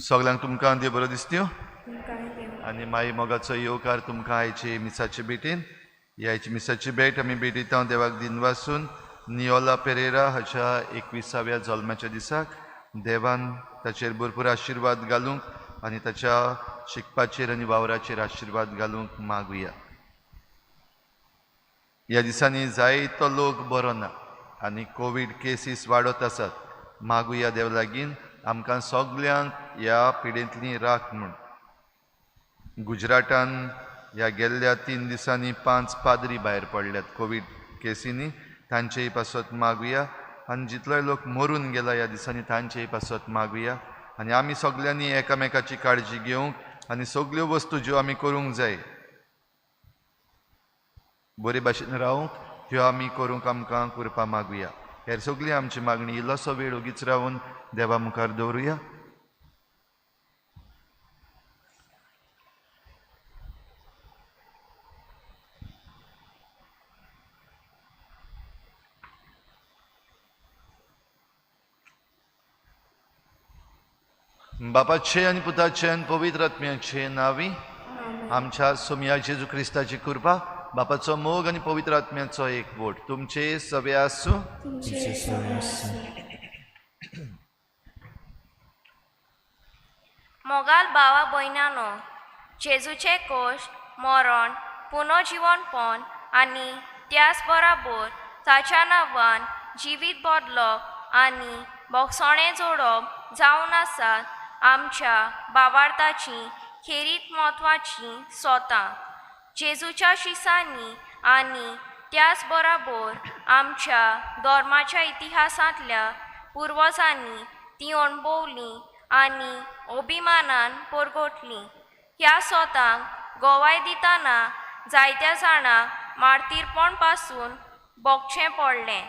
सगळ्यांक तुमकां देव बरो दिसत्यो आनी माई मोगाचो येवकार तुमकां आयचे मिसाचे भेटीन. ही आयची मिसाची भेट आमी भेटयता देवाक दिनवासून नियोला पेरेरा हाच्या 21व्या जल्माच्या दिसाक देवान ताचेर भरपूर आशिर्वाद घालूंक आनी ताच्या शिकपाचेर आनी वावराचेर आशिर्वाद घालूंक मागुया. ह्या दिसांनी जायतो लोक बरो ना आनी कोवीड केसीस वाडत आसात. मागुया देव लागीं आमकां सगल्यांक ह्या पिडेंतली राख म्हूण. गुजरातान ह्या गेल्ल्या 3 दिसांनी 5 पाद्री भायर पडल्यात कोवीड केसींनी, तांचेय पासत मागुया. आनी जितलोय लोक मरून गेला ह्या दिसांनी तांचेय पासत मागुया. आनी आमी सगल्यांनी एकामेकाची काळजी घेवंक आनी सगल्यो वस्तू ज्यो आमी करूंक जाय बरे भाशेन रावंक ह्यो आमी करूंक आमकां कृपा मागुया. हेर सगळी आमची मागणी इल्लोसो वेळ ओगीच रावन देवा मुखार दवरुया. बापाचे आनी पुताचे आनी पवित्र आत्म्याचे नांवी आमच्या सोमया जेजू क्रिस्ताची कृपा, बापाचो मोग आनी पवित्र आत्म्याचो एकवट तुमचे सगळे आसूं. मोगाल भावा भयणानो, जेजूचे कोश मरण पुनर्जिवनपण आनी त्याच बराबर ताच्या नांवान जिवीत बदलप आनी भोगसणें जोडप जावन आसात आमच्या बाबार्थाची खेरीत म्हत्वाचीं सोतां. जेजूच्या शिसांनी आनी त्याच बराबर आमच्या धर्माच्या इतिहासांतल्या पुर्वजांनी ती अणभवली आनी अभिमानान परगटली. ह्या सोतांक गवाय दितना जायत्या जाणांक मार्तीरपण पासून भोगचें पडलें.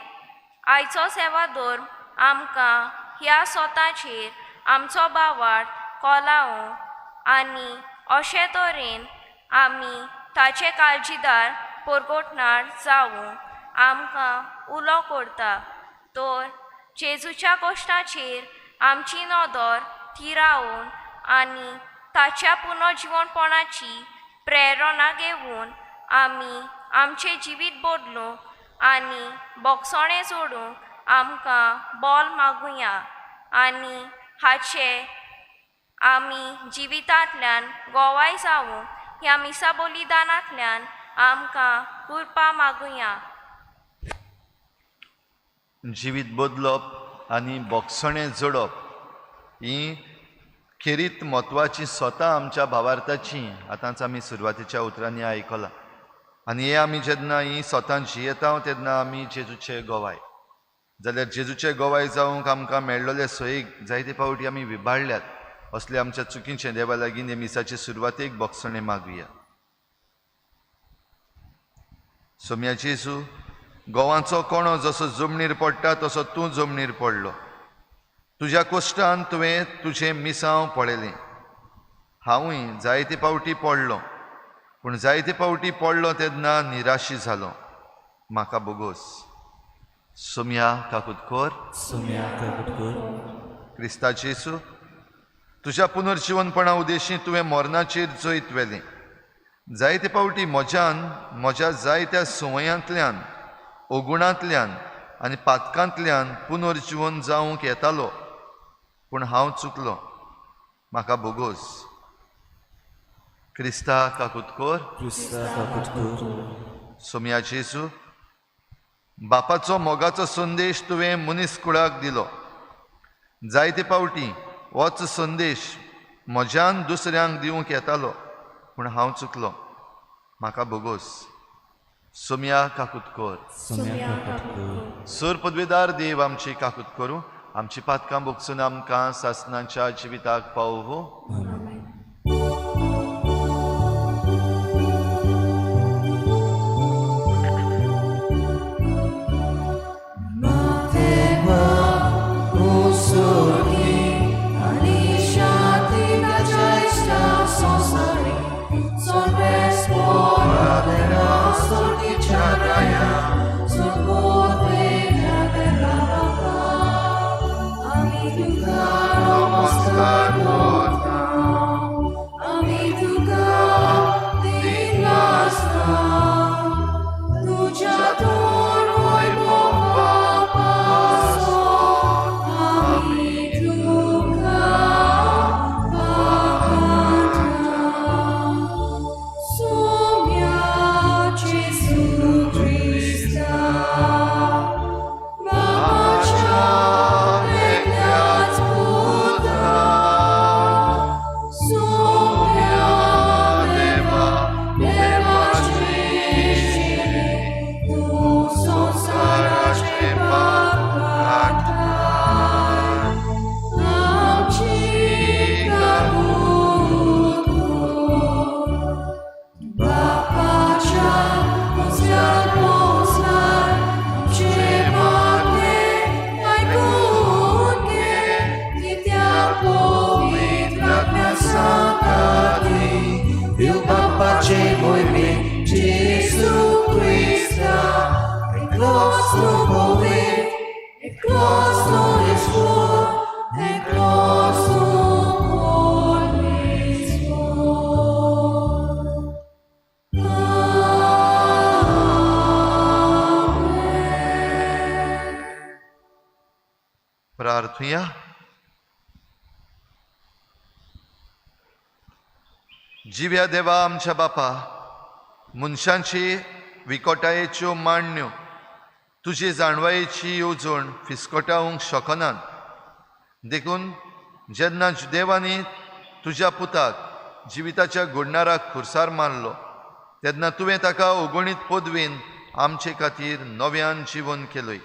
आयचो सेवाधर्म आमकां ह्या सोताचेर आमचो भावार्थ कोलावंक आनी अशे तरेन आमी ताचे काळजीदार परगटणार जावंक आमकां उलो करता. तर जेजूच्या कश्टाचेर आमची नदर थिरावन आनी ताच्या पुनर्जिवनपणाची प्रेरणा घेवन आमी आमचें जिवीत बदलूंक आनी भोगसणें जोडूंक आमकां बोल मागुया आनी हाचे आमी जिवितांतल्यान गवाय जावंक ह्या मिसा बलिदानांतल्यान आमकां कृपा मागुया. जिवीत बदलप आनी भोगसणें जोडप ही खेरीत म्हत्वाची स्वता आमच्या भावार्थाची आतांच आमी सुरवातेच्या उतरांनी आयकलां. आनी हे आमी जेन्ना ही स्वता जियेता तेन्ना आमी जेजूचे गवाय जाल्यार जेजूचे गवाय जावंक आमकां मेळ्ळोले सोयीक जायते फावटी आमी विबाडल्यात. असले आमच्या चुकीचें देवा लागीं हे मिसाचे सुरवातेक भोगसणें मागुया. सोम्या जेजू, गोवांचो कोणो जसो जमनीर पडटा तसो तूं जमनीर पडलो. तुज्या कोश्टान तुवें तुजें मिसांव पळयलें. हांवूय जायते फावटी पडलो, पूण जायते फावटी पडलो तेन्ना निराशी जालो. म्हाका बोगोस. सोम्या काकुतकोर, सोम्या काकुतकोर. क्रिस्ता जेजू, तुज्या पुनर्जिवनपणा उद्देशी तुवें मरणाचेर जैत व्हेलें. जायते फावटी म्हज्यान म्हज्या जायत्या संवयांतल्यान, अगुणांतल्यान आनी पातकांतल्यान पुनर्जिवन जावंक येतालो, पूण हांव चुकलो. म्हाका बोगोस. क्रिस्ता काकुतकोर, क्रिस्ता काकुतकोर. सोम्या जेजू, बापाचो मोगाचो संदेश तुवें मनीस कुळाक दिलो. जायते फावटी होच संदेश म्हज्यान दुसऱ्यांक दिवंक येतालो, पूण हांव चुकलो. म्हाका बोगोस. सोम्या काकूत कर. सोम्या काकूत कर. सूर पदवेदार देव आमची काकूत करूं, आमची पातकां भोगसून आमकां सासनाच्या जिविताक पावो. आमेन. प्रार्थुया. जिव्या देवा आमच्या बापा, मनशांची विकोटायेच्यो मांडण्यो तुजी जाणवायेची येवजण फिस्कटावंक शकनात. देखून जेन्ना देवांनी तुज्या पुताक जिविताच्या घडणाराक खुर्सार मारलो तेन्ना तुवें ताका अगणीत पदवेन आमचे खातीर नव्यान जिवन केलय.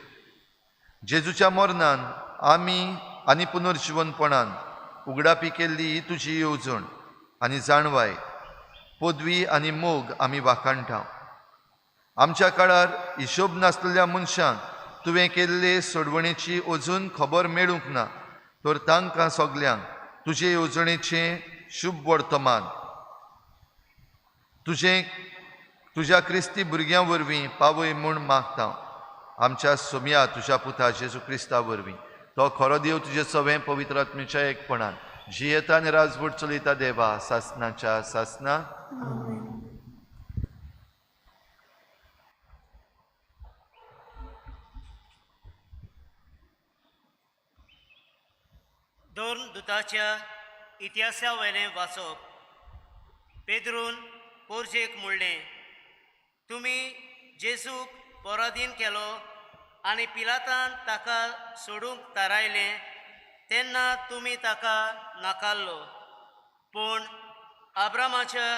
जेजूच्या मरणान आमी आनी पुनर्जिवनपणान उगडापी केल्ली ही तुजी येवजण आनी जाणवाय, पदवी आनी मोग आमी वाखाणटा. आमच्या काळार हिशोब नासलेल्या मनशांक तुवें केल्ले सोडवणेची अजून खबर मेळूंक ना, तर तांकां सगल्यांक तुजे येवजणेचें शुभ वर्तमान तुजें तुज्या क्रिस्ती भुरग्यां वरवीं पावय म्हूण मागता. आमच्या सोम्या तुज्या पुता जेजू क्रिस्ता वरवीं, तो खरो देव तुजे सवें पवित्र आत्म्याच्या एकपणान जियेता आनी राजवट चलयता देवा सासनाच्या सासना. दोन दुताच्या इतिहासा वयलें वाचप. पेद्रून पोरजेक म्हणलें, तुमी जेजूक पराधीन केलो आनी पिलातान ताका सोडूंक थारायलें तेन्ना तुमी ताका नाकारलो. पूण आब्रामाच्या,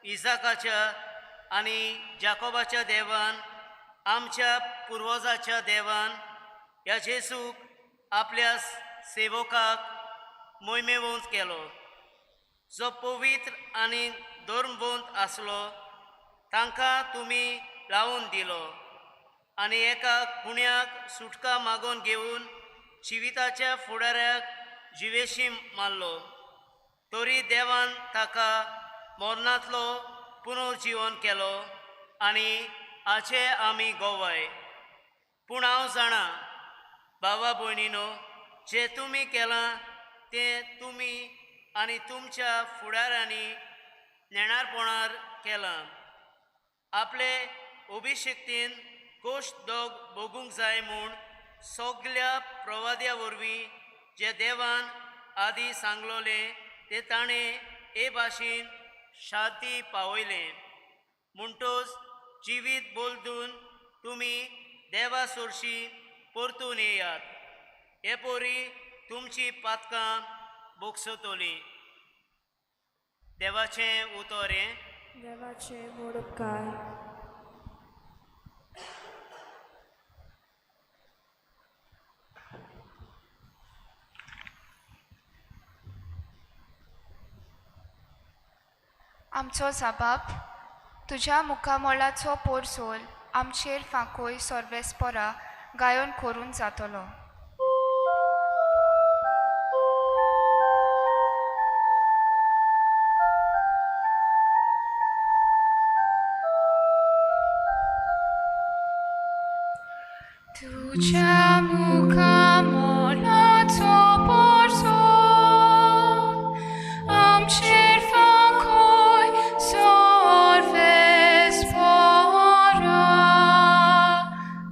इजाकाच्या आनी जाकोबाच्या देवान, आमच्या पुर्वजाच्या देवान ह्या जेजूक आपल्या सेवकाक मोहिमेवंत केलो, जो पवित्र आनी धर्मवंत आसलो तांकां तुमी लावन दिलो आनी एका गुण्याक सुटका मागून घेवन जिविताच्या फुडाऱ्याक जिवेशी मारलो. तरी देवान ताका मरणांतलो पुनर्जिवन केलो आनी हाचे आमी गोवाय. पूण हांव जाणा भावा भयणीनो, जें तुमी केलां तें तुमी आनी तुमच्या फुडाऱ्यांनी नेणारपणार केलां. आपले अभिशक्तीन कोश दोग भोगूंक जाय म्हूण सगल्या प्रवाद्या वरवीं जे देवान आदी सांगलोलें तें ताणें हे भाशेन शांती पावयलें. म्हणटच जिवीत बदलून तुमी देवा सोरशी परतून येयात, हे पोरी तुमची पातकां भोगसतलीं. देवाचें उतर हें. देवाचें व्हड उपकार. आमचो जाबाब तुज्या मुखामोलाचो पोरसोल आमचेर फांकोय सोर्वेस्पोरा गायोन करून जातलो. तुज्या मुखामोलाचो पोरसोल आमचेर फांकोय सोर्वेस्पोरा.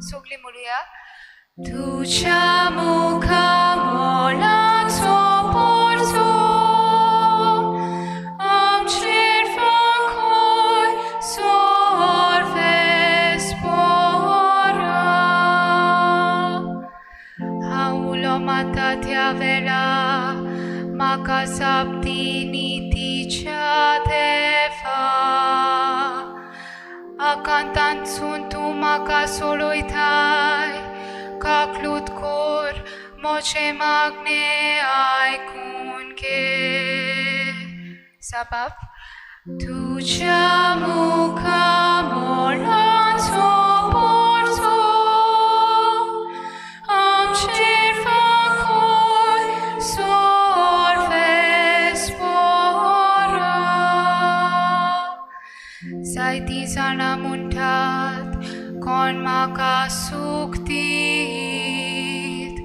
सगळीं म्हणुया. तुज्या मुखामोलाचो पोरसोल आमचेर फांकोय सोर्वेस्पोरा. हांव उलो माता त्या वेळा म्हाका जाप दी नितीच्या देवा. आकांतांतसून तूं म्हाका सोडयताय, काकलूत कोर म्हजें मागणें आयकून घे. साबाब तुज्या मुखामोलाचो पोरसोल आमचेर फांकोय सोर्वेस्पोरा. जायतीं जाणां म्हणटात कोण म्हाका सूख दीत,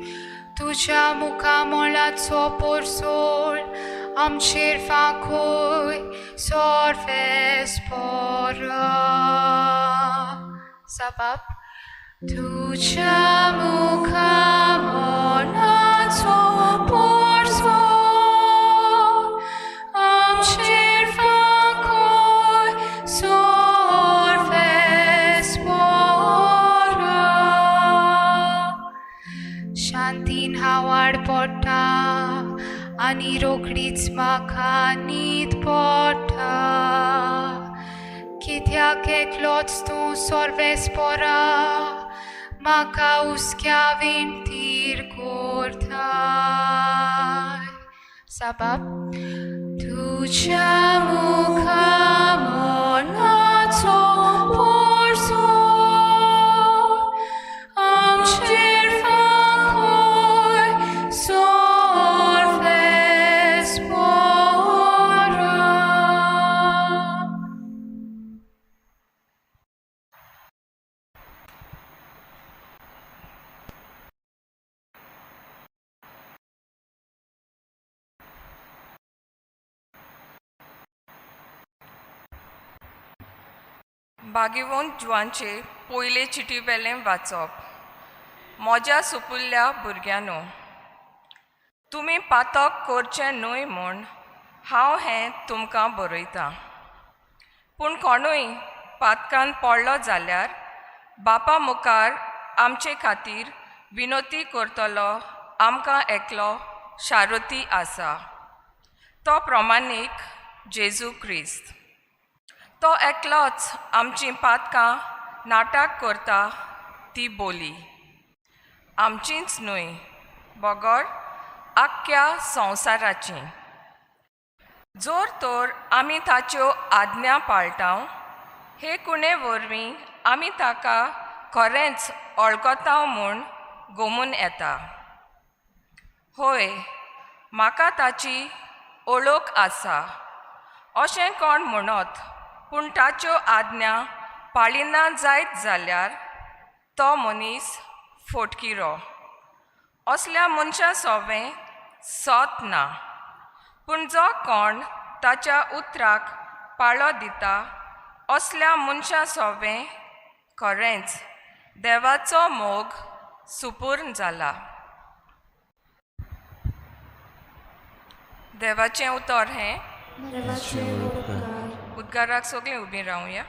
तुज्या मुखामोलाचो पोरसोल आमचेर फांकोय सोर्वेस्पोरा. साबाब तुज्या मुखामोलाचो पोरसोल आमचेर फांकोय सोर्वेस्पोरा. शांतीन हांव आड पडटा आनी रोखडीच म्हाका न्हीद पडटा, कित्याक एकलोच तूं सोर्वेस्पोरा म्हाका हुस्क्या विणतीर करताय. साबाब तुज्या मुखामोलाचो पोरसोल आमचेर फांकोय सोर्वेस्पोरा. बागेवंत जुवांचे पयले चिटी वेलें वाचप. म्हज्या सुपुल्ल्या भुरग्यांनो, तुमी पातक करचें न्हय म्हूण हांव हें तुमकां बरयतां. पूण कोणूय पातकान पडलो जाल्यार बापा मुखार आमचे खातीर विनोती करतलो आमकां एकलो शारुती आसा, तो प्रमाणीक जेजू क्रिस्त. तो एकलोच आमचीं पातकां नाटक करता ती बोली आमचींच न्हय बगर आख्ख्या संवसाराची. जर तर आमी ताच्यो आज्ञा पाळटा, हे कुणे वरवीं आमी ताका खरेंच वळखता म्हूण गोमून येता. होय, म्हाका ताची ओळख आसा अशें कोण म्हणत, पूण ताच्यो आज्ञा पाळिना जायत जाल्यार तो मनीस फोटकिरो. असल्या मनशा सोवें सत ना. पूण जो कोण ताच्या उतराक पाळो दिता असल्या मनशा सोवें खरेंच देवाचो मोग सुपूर्ण जाला. देवाचें उतर हें. देवाचे उपकार. उद्गाराक सगळीं उबीं रावया.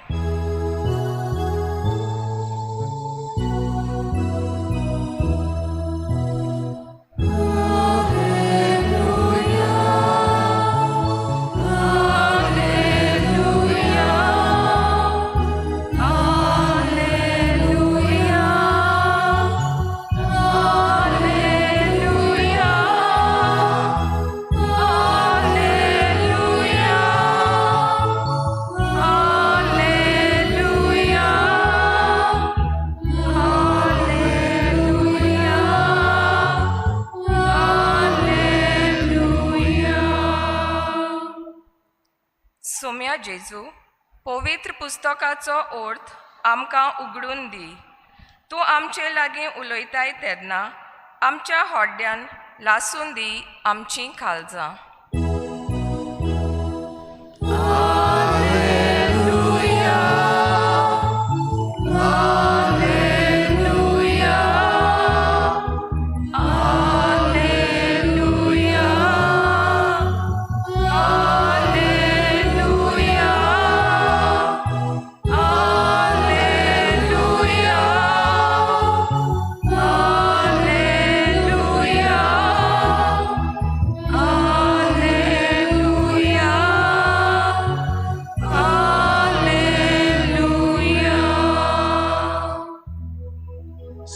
Alleluia. जेजू, पवित्र पुस्तकाचो अर्थ आमकां उगडून दी। तूं आमचे लागीं उलयताय तेन्ना आमच्या होड्ड्यान लासून दी आमचीं काळजां।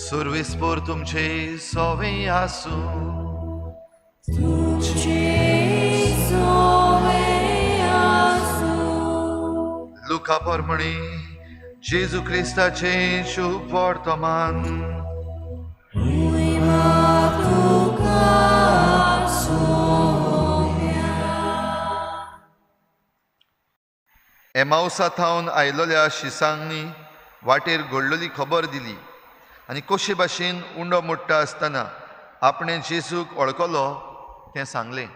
सुरविस्पोर तुमचे सोवे आसूं। तुमचे सोवे आसूं। लुका परमणी जेजू क्रिस्ताचे शुभ वर्तमान। एमावसा थावन आयलोल्या शिसांनी वाटेर घडलोली खबर दिली आनी कशे भाशेन उंडो मोडटा आसतना आपणें जेजूक वळखलो तें सांगलें।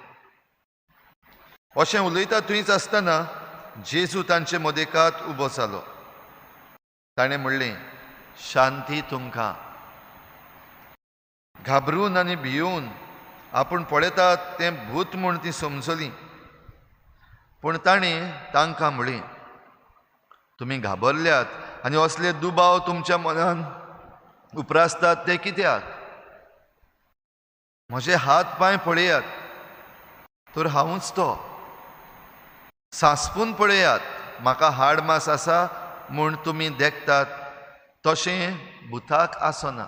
अशें उलयता थंयच आसतना जेजू तांचे मदेकात उबो जालो। ताणें म्हणलें, शांती तुमकां। घाबरून आनी भियोवन आपूण पळयतात तें भूत म्हूण ती समजली। पूण ताणें तांकां म्हणलें, तुमी घाबरल्यात आनी असले दुबाव तुमच्या मनान उपरासतात ते कित्याक? म्हजे हात पांय पळयात तर हांवूच तो। सांसपून पळयात, म्हाका हाड मास आसा म्हूण तुमी देखतात तशें भुताक आसना।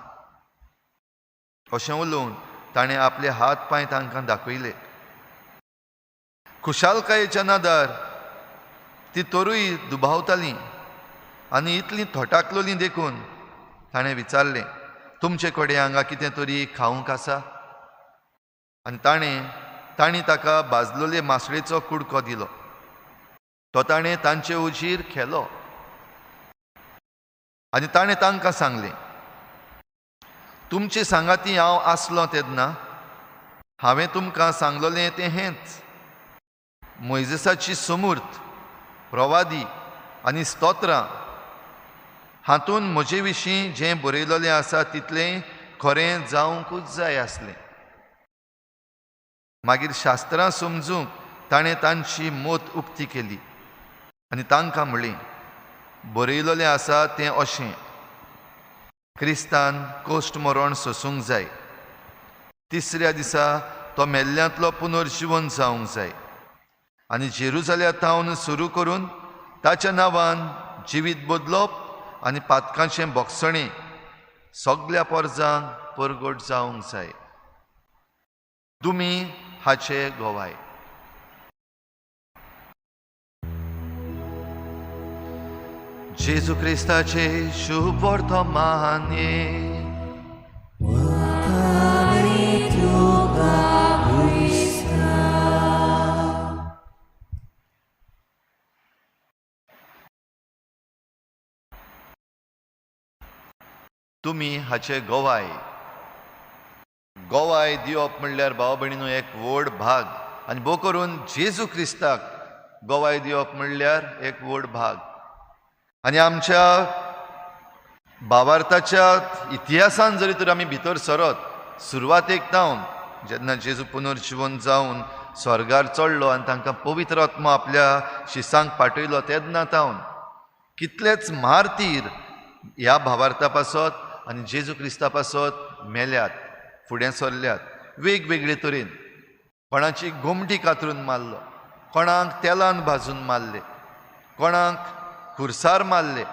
अशें उलोवन ताणें आपले हात पांय तांकां दाखयले। खुशालकायेच्या नादार ती तरूय दुबावताली आनी इतली थोटाकलोली देखून ताणें विचारलें, तुमचे कडेन हांगा कितें तरी खावंक आसा? आनी तांणी ताका भाजलोले मासळेचो कुडको दिलो। तो ताणें तांचे उजीर खेलो आनी ताणें तांकां सांगलें, तुमचे सांगाती हांव आसलो तेन्ना हांवें तुमकां सांगलोलें तें हेंच, मोयजेसाची समूर्त, प्रवादी आनी स्तोत्रां हातून म्हजे विशीं जें बरयलोलें आसा तितलें खरें जावंकूच जाय आसलें। मागीर शास्त्रां समजूंक ताणें तांची मत उक्ती केली आनी तांकां म्हणलें, बरयलोलें आसा तें अशें, क्रिस्तान कोश्ट मरण सोसूंक जाय, तिसऱ्या दिसा तो मेल्ल्यांतलो पुनर्जिवन जावंक जाय आनी जेरुजाल्या थावन सुरू करून ताच्या नांवान जिवीत बदलप आनी पातकांचें बोगसणें सगल्या पोरजांक परगट जावंक जाय। तुमी हाचे गोवाय। जेजू क्रिस्ताचे शुभ वर्तमान। तुमी हाचे गोवाय। गोवाय दिवप म्हणल्यार भाव भयणीनो एक व्हड भाग आनी भोव करून जेजू क्रिस्ताक गोवाय दिवप म्हणल्यार एक व्हड भाग। आनी आमच्या भावार्थाच्या इतिहासान जरी तर आमी भितर सरत सुरवातेक जावन जेन्ना जेजू पुनर्जिवन जावन स्वर्गार चडलो आनी तांकां पवित्र आत्मो आपल्या शिसांक पाठयलो तेन्ना जावन कितलेच मार्तीर ह्या भावार्था पासत आनी जेजू क्रिस्ता पासत मेल्यात, फुडें सरल्यात वेगवेगळे तरेन। कोणाची गोमटी कातरून मारलो, कोणाक तेलान भाजून मारले, कोणाक खुरसार मारले,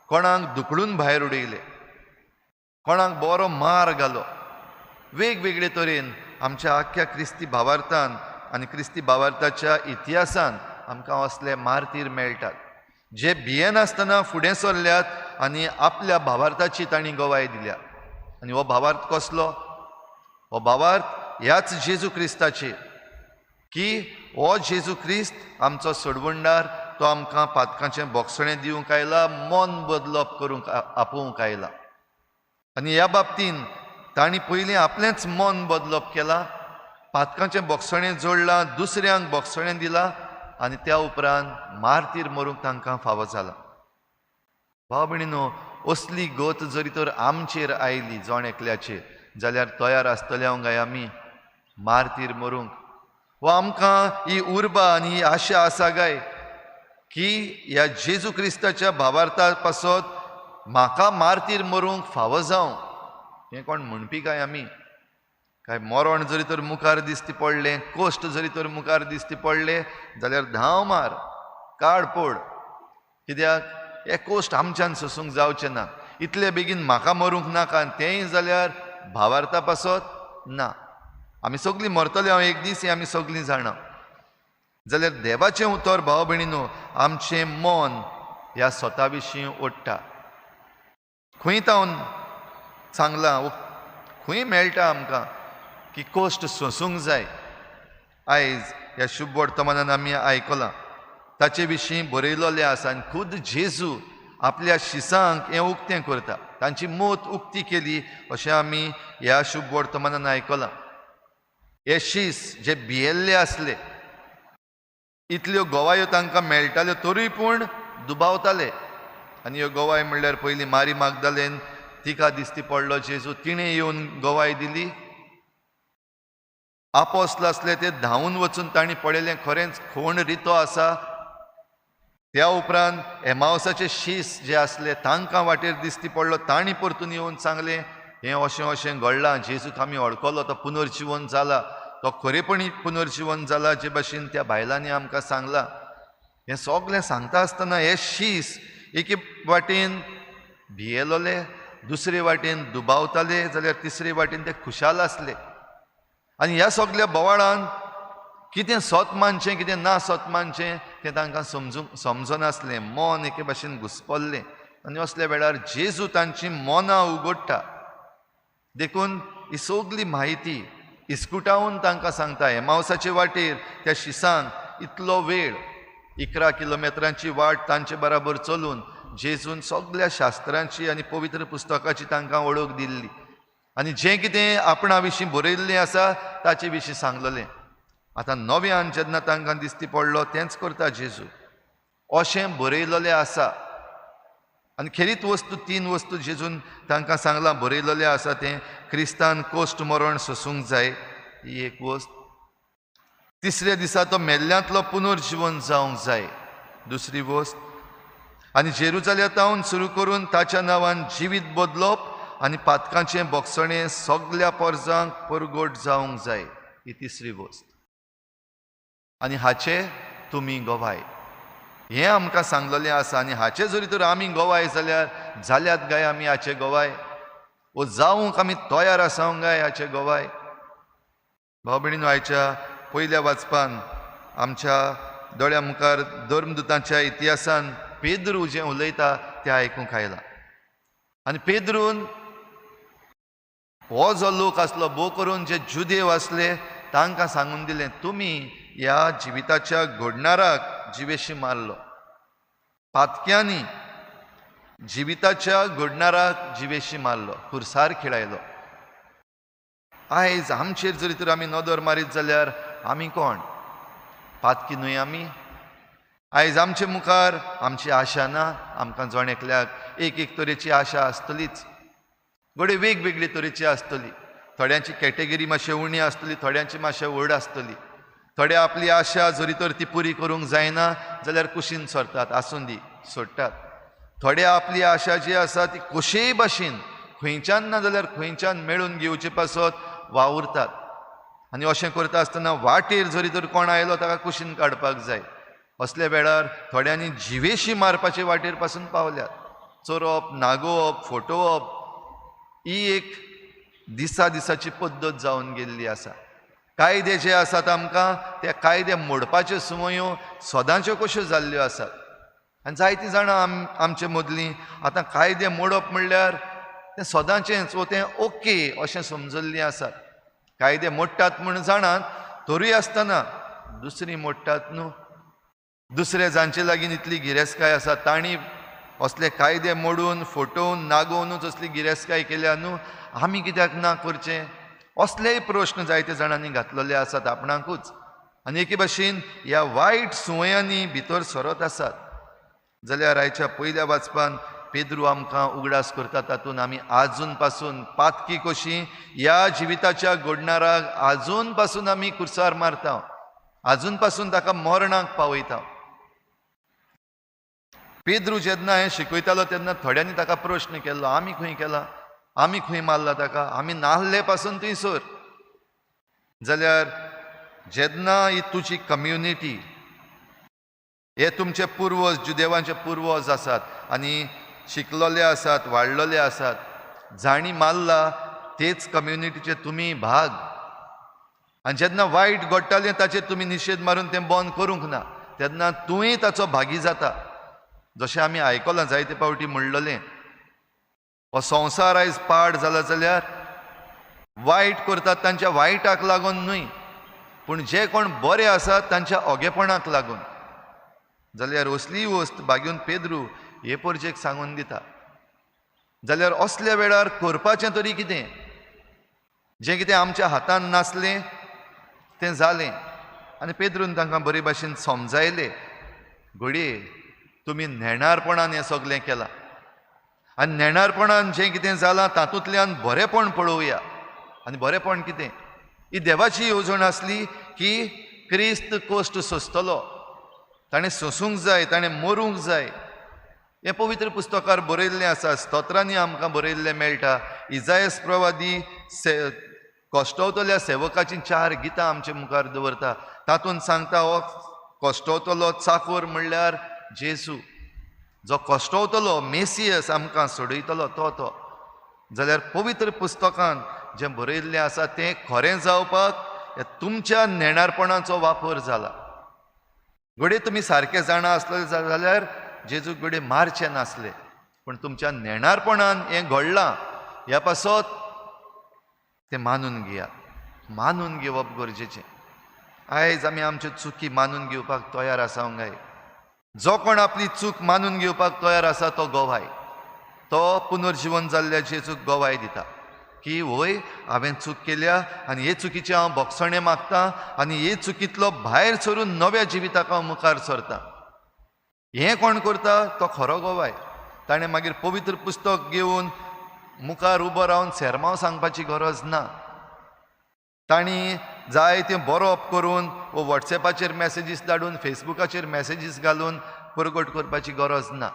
कोणाक धुकळून भायर उडयले, कोणाक बरो मार घालो। वेगवेगळे तरेन आमच्या आख्ख्या क्रिस्ती भावार्थान आनी क्रिस्ती भावार्थाच्या इतिहासान आमकां असले मार्तीर मेळटात जे भियेनासतना फुडें सरल्यात आनी आपल्या भावार्थाची तांणी गवाय दिल्या। आनी हो भावार्थ कसलो? हो भावार्थ ह्याच जेजू क्रिस्ताचेर की हो जेजू क्रिस्त आमचो सोडवणदार तो आमकां पातकांचें बोगसणें दिवंक आयला, मन बदलप करूंक आपोवंक आयला. आनी ह्या बाबतीन तांणी पयलीं आपलेंच मन बदलप केलां, पातकांचें बोगसणें जोडलां, दुसऱ्यांक बोगसणें दिलां आनी त्या उपरांत मार्तीर मरूंक तांकां फावो जालां. भाव भयणीनो, असली गत जरी तर आमचेर आयली जण एकल्याचेर जाल्यार तयार आसतले हांव काय आमी मार्तीर मरूंक? वा आमकां ही उर्बा आनी ही आशा आसा काय की ह्या जेजू क्रिस्ताच्या भावार्था पासत म्हाका मार्तीर मरूंक फावो जावं? हें कोण म्हणपी काय आमी? काय मरण जरी तर मुखार दिसती पडलें, कश्ट जरी तर मुखार दिसती पडले जाल्यार धांव मार, काड पोड, कित्याक हे कश्ट आमच्यान सोसूंक जावचें ना, इतले बेगीन म्हाका मरूंक नाका, तेंय जाल्यार भावार्था पासत ना. आमी सगळीं मरतले हांव एक दीस, हें आमी सगळीं जाणा. जाल्यार देवाचें उतर भाव भयणीनो आमचें मन ह्या स्वता विशीं ओडटा. खंय तावन सांगलां, खंय मेळटा आमकां की कश्ट सोसूंक जाय? आयज ह्या शुभ वर्तमानान आमी आयकलां, ताचे विशीं बरयलेलें आसा. आनी खुद जेजू आपल्या शिसांक हें उक्तें करता, तांची मत उक्ती केली अशें आमी ह्या शुभ वर्तमानान आयकलां. हे शीस जे भियेल्ले आसले, इतल्यो गवायो तांकां मेळटाल्यो तरूय पूण दुबावताले. आनी ह्यो गवाय म्हणल्यार पयलीं मारी मागदालेन तिका दिसती पडलो जेजू, तिणें येवन गवाय दिली. आपोस्ल आसले ते धांवून वचून तांणी पळयलें खरेंच खोण रितो आसा. त्या उपरांत एमावसाचे शीस जे आसले तांकां वाटेर दिसती पडलो, तांणी परतून येवन सांगलें हें अशें अशें घडलां, जेजूक आमी वळखलो, तो पुनर्जिवन जाला, तो खरेपणी पुनर्जिवन जाला जे भाशेन त्या बायलांनी आमकां सांगलां. हें सगळें सांगता आसतना हे शीस एके वाटेन भियेलोले, दुसरे वाटेन दुबावताले, जाल्यार तिसरे वाटेन ते खुशाल आसले. आनी ह्या सगल्या बोवाळान कितें सत मानचें कितें ना सत मानचें तें तांकां समजनासलें, मन एके भाशेन घुसपल्लें. आनी असल्या वेळार जेजू तांची मनां उगडटा. देखून ही सगली म्हायती इस्कुटावन तांकां सांगता. एमावसाचे वाटेर त्या शिसांक इतलो वेळ 11 किलोमिटरांची वाट तांचे बराबर चलून जेजून सगल्या शास्त्रांची आनी पवित्र पुस्तकाची तांकां वळख दिल्ली आनी जें कितें आपणा विशीं बरयल्लें आसा ताचे विशीं सांगलेलें. आतां नव्यान जेन्ना तांकां दिसती पडलो तेंच करता जेजू, अशें बरयलेलें आसा. आनी खेरीत वस्तू, 3 वस्तू जेजून तांकां सांगलां बरयलेलें आसा तें क्रिस्तान कश्ट मरण सोसूंक जाय, ही एक वस्त. तिसऱ्या दिसा तो मेल्ल्यांतलो पुनर्जिवन जावंक जाय, दुसरी वस्त. आनी जेरुजालेमांत सुरू करून ताच्या नांवान जिवीत बदलप आनी पातकांचें बोगसणें सगल्या पोरजांक परगट जावंक जाय, ही तिसरी वस्त. आनी हाचे तुमी गवाय, हें आमकां सांगलेलें आसा. आनी हाचे जरी तर आमी गवाय जाल्यार जाल्यात काय आमी हाचे गवाय, वो जावंक आमी तयार आसांव काय हाचे गवाय? भाव भयणीनो, आयच्या पयल्या वाचपान आमच्या दोळ्या मुखार धर्मदूतांच्या इतिहासान पेद्रू जें उलयता तें आयकूंक आयलां. आनी पेद्रून हो जो लोक आसलो भोव करून जे जुदेव आसले तांकां सांगून दिलें, तुमी ह्या जिविताच्या घडणाराक जिवेशी मारलो, पातक्यांनी जिविताच्या घडणाराक जिवेशी मारलो, खुरसार खेळायलो. आयज आमचेर जरी तर आमी नदर मारीत जाल्यार आमी कोण? पातकी न्हय आमी? आयज आमचे मुखार आमची आशा ना, आमकां जण एकल्याक एक एक तरेची आशा आसतलीच, घडये वेगवेगळी तरेची आसतली. थोड्यांची कॅटेगरी मातशें उणी आसतली, थोड्यांची मातशें व्हड आसतली. थोडे आपली आशा जरी तर ती पुरी करूंक जायना जाल्यार कुशीन सरतात, आसूं दी, सोडटात. थोडे आपली आशा जी आसा ती कशेय भाशेन खंयच्यान ना जाल्यार खंयच्यान मेळून घेवचे पासत वावुरतात. आनी अशें करता आसतना वाटेर जरी तर कोण आयलो ताका कुशीन काडपाक जाय. असल्या वेळार थोड्यांनी जिवेशी मारपाचे वाटेर पासून पावल्यात. चोरप, नागोवप, फटोवप ही एक दिसा दिसाची पद्दत जावन गेल्ली आसा. कायदे जे आसात आमकां ते कायदे मोडपाच्यो संवयो सदांच्यो कश्यो जाल्ल्यो आसात. आनी जायतीं जाणां आमचे मदलीं आतां कायदे मोडप म्हणल्यार तें सदांचेंच वो तें ओके अशें समजल्लीं आसात. कायदे मोडटात म्हूण जाणात तरूय आसतना दुसरीं मोडटात न्हू, दुसरे जांचे लागीं इतली गिरेस्तकाय आसा तांणी असले कायदे मोडून फटोवन नागोवनूच असली गिरेस्तकाय केल्या न्हू, आमी कित्याक ना करचें? असलेय प्रश्न जायते जाणांनी घातलेले आसात आपणाकूच आनी एके भाशेन ह्या वायट संवयांनी भितर सरत आसात. जाल्यार आयच्या पयल्या वाचपान पेद्रू आमकां उगडास करता तातूंत आमी आजून पासून पातकी कशी ह्या जिविताच्या घडणाराक आजून पासून आमी कुर्सार मारता, आजून पासून ताका मरणाक पावयता. पेद्रू जेन्ना हें शिकयतालो तेन्ना थोड्यांनी ताका प्रश्न केल्लो, आमी खंय केला, आमी खंय मारला ताका, आमी नाहले पासून थंयसर. जाल्यार जेन्ना ही तुजी कम्युनिटी, हे तुमचे पुर्वज जुदेवांचे पुर्वज आसात आनी शिकलोले आसात, वाडलोले आसात, जाणी मारला तेच कम्युनिटीचे तुमी भाग. आनी जेन्ना वायट घडटालें ताचेर तुमी निशेध मारून तें बंद करूंक ना तेन्ना तुंय ताचो भागी जाता. जशें आमी आयकलां जायते फावटी म्हणलेलें, हो संवसार आयज पाड जाला जाल्यार वायट करतात तांच्या वायटाक लागून न्हय, पूण जे कोण बरे आसात तांच्या ओगेपणाक लागून. जाल्यार असलीय वस्त बागेवन पेद्रू हे पोरजेक सांगून दिता. जाल्यार असल्या वेळार करपाचें तरी कितें? जें कितें आमच्या हातान नासलें तें जालें. आनी पेद्रून तांकां बरे भाशेन समजायलें, घडये तुमी नेणारपणान हें सगळें केलां आनी नेणारपणान जें कितें जालां तातूंतल्यान बरेंपण पळोवया. आनी बरेंपण कितें? ही देवाची येवजण आसली की क्रिस्त कश्ट सोंसतलो, ताणें सोंसूंक जाय, ताणें मरूंक जाय. हें पवित्र पुस्तकार बरयल्लें आसा, स्तोत्रांनी आमकां बरयल्लें मेळटा. इजायस प्रवादी कश्टवतल्या सेवकाचीं 4 गितां आमचे मुखार दवरता. तातूंत सांगता हो कश्टवतलो चाकोर म्हणल्यार जेजू, जो कश्टवतलो मेसियस आमकां सोडयतलो तो तो. जाल्यार पवित्र पुस्तकान जें बरयल्लें आसा तें खरें जावपाक तुमच्या नेणारपणाचो वापर जाला. घडये तुमी सारकें जाणा आसले जाल्यार जेजूक घडये मारचें नासलें, पूण तुमच्या नेणारपणान हें घडलां ह्या पासत तें मानून घेयात. मानून घेवप गरजेचें. आयज आमी आमच्यो चुकी मानून घेवपाक तयार आसा काय? जो कोण आपली चूक मानून घेवपाक तयार आसा तो गवाय, तो पुनर्जिवन जाल्ल्या जेजूक गवाय दिता की वय हांवें चूक केल्या आनी हे चुकीचें हांव भोगसणें मागता आनी हे चुकींतलो भायर सरून नव्या जिविताक हांव मुखार सरता. हें कोण करता तो खरो गवाय. ताणें मागीर पवित्र पुस्तक घेवन मुखार उबो रावन सेरमांव सांगपाची गरज ना. तांणी जाय तें बरोवप करून वो वॉट्सएपाचेर मॅसेजीस धाडून फेसबुकाचेर मॅसेजीस घालून परगट करपाची गरज ना.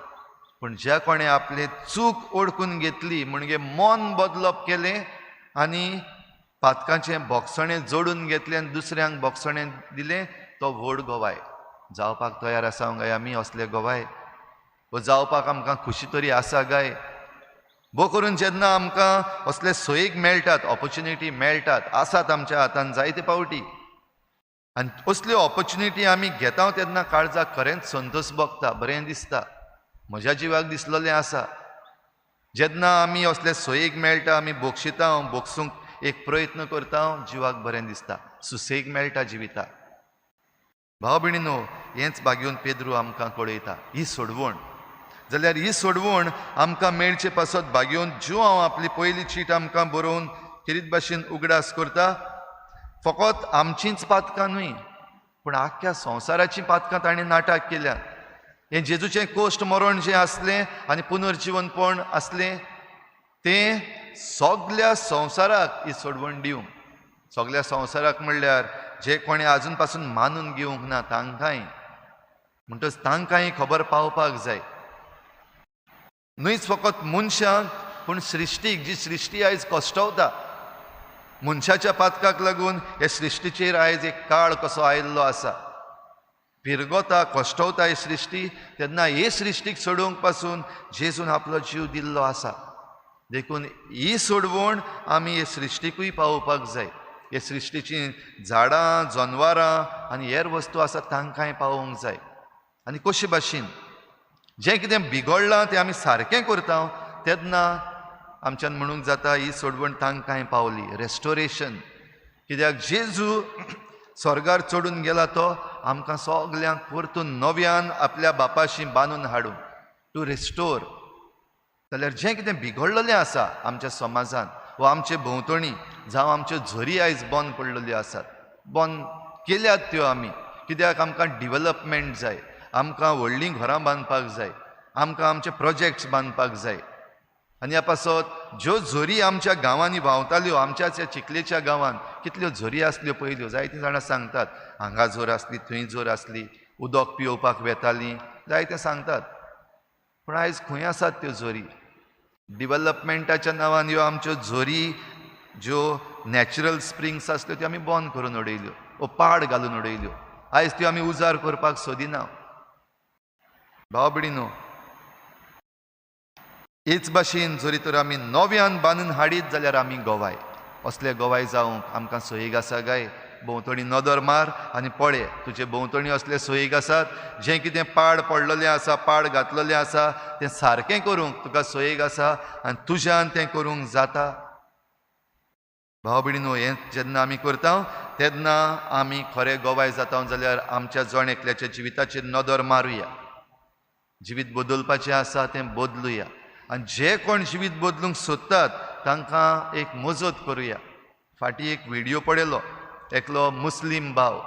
पूण ज्या कोणें आपली चूक ओळखून घेतली म्हणजे मन बदलप केलें आनी पातकांचें भोगसणें जोडून घेतलें आनी दुसऱ्यांक भोगसणें दिलें तो व्हड गवाय जावपाक तयार आसा काय आमी? असले गवाय वो जावपाक आमकां खुशी तरी आसा काय? भो करून जेन्ना आमकां असले सोयीक मेळटात, ऑपोर्च्युनिटी मेळटात, आसात आमच्या हातान जायते फावटी, आनी असल्यो ऑपोर्च्युनिटी आमी घेता तेन्ना काळजाक खरेंच संतोष भोगता, बरें दिसता, म्हज्या जिवाक दिसलेलें आसा. जेन्ना आमी असले सोयीक मेळटा आमी भोगशिता, भोगसूंक एक प्रयत्न करता, जिवाक बरें दिसता, सुसेग मेळटा जिविताक. भाव भयणीनो, हेंच बागेवन पेद्रू आमकां कळयता ही सोडवण. जाल्यार ही सोडवण आमकां मेळचे पासत बागेवन ज्यो हांव आपली पयली चीट आमकां बरोवन खेरीत भाशेन उगडास करता, फकत आमचींच पातकां न्हय पूण आख्ख्या संवसाराचीं पातकां ताणें नाटक केल्यात. हें जेजूचें कोश्ट मरण जें आसलें आनी पुनर्जिवनपण आसलें तें सगल्या संवसाराक ही सोडवण दिवंक, सगल्या संवसाराक म्हणल्यार जे कोणें आजून पासून मानून घेवंक ना तांकांय, म्हणटच तांकांय खबर पावपाक जाय. न्हयच फकत मनशांक पूण सृश्टीक, जी सृश्टी आयज कश्टवता मनशाच्या पातकाक लागून, हे सृश्टीचेर आयज एक काळ कसो आयिल्लो आसा, पिरगोता कश्टवता ही सृश्टी, तेन्ना हे सृश्टीक सोडोवंक पासून जेजून आपलो जीव दिल्लो आसा. देखून ही सोडवण आमी हे सृश्टीकूय पावोवपाक जाय. हे सृश्टीचीं झाडां, जनवरां आनी हेर वस्तू आसा तांकांय पावोवंक जाय. आनी कशे भाशेन जें कितें बिगडलां तें आमी सारकें करता तेन्ना आमच्यान म्हणूंक जाता ही सोडवण तांकांय पावली, रेस्टोरेशन. कित्याक जेजू स्वर्गार चडून गेला तो आमकां सगल्यांक परतून नव्यान आपल्या बापाशी बांदून हाडून, टू रिस्टोर. जाल्यार जें कितें बिगडलेलें आसा आमच्या समाजांत वा आमचे भोंवतणी, जावं आमच्यो झरी आयज बंद पडलेल्यो आसात, बंद केल्यात त्यो आमी कित्याक? आमकां डिवलपमेंट जाय, आमकां व्हडलीं घरां बांदपाक जाय, आमकां आमचे प्रोजेक्ट्स बांदपाक जाय. आनी ह्या पासत ज्यो झरी आमच्या गांवांनी व्हांवताल्यो, आमच्याच ह्या चिखलेच्या गांवांत कितल्यो झरी आसल्यो पयल्यो, जायतीं जाणां सांगतात हांगा झर आसली, थंय झर आसली, उदक पियोवपाक वेतालीं, जायतें सांगतात. पूण आयज खंय आसात त्यो झरी? डिवलपमेंटाच्या नांवान ह्यो आमच्यो झरी, ज्यो नॅचरल स्प्रिंग्स आसल्यो त्यो आमी बंद करून उडयल्यो वो पाड घालून उडयल्यो. आयज त्यो आमी उजार करपाक सोदिना. भाव भयणीनो, हेच भाशेन जरी तर आमी नव्यान बांदून हाडीत जाल्यार आमी गोवाय, असले गोवाय जावंक आमकां सोयीक आसा काय? भोंवतणी नदर मार आनी पळय तुजे भोंवतणी असले सोयीक आसात, जें कितें पाड पडलेलें आसा, पाड घातलेलें आसा तें सारकें करूंक तुका सोयीक आसा आनी तुज्यान तें करूंक जाता. भाव भयणीनो, हें जेन्ना आमी करता तेन्ना आमी खरे गोवाय जाता. जाल्यार आमच्या जण एकल्याच्या जिविताचेर नदर मारुया, जिवीत बदलपाचें आसा तें बदलुया आनी जे कोण जिवीत बदलूंक सोदतात तांकां एक मजत करुया. फाटीं एक व्हिडियो पळयलो, एकलो मुस्लीम भाव,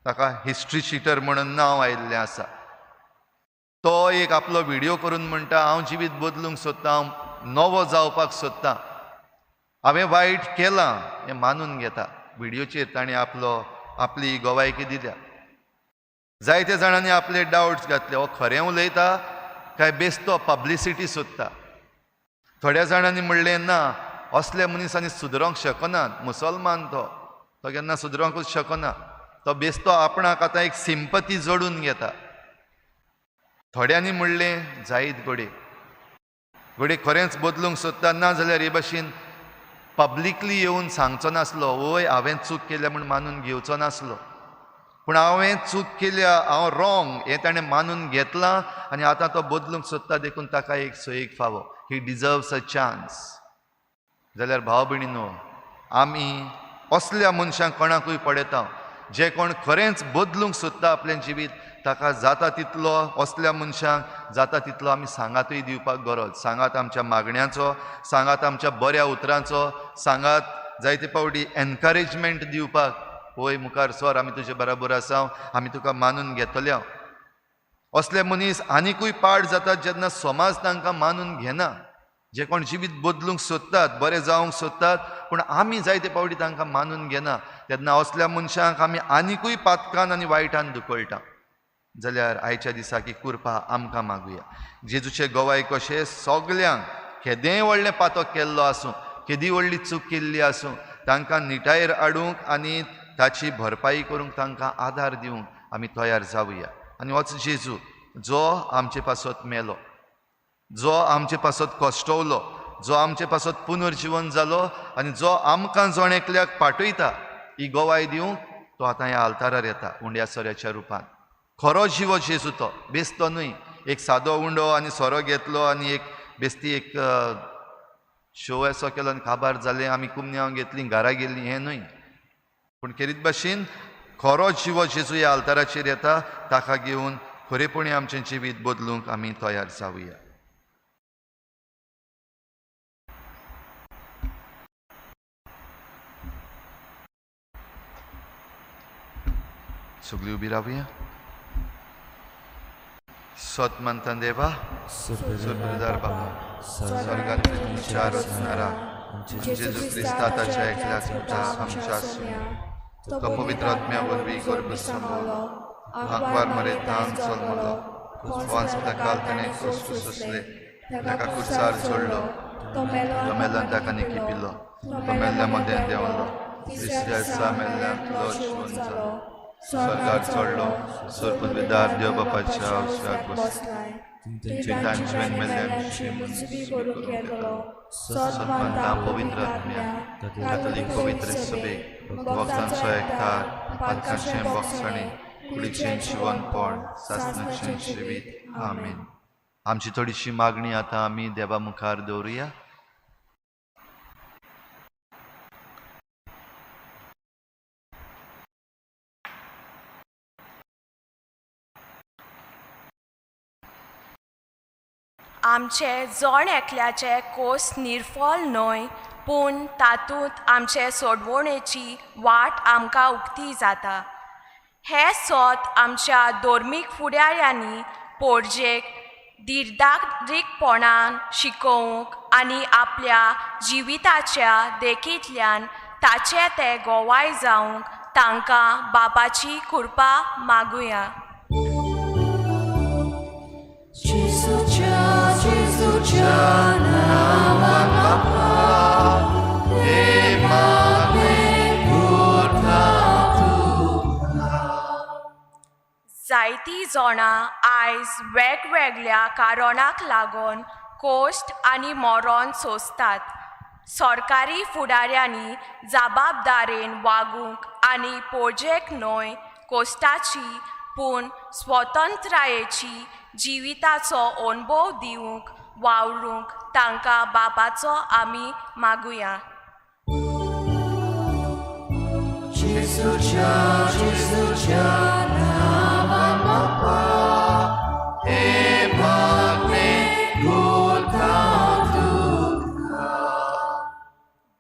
ताका हिस्ट्री शिटर म्हणून नांव आयिल्लें आसा. तो एक आपलो व्हिडियो करून म्हणटा, हांव जिवीत बदलूंक सोदतां, हांव नवो जावपाक सोदतां, हांवें वायट केलां हें मानून घेता. व्हिडियोचेर ताणें आपलो आपली गोवायकी दिल्या. जायते जाणांनी आपले डावट्स घातले, हो खरें उलयता काय बेस्तो पब्लिसिटी सोदता. थोड्या जाणांनी म्हणलें ना, असल्या मनीसांनी सुदरोंक शकनात, मुसलमान तो, तो केन्ना सुदरोंकूच शकना, तो बेस्तो आपणाक आतां एक सिंपती जोडून घेता. थोड्यांनी म्हणलें जायत घडये, घडये खरेंच बदलूंक सोदता, ना जाल्यार हे भाशेन पब्लिकली येवन सांगचो नासलो, वय हांवें चूक केल्या म्हूण मानून घेवचो नासलो, पूण हांवें चूक केल्या, हांव रॉंग हें ताणें मानून घेतलां आनी आतां तो बदलूंक सोदता, देखून ताका एक सोयीक फावो, ही डिजर्व्स अ चान्स. जाल्यार भाव भयणीनो, आमी असल्या मनशांक कोणाकूय पळयता जे कोण खरेंच बदलूंक सोदता आपलें जिवीत, ताका जाता तितलो असल्या मनशांक जाता तितलो आमी सांगातूय दिवपाक गरज. सांगात आमच्या मागण्यांचो, सांगात आमच्या बऱ्या उतरांचो, सांगात जायते फावटी एनकरेजमेंट दिवपाक, वय मुखार सर, आमी तुजे बराबर आसा, आमी तुका मानून घेतले. असले मनीस आनिकूय पाड जातात जेन्ना समाज तांकां मानून घेना. जे कोण जिवीत बदलूंक सोदतात, बरें जावंक सोदतात, पूण आमी जायते फावटी तांकां मानून घेना, तेन्ना असल्या मनशांक आमी आनिकूय पातकान आनी वायटान दुखळटा. जाल्यार आयच्या दिसा की कृपा आमकां मागुया. जेजूचे गोवाय कशें सगल्यांक केदेंय व्हडलें पातक केल्लो आसूं, केदी व्हडली चूक केल्ली आसूं, तांकां निटायेर हाडूंक आनी ताची भरपाई करूंक तांकां आदार दिवंक आमी तयार जावया. आनी होच जेजू जो आमचे पासत मेलो, जो आमचे पासत कश्टवलो, जो आमचे पासत पुनर्जिवन जालो आनी जो आमकां जण एकल्याक पाठयता ही गोवाय दिवंक, तो आतां ह्या आल्तारार येता उंड्या सोऱ्याच्या रुपान. खरो जिवो जेजू तो, बेस्तो न्हय एक सादो उंडो आनी सोरो घेतलो आनी एक बेस्ती एक शो असो केलो आनी काबार जालें, आमी कुमन्यांव घेतली घरा गेलीं, हें न्हय. पूण खेरीत भाशेन खरो जिवो जेजू ह्या आल्ताराचेर येता, ताका घेवन खरेपणी आमचें जिवीत बदलूंक आमी तयार जावया. सगळीं उबी रावया. सत मानता देवा, सुरबुदार बाबा, स्वर्गांतले तुमच्या रचणारा जेजू क्रिस्ता ताच्या एकल्याच पुता आमच्या सुम्या, तो पवित्र आत्म्या वरवीं गर्भ सांबाळलो, आंकवार मरेतान जल्मलो, वांचता ताणें कश्ट सोंसले, ताका कुर्सार चडलो, तो मेल्यान ताका निकिपिलो, तो मेल्ल्या मदें देंवलो, तिसऱ्या दिसा मेल्ल्यांतलो जिवन जालो, स्वर्गार चडलो, सरपदवीदार देव बापाच्या उजव्याक बसलाय, तांचे मेल्ल्यांची मुजबी करूंक येतलो, सत पवित्र आत्म्या, कॅथोलीक पवित्र सभेक, भक्तांचो एकठार, पातकांचें बोगसणें, कुडीचें जिवनपण, सासणाचें जिवीत. आमेन. आमची थोडीशी मागणी आतां आमी देवा मुखार दवरुया. आमचे जण एकल्याचे कोस निर्फल न्हय, पूण तातूंत आमचे सोडवणेची वाट आमकां उक्ती जाता. हें सोत आमच्या धर्मीक फुडाऱ्यांनी पोरजेक दिर्दारीकपणान शिकोवंक आनी आपल्या जिविताच्या देखींतल्यान ताचे ते गोवाय जावंक तांकां बापाची कृपा मागुया. जेजूच्या जेजूच्या नांवान बापा हे मागणें करता तुका. जायतीं जाणां आयज वेगवेगळ्या कारणाक लागून कोश्ट आनी मरण सोंसतात. सरकारी फुडाऱ्यांनी जबाबदारेन वागूंक आनी पोरजेक न्हय कोश्टाची पूण स्वतंत्रायेची जिविताचो अणभव दिवंक वावरूंक तांकां बापाचो आमी मागुया. जेजूच्या जेजूच्या नांवान बापा हे मागणें करता तुका.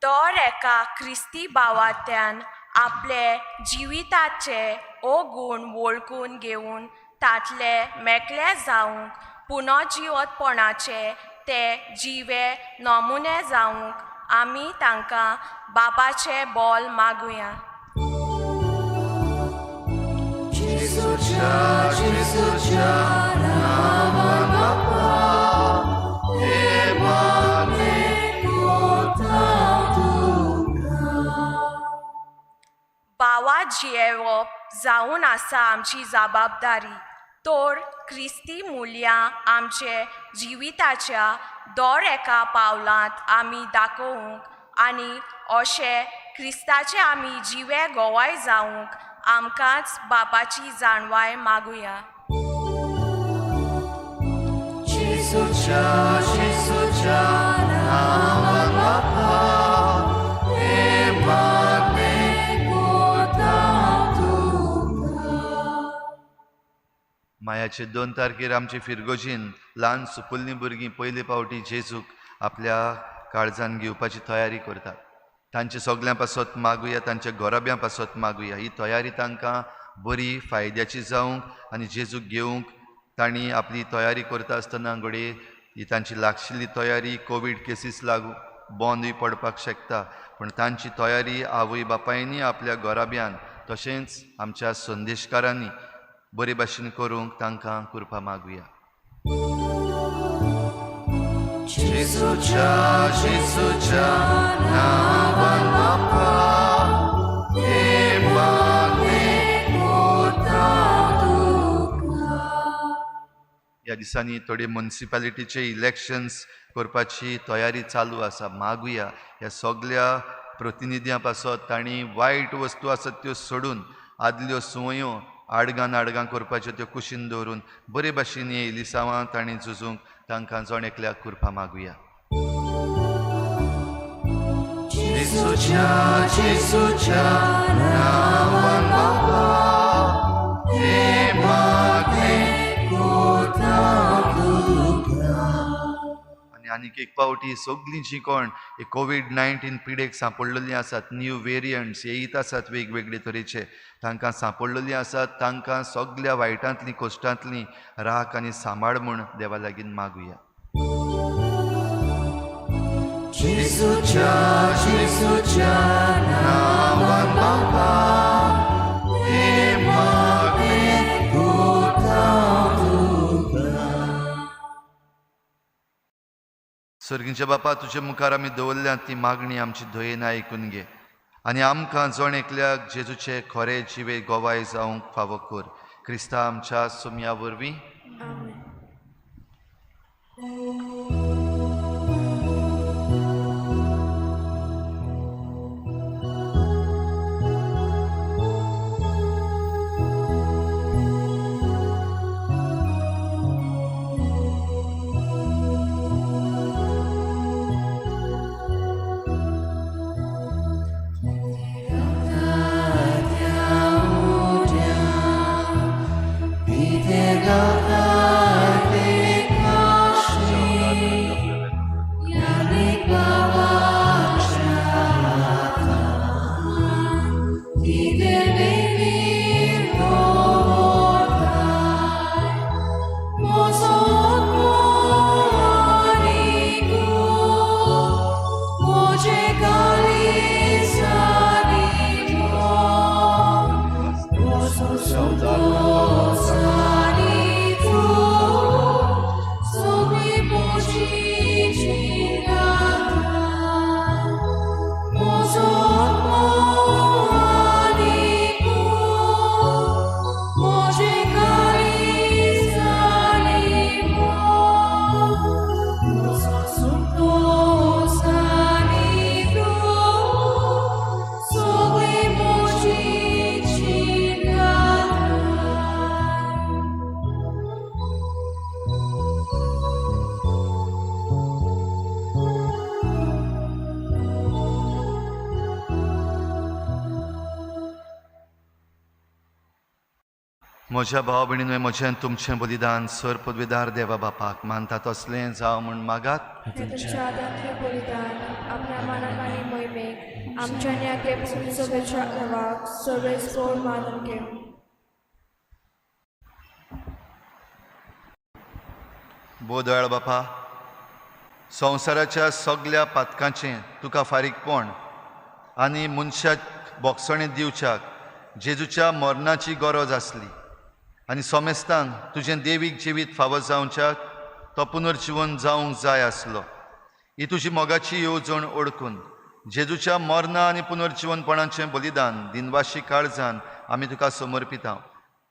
दर एका क्रिस्ती भावात्यान आपले जिविताचे ओ गूण वळखून घेवन तांतले मेकळे जावंक पुनर्जिवतपणाचे ते जिवे नमुने जावंक आमी तांकां बापाचें बोल मागुया. जेजूच्या जेजूच्या नांवान बापा हे मागणें करता तुका. भावा जियेवप जावन आसा आमची जबाबदारी, तर क्रिस्ती मुल्यां आमचे जिविताच्या दर एका पावलांत आमी दाखोवंक आनी अशें क्रिस्ताचे आमी जिवे गोवाय जावंक आमकांच बापाची जाणवाय मागुया. जेजूच्या जेजूच्या नांवान बापा हे मागणें करता तुका. मायाचे 2 तारखेर आमचे फिरगोजीन ल्हान सुपुल्लीं भुरगीं पयले फावटी जेजूक आपल्या काळजान घेवपाची तयारी करतात. तांचे सगल्यां पासत मागुया, तांच्या घराब्यां पासत मागुया. ही तयारी तांकां बरी फायद्याची जावंक आनी जेजूक घेवंक तांणी आपली तयारी करता आसतना घडये ही तांची लागशिल्ली तयारी कोवीड केसीस लागू बंदूय पडपाक शकता, पूण तांची तयारी आवय बापायनी आपल्या घराब्यान तशेंच आमच्या संदेशकारांनी बरे भाशेन करूंक तांकां कृपा मागुया. जेजूच्या जेजूच्या नांवान बापा हे मागणें करता तुका. ह्या दिसांनी थोडे मुन्सिपालिटीचे इलेक्शन्स करपाची तयारी चालू आसा. मागुया ह्या सगल्या प्रतिनिध्यां पासत तांणी वायट वस्तू आसात त्यो सोडून आदल्यो संवयो आडगां नाडगां करपाच्यो त्यो कुशीन दवरून बरे भाशेन हे इलिसांवां तांणी झुजूंक तांकां जण एकल्याक कृपा मागुया. जेजूच्या जेजूच्या नांवान बापा हे मागणें करता तुका. आनी आनीक एक फावटी सगळीं जीं कोण हे कोवीड-19 पिडेक सांपडलेलीं आसात, न्यू वेरियंट्स येयत आसात वेगवेगळे तरेचे, तांकां सांपडलेलीं आसात, तांकां सगल्या वायटांतलीं कश्टांतलीं राख आनी सांबाळ म्हूण देवा लागीं मागुया. जेजूच्या जेजूच्या नांवान बापा हे मागणें करता तुका. सर्गींच्या बापा, तुजे मुखार आमी दवरल्या ती मागणी आमची दयेन आयकून घे आनी आमकां जण एकल्याक जेजूचे खरे जिवे गोवाय जावंक फावो कर. क्रिस्ता आमच्या सोमया वरवीं. Vite म्हज्या भाव भयणीन म्हजें तुमचें बलिदान सर पदवीदार देवा बापाक मानता तसलें जावं म्हूण मागात. तुमच्या हातांतलें बलिदान आपल्या मानाक आनी मोहिमेक आमच्या न्याके सभेच्या देवाक सर्वेस्पोर मानून घेवं. बोदयाळ बापा, संवसाराच्या सगल्या पातकांचें तुका फारीकपण आनी मनशाक बोगसणें दिवच्याक जेजूच्या मरणाची गरज आसली आनी सोमेस्तांक तुजें देवीक जिवीत फावो जावच्याक तो पुनर्जिवन जावंक जाय आसलो. ही तुजी मोगाची येवजण ओळखून जेजूच्या मरणा आनी पुनर्जिवनपणाचें बलिदान दिनवाशी काळजान आमी तुका समर्पिता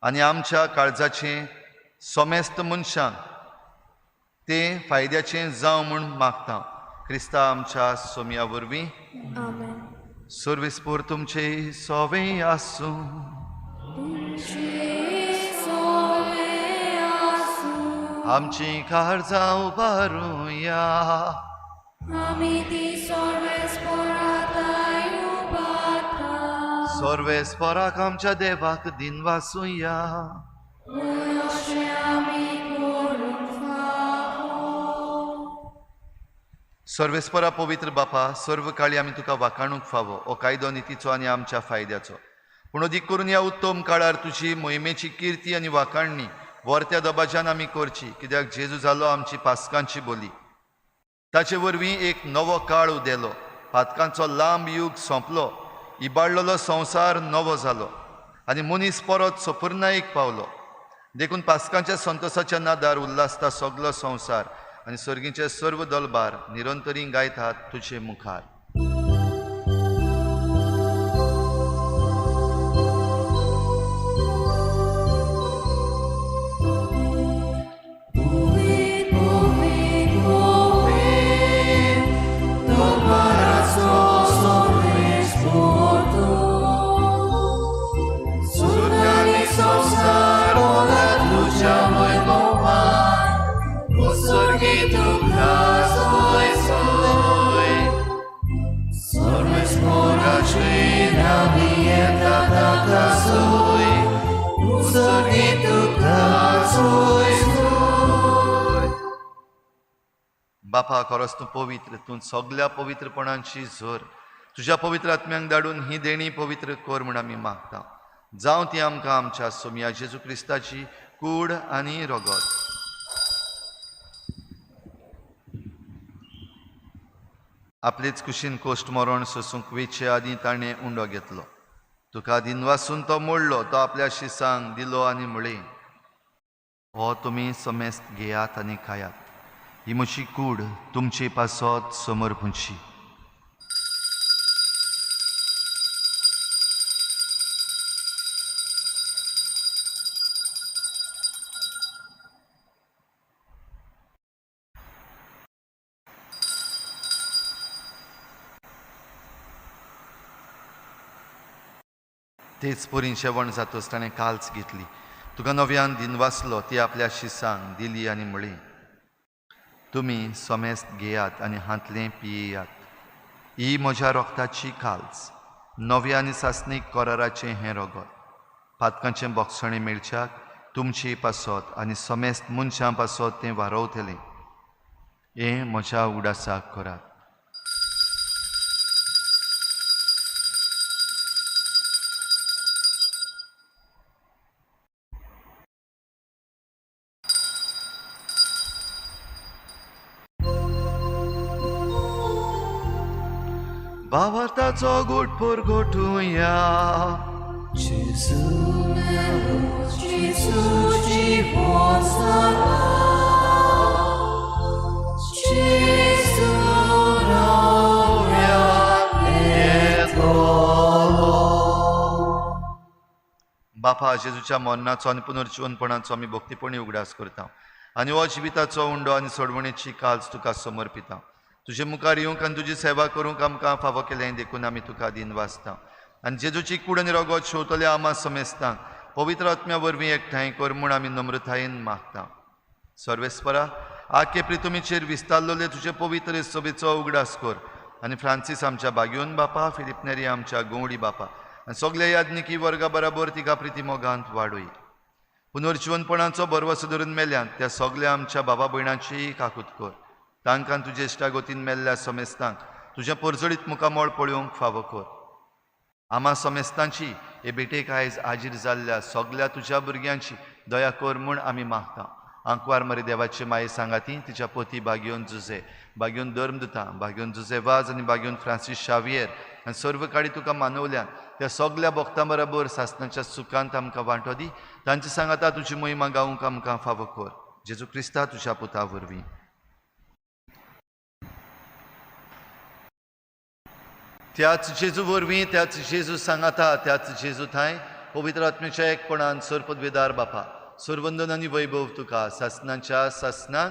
आनी आमच्या काळजाचें सोमेस्त मनशांक तें फायद्याचें जावं म्हूण मागता. क्रिस्ता आमच्या सोमया वरवीं. आमेन. सर्वेस्पोर तुमचे सोवे आसूं. आमची काळजां उबारुया. सर्वेस्पोराक आमच्या देवाक दिनवासुया. सर्वेस्परा पवित्र बापा, सर्व काळी आमी तुका वाखाणूंक फावो हो कायदो नितीचो आनी आमच्या फायद्याचो. पूण अदीक करून ह्या उत्तम काळार तुजी मोहिमेची किर्ती आनी वाखाणणी वर्त्या दबाज्यान आमी करची, कित्याक जेजू जालो आमची पास्कांची बोली. ताचे वरवीं एक नवो काळ उदेलो, पातकांचो लांब युग सोंपलो, इबाडलेलो संवसार नवो जालो आनी मनीस परत सपुर्णायेक पावलो. देखून पास्कांच्या संतोसाच्या नादार उल्हासता सगलो संवसार आनी सर्गीचे सर्व दलबार निरंतरी गायतात तुजे मुखार. बापा, खरोच तूं पवित्र, तूं सगल्या पवित्रपणांची झर. तुज्या पवित्र आत्म्यांक धाडून ही देणी पवित्र कर म्हूण आमी मागता. जावं ती आमकां आमच्या सोमया जेजू क्रिस्ताची कूड आनी रगत. आपलेच कुशीन कोश्ट मरण सोसूंक वेचे आदीं ताणें उंडो घेतलो. तुका दिनवासून तो मोडलो, तो आपल्या शिसांक दिलो आनी म्हळें, हो तुमी समेस्त घेयात आनी खायात, ही म्हजी कूड तुमचे पासत समर्पूंची. तेच परीन जेवण जातच ताणें काल्च घेतली, तुका नव्यान दिनवासलो, ती आपल्या शिसांक दिली आनी म्हळी, तुमी समेस्त घेयात आनी हांतलें पियेयात, ही म्हज्या रोगताची काल्च, नव्या आनी सासणीक कराराचें हें रगत, पातकांचें बोगसणें मेळच्याक तुमचे पासत आनी समेस्त मनशां पासत तें वारवतलें. हें म्हज्या उडासाक करात. भावार्थाचो गोट परगटुया. जेजू मेरो, जेजूची होसाना, जेजू नव्या येतलो. बापा, जेजूच्या मरणाचो आनी पुनर्जिवनपणाचो आमी भक्तीपणी उगडास करता आनी हो जिविताचो उंडो आनी सोडवणेची काल्च तुका समर्पिता. तुजे मुखार येवंक आनी तुजी सेवा करूंक आमकां फावो केलें देखून आमी तुका दिनवासता. आनी जेजूची कूड आनी रगत शेवतल्या आमा समेस्तांक पवित्र आत्म्या वरवीं एकठांय कर म्हूण आमी नम्रतायेन मागता. सर्वेस्परा, आखे प्रितुमीचेर विस्तारलेले तुजे पवित्र सभेचो उगडास कर आनी फ्रांसीस आमच्या बागयोन बापा, फिलिप नेरी आमच्या गोवडी बापा आनी सगल्या याज्ञिकी वर्गा बराबर तिका प्रिती मोगांत वाडय. पुनर्जिवनपणाचो भरवसो धरून मेल्यात त्या सगल्या आमच्या बाबा भयणांचीय काकूत कर. तांकां तुजे इश्टागतीन मेल्ल्या समेस्तांक तुजें परजळीत मुखामळ पळोवंक फावो कर. आमा समेस्तांची हे भेटेक आयज हाजीर जाल्ल्या सगल्या तुज्या भुरग्यांची दया कर म्हूण आमी मागता. आंकवार मरे देवाची माये सांगाती तिच्या पोती बागयोन जुजे, बागयोन धर्मदुता, बागयोन जुजे वाज आनी बागयोन फ्रांसीस शावियर आनी सर्व काडी तुका मानवल्यान त्या सगल्या भक्तां बरोबर सासणाच्या सुखांत आमकां वांटो दी. तांचे सांगाता तुजी महिमा गावंक आमकां फावो कर. जेजू क्रिस्ता तुज्या पुता वरवीं. त्याच जेजू वरवीं, त्याच जेजू सांगाता, त्याच जेजू थांय पवित्र आत्म्याच्या एकपणान सर्वपदवेदार बापा सर्वंदन आनी वैभव तुका सासनाच्या सासना.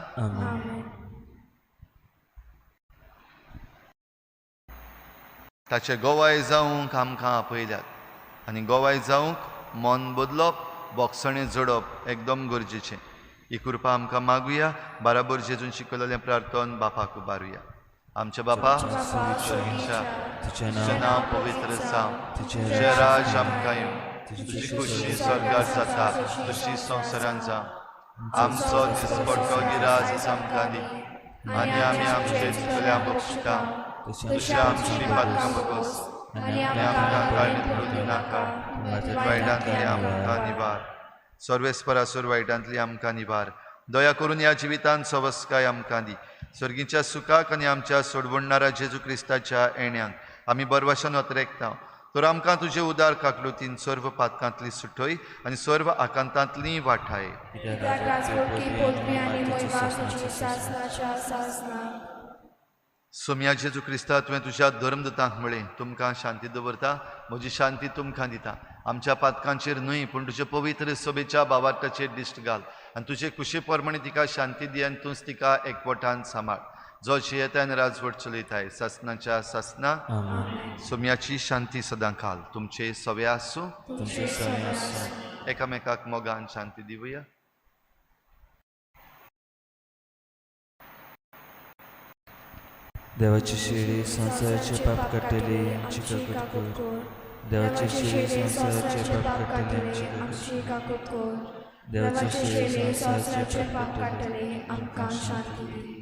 ताचे गोवाय जावंक आमकां आपयल्यात आनी गोवाय जावंक मन बदलप, बोगसणें जोडप एकदम गरजेचें. ही कृपा आमकां मागुया. बराबर जेजून शिकयलेलें प्रार्थन बापाक उबारुया. आमच्या बापा तुजें नांव पवित्र जावं, तुजें राज आमकां येवं, तुजी खुशी स्वर्गार जाता तशी संवसारान जावं. आमचो दिसपट्टो गिराज आमकां दी आनी आमी आमचे चुकल्या बक्षिता तशी आमची पात्रां बगस आनी आमकां काळणीत पडूं नाका, वायटांतली आमकां निवार. सर्वेस्परासूर वायटांतली आमकां निवार. दया करून ह्या जिवितांत सवस्काय आमकां दी. सर्गीच्या सुखाक आनी आमच्या सोडवणणारा जेजू क्रिस्ताच्या येण्याक आमी बरवाशान अतरेकता. तर आमकां तुजे उदार काकलुतीन सर्व पातकांतली सुटय आनी सर्व आकांतांतली वाठाय. सोम्या जेजू क्रिस्ता, तुवें तुज्या धर्मदुतांक म्हळें, तुमकां शांती दवरता, म्हजी शांती तुमकां दिता. आमच्या पातकांचेर न्हय पूण तुजे पवित्र सभेच्या बावार्थाचेर दिश्ट घाल आनी तुजे कुशे प्रमाणे तिका शांती दी आनी तूंच तिका एकवटान सांबाळ. जो जियेता आनी राजवट चलयताय सासनाच्या सासना. सोम्याची शांती सदां काल तुमचे सवे आसूं. एकामेकाक मोगान शांती दिवया. देवाची शेळी संवसाराचे पाप काडटली आमची काकूत कर. देवाची शेळी संवसाराचे पाप काडटली आमची काकूत कर. देवाची शेळी संवसाराचे पाप काडटली आमकां शांती दी.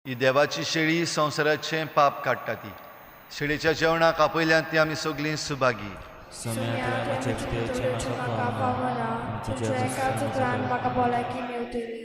ही देवाची शेळी संवसाराचें पाप काडटा. ती शेळीच्या जेवणाक आपयल्यान ती आमी सगळीं सुभागी. म्हाका भलायकी मेवतली.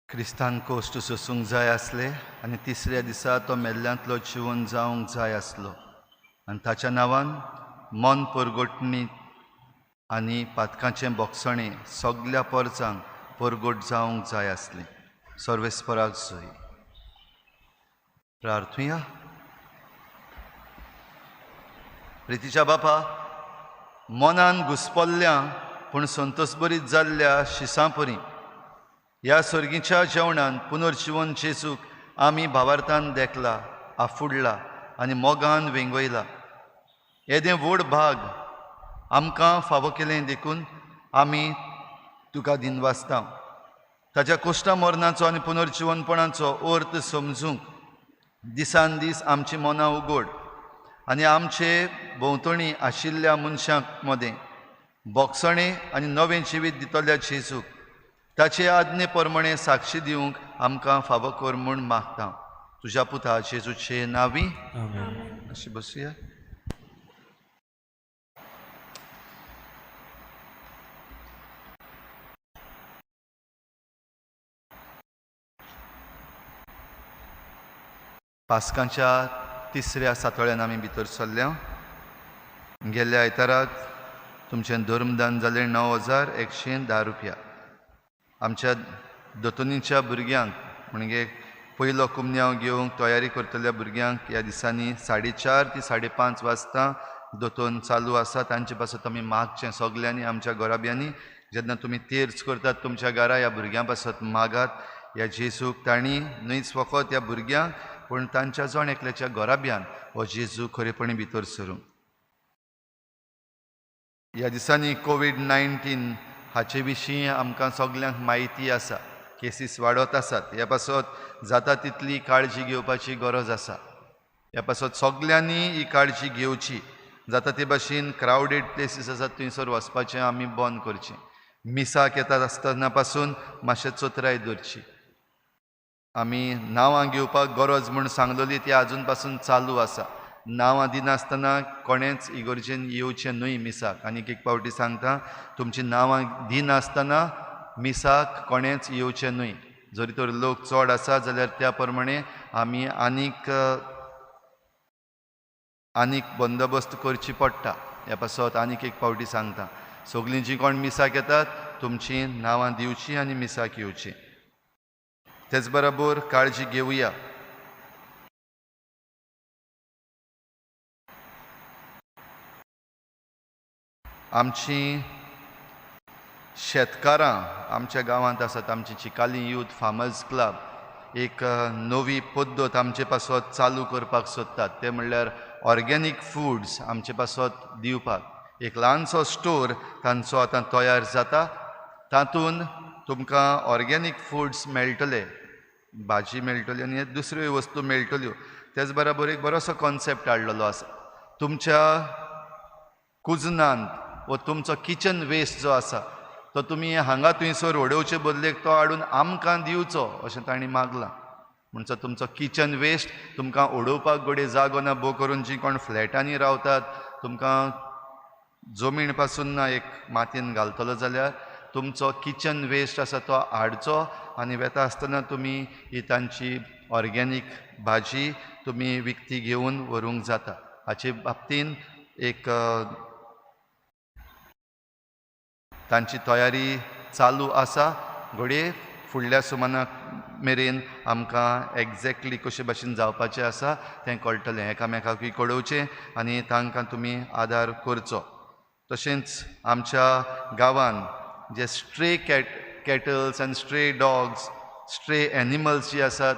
क्रिस्तान कोश्ट सोसूंक जाय आसले आनी तिसऱ्या दिसा तो मेल्ल्यांतलो जिवन जावंक जाय आसलो आनी ताच्या नांवान मन परगटणी आनी पातकांचें बोगसणें सगल्या पोरचांक परगट जावंक जाय आसलें. सर्वेस्पराक जोय. प्रार्थुया. प्रितीच्या बापा, मनान घुसपल्ल्या पूण संतोषभरीत जाल्ल्या शिसां परी ह्या सर्गीच्या जेवणान पुनर्जिवन जेजूक आमी भावार्थान देखला, आफुडला आनी मोगान वेंगयला. येदें व्हड भाग आमकां फावो केलें देखून आमी तुका दिनवासता. ताच्या कोश्टा मरणाचो आनी पुनर्जिवनपणाचो अर्थ समजूंक दिसान दीस आमची मनां उगड आनी आमचे भोंवतणी आशिल्ल्या मनशां मदें बोगसणें आनी नवें जिवीत दितल्या जेजूक ताचे आज्ञे प्रमाणे साक्षी दिवंक आमकां फावो कर म्हूण मागता. तुज्या पुता जेजूचे नांवी आमेन. अशी बसुया. पास्कांच्या तिसऱ्या सातोळ्यान आमी भितर सरल्या. गेल्ल्या आयताराक तुमचें धर्मदान जालें 9,110 रुपया. आमच्या दोतोनीच्या भुरग्यांक म्हणजे पयलो कुमन्यांव घेवंक तयारी करतल्या भुरग्यांक ह्या दिसांनी 4:30 ते 5:30 वाजता दोतोन चालू आसा. तांचे पासत आमी मागचें सगल्यांनी आमच्या घराब्यांनी. जेन्ना तुमी तेर्च करतात तुमच्या घरा ह्या भुरग्यां पासत मागात. ह्या जेजूक तांणी न्हयच फकत ह्या भुरग्यांक पूण तांच्या जण एकल्याच्या घराब्यान हो जेजू खरेपणी भितर सरूं. ह्या दिसांनी कोवीड-19 हाचे विशीं आमकां सगल्यांक म्हायती आसा. केसीस वाडत आसात. ह्या पासत जाता तितली काळजी घेवपाची गरज आसा. ह्या पासत सगल्यांनी ही काळजी घेवची. जाता ते भाशेन क्रावडेड प्लेसीस आसात थंयसर वचपाचें आमी बंद करचें. मिसाक येतात आसतना पासून मातशें चतराय दवरची. आमी नांवां घेवपाक गरज म्हूण सांगलेली ती आजून पासून चालू आसा. नांवां दिनासतना कोणेंच इगर्जेन येवचें न्हय मिसाक. आनीक एक फावटी सांगता, तुमचीं नांवां दिनासतना मिसाक कोणेंच येवचें न्हय. जरी तर लोक चड आसा जाल्यार त्या प्रमाणे आमी आनीक आनीक बंदोबस्त करची पडटा. ह्या पासत आनीक एक फावटी सांगता, सगळीं जीं कोण मिसाक येतात तुमचीं नांवां दिवचीं आनी मिसाक येवचीं. तेच बरोबर काळजी घेवया. आमची शेतकारां आमच्या गांवांत आसात. आमची चिकाली यूथ फार्मर्स क्लब एक नवी पद्दत आमचे पासत चालू करपाक सोदतात. ते म्हणल्यार ऑर्गेनीक फुड्स आमचे पासत दिवपाक एक ल्हानसो स्टोर तांचो आतां तयार जाता. तातूंत तुमकां ऑर्गेनीक फुड्स मेळटले, भाजी मेळटली आनी दुसऱ्यो वस्तू मेळटल्यो. तेच बराबर एक बरोसो कॉन्सेप्ट हाडलेलो आसा. तुमच्या कुजनांत वो तुमचो किचन वेस्ट जो आसा तो तुमी हांगा थंयसर उडोवचे बदलेक तो हाडून आमकां दिवचो अशें तांणी मागलां. म्हणचो तुमचो किचन वेस्ट तुमकां उडोवपाक घडये जागो ना, भोव करून जीं कोण फ्लॅटांनी रावतात तुमकां जमीन पासून ना एक मातयेन घालतलो जाल्यार तुमचो किचन वेस्ट आसा तो हाडचो आनी वेता आसतना तुमी ही तांची ऑर्गेनीक भाजी तुमी विकती घेवन व्हरूंक जाता. हाचे बाबतीन एक तांची तयारी चालू आसा. घडये फुडल्या सुमानाक मेरेन आमकां एग्जॅक्टली कशे भाशेन जावपाचें आसा तें कळटलें. एकामेकाकूय कळोवचें आनी तांकां तुमी आदार करचो. तशेंच आमच्या गांवान जे स्ट्रे कॅटल्स आनी स्ट्रे डॉग्स, स्ट्रे एनिमल्स जी आसात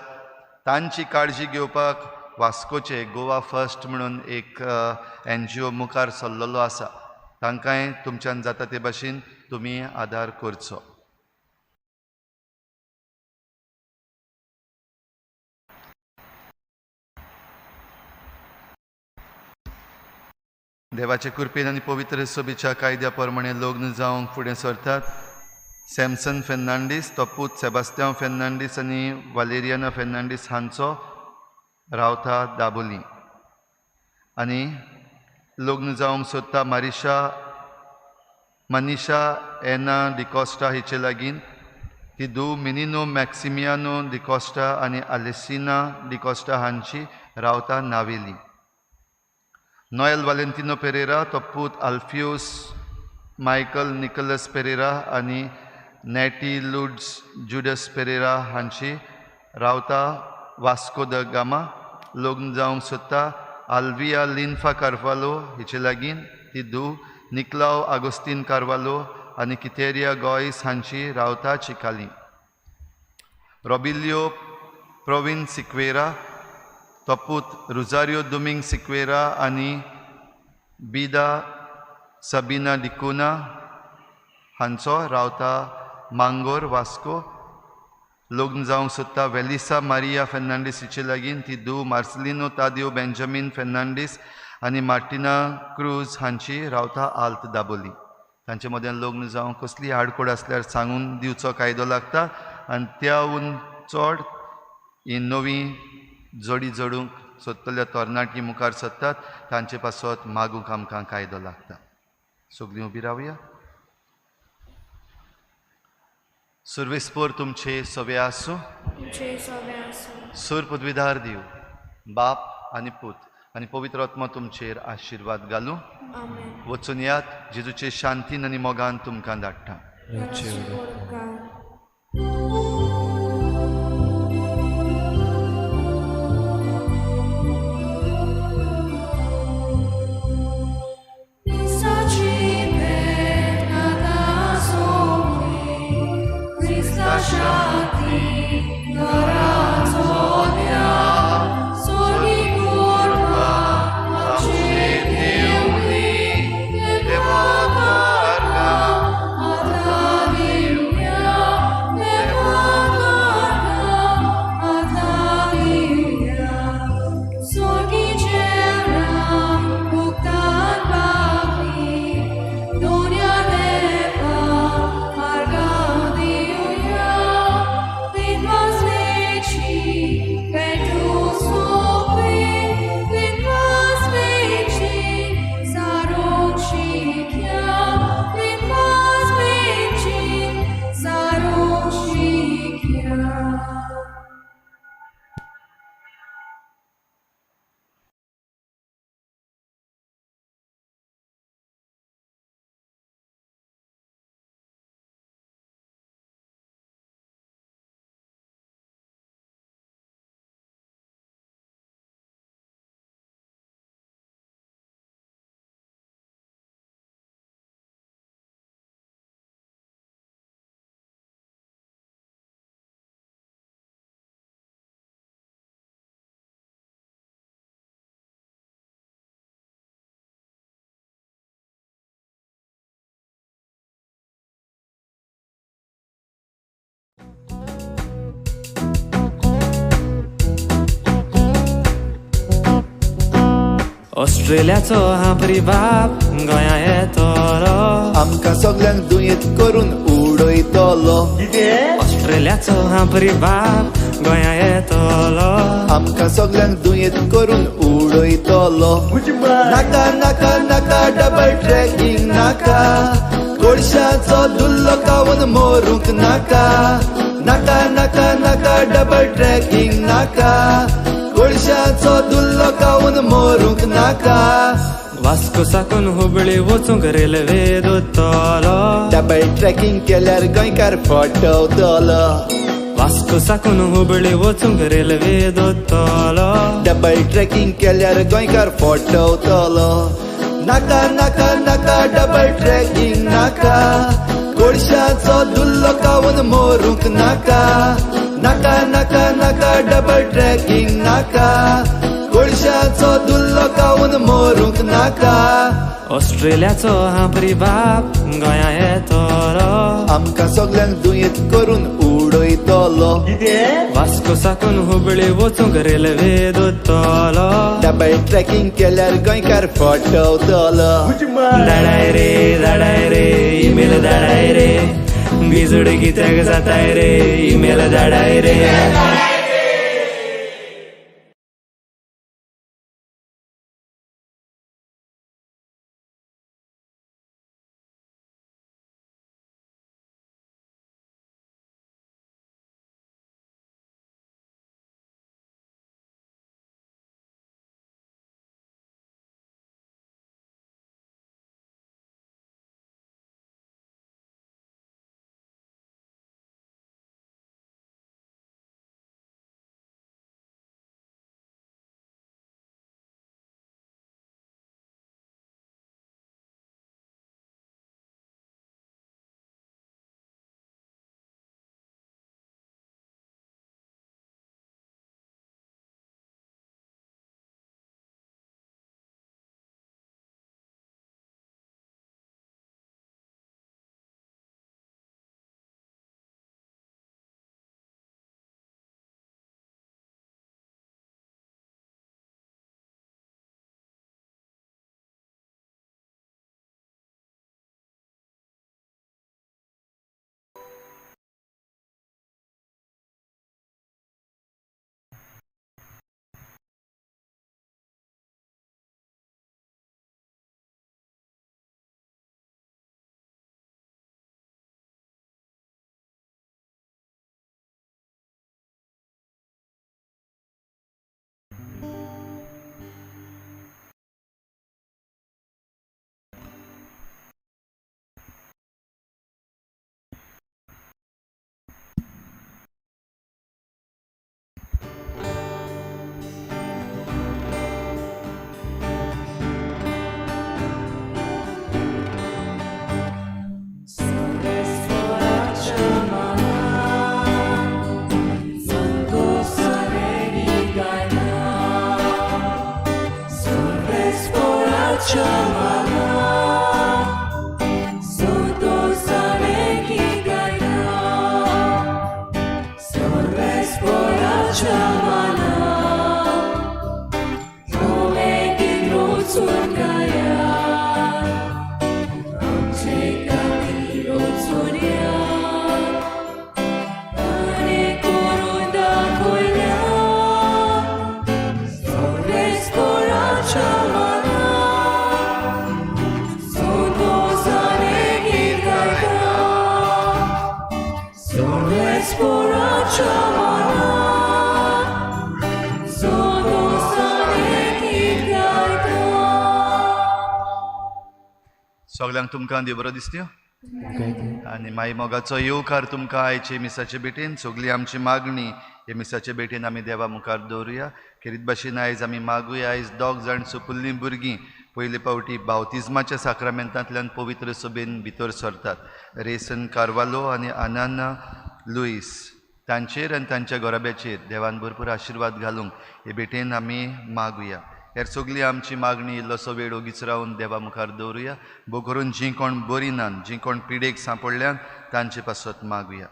तांची काळजी घेवपाक वास्कोचे गोवा फर्स्ट म्हणून एक एनजीओ मुखार सरलेलो आसा. तांकांय तुमच्यान जाता ते भाशेन तुमी आदार करचो. देवाचे कृपेन आनी पवित्र सभेच्या कायद्या प्रमाणे लग्न जावंक फुडें सरतात सॅमसन फेर्नांडीस, तो पूत सेबास्त्यांव फेर्नांडीस आनी वालेरियाना फेर्नांडीस हांचो रावता दाबोली. आनी लग्न जावंक सोदता मारिशा मनीषा एना डिकॉस्टा हिचे लागीं. ती धूव मिनिनो मॅक्सिमियानो डिकॉस्टा आनी आलेसिना डिकॉस्टा हांची रावता नावेली. नोएल वालेंतिनो पेरेरा, तो पूत आल्फियोस मायकल निकोलस पेरेरा आनी नॅटी लुड्स जुडस पेरेरा हांची रावता वास्को the Gama. लग्न जावंक सोदता आल्विया लिन्फा कार्वालो हिचे लागीं. ती धूव निकलाव आगोस्तीन कार्वालो आनी कितेरिया गोयस हांची रावता चिकाली. रॉबिलियो प्रोवीन सिक्वेरा, तो पूत रुजारियो दुमींग सिक्वेरा आनी बिदा सबिना डिकुना हांचो रावता मांगोर वास्को. लग्न जावंक सोदता वेलिसा मारिया फेर्नांडीस हिचे लागीं. ती धूव मार्सलिनो तादियो बेंजामीन फेर्नांडीस आनी मार्टिना क्रूज हांची रावता आल्त दाबोली. तांचे मदें लग्न जावंक कसली आडकोड आसल्यार सांगून दिवचो कायदो लागता आनी त्याहून चड ही नवी जोडी जोडूंक सोदतल्या तरणाटी मुखार सरतात तांचे पासत मागूंक आमकां कायदो लागता. सगळीं उबी रावया. सुर्वेस्पोर तुमचे सवे आसूं. सूर पदवीधार दिव बाप आनी पूत आनी पवित्र आत्मा तुमचेर आशिर्वाद घालूं. वचून यात. जेजूचे शांतीन आनी मोगान तुमकां धाडटा. देवा ऑस्ट्रेलियाचो हांपरी बाप गोंया येतलो, आमकां सगल्यांक दुयेंत करून उडयतलो. ऑस्ट्रेलियाचो हांपरी बाप गोंया येतलो, आमकां सगल्यांक दुयेंत करून उडयतलो. नाका नाका नाका डबल ट्रॅकिंग नाका, कोळशाचो धुल्लो खावन मरूंक नाका. नाका नाका नाका डबल ट्रॅकिंग नाका, कोळशाचो धुल्लो खावन मरूंक नाका. वास्को साकून हुबळी वचूंक रेल्वे दोतलो, डबल ट्रॅकिंग केल्यार गोंयकार फटवतलो. वास्को साकून हुबळी वचूंक रेल्वे दोतलो, डबल ट्रॅकिंग केल्यार गोंयकार फटवतलो. नाका नाका नाका डबल ट्रॅकिंग नाका, कोळशाचो धुल्लो खावन मरूंक नाका. नाका नाका नाका डबल ट्रॅकिंग नाका, कोळशाचो धुल्लो खावन मरूंक नाका. ऑस्ट्रेलियाचो हांपरी बाप गोंया येतलो, आमकां सगल्यांक दुयेंत करून उडयतलो. वास्को साकून हुबळी वचूंक रेल्वे दोतलो, डबल ट्रॅकिंग केल्यार गोंयकार फटवतलो. धाडाय रे धाडाय रे इमेल धाडाय रे, बिजोड कित्याक जाताय रे इमेल धाडाय रे. सगल्यांक तुमकां देव बरो दिसत्यो आनी माई मोगाचो येवकार तुमकां आयचे मिसाचे भेटेन. सगळी आमची मागणी हे मिसाचे भेटेन आमी देवा मुखार दवरुया. खेरीत भाशेन आयज आमी मागुया, आयज दोग जाण सोपुल्लीं भुरगीं पयले फावटी बावतिज्माच्या साक्रामेंतांतल्यान पवित्र सभेन भितर सरतात. रेसन कार्वालो आनी अनाना लुईस तांचेर आनी तांच्या घराब्याचेर देवान भरपूर आशिर्वाद घालूंक हे भेटेन आमी मागुया. हेर सगळी आमची मागणी इल्लोसो वेळ ओगीच रावन देवा मुखार दवरुया. भोव करून जीं कोण बरीं नात, जीं कोण पिडेक सांपडल्यान तांचे पासत मागुया.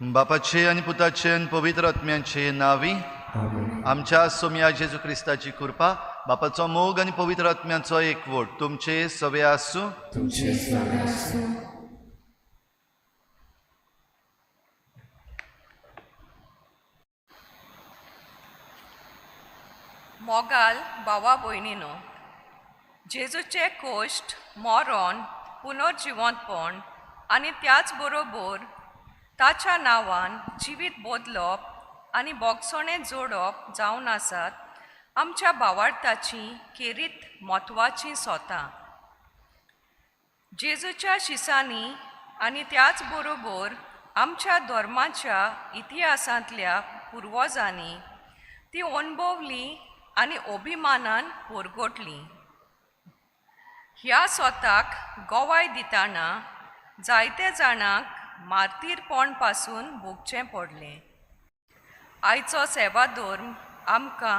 बापाचे आनी पुताचे आनी पवित्र आत्म्याचे नांवी आमच्या सोमया जेजू क्रिस्ताची कृपा, बापाचो मोग आनी पवित्र आत्म्याचो एकवट तुमचे सवे आसूं. तुमचे सगळे आसूं. मोगाल भावा भयणीनो, जेजूचे कोश्ट, मरण, पुनर्जिवंतपण आनी त्याच बरोबर ताच्या नांवान जिवीत बदलप आनी बोगसणें जोडप जावन आसात आमच्या भावार्थाची खेरीत म्हत्वाचीं सोतां. जेजूच्या शिसांनी आनी त्याच बरोबर आमच्या धर्माच्या इतिहासांतल्या पुर्वजांनी ती अणभवली आनी अभिमानान परगटली. ह्या स्वताक गवाय दितना जायते जाणांक मार्तीरपण पासून भोगचें पडलें. आयचो सेवा धर्म आमकां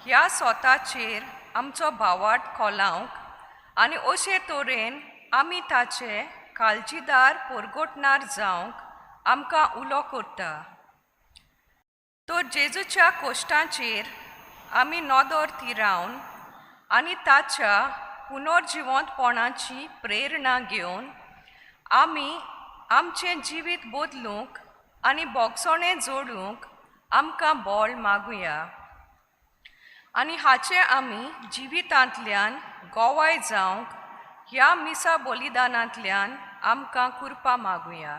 ह्या स्वताचेर आमचो भावार्थ खोलावंक आनी अशे तरेन आमी ताचे काळजीदार परगटणार जावंक आमकां उलो करता. तर जेजूच्या कोश्टांचेर आमी नदर थिरावन आनी ताच्या पुनर्जिवंतपणाची प्रेरणा घेवन आमी आमचें जिवीत बदलूंक आनी बोगसणें जोडूंक आमकां बळ मागुया आनी हाचें आमी जिवितांतल्यान गवाय जावंक ह्या मिसा बलिदानांतल्यान आमकां कृपा मागुया.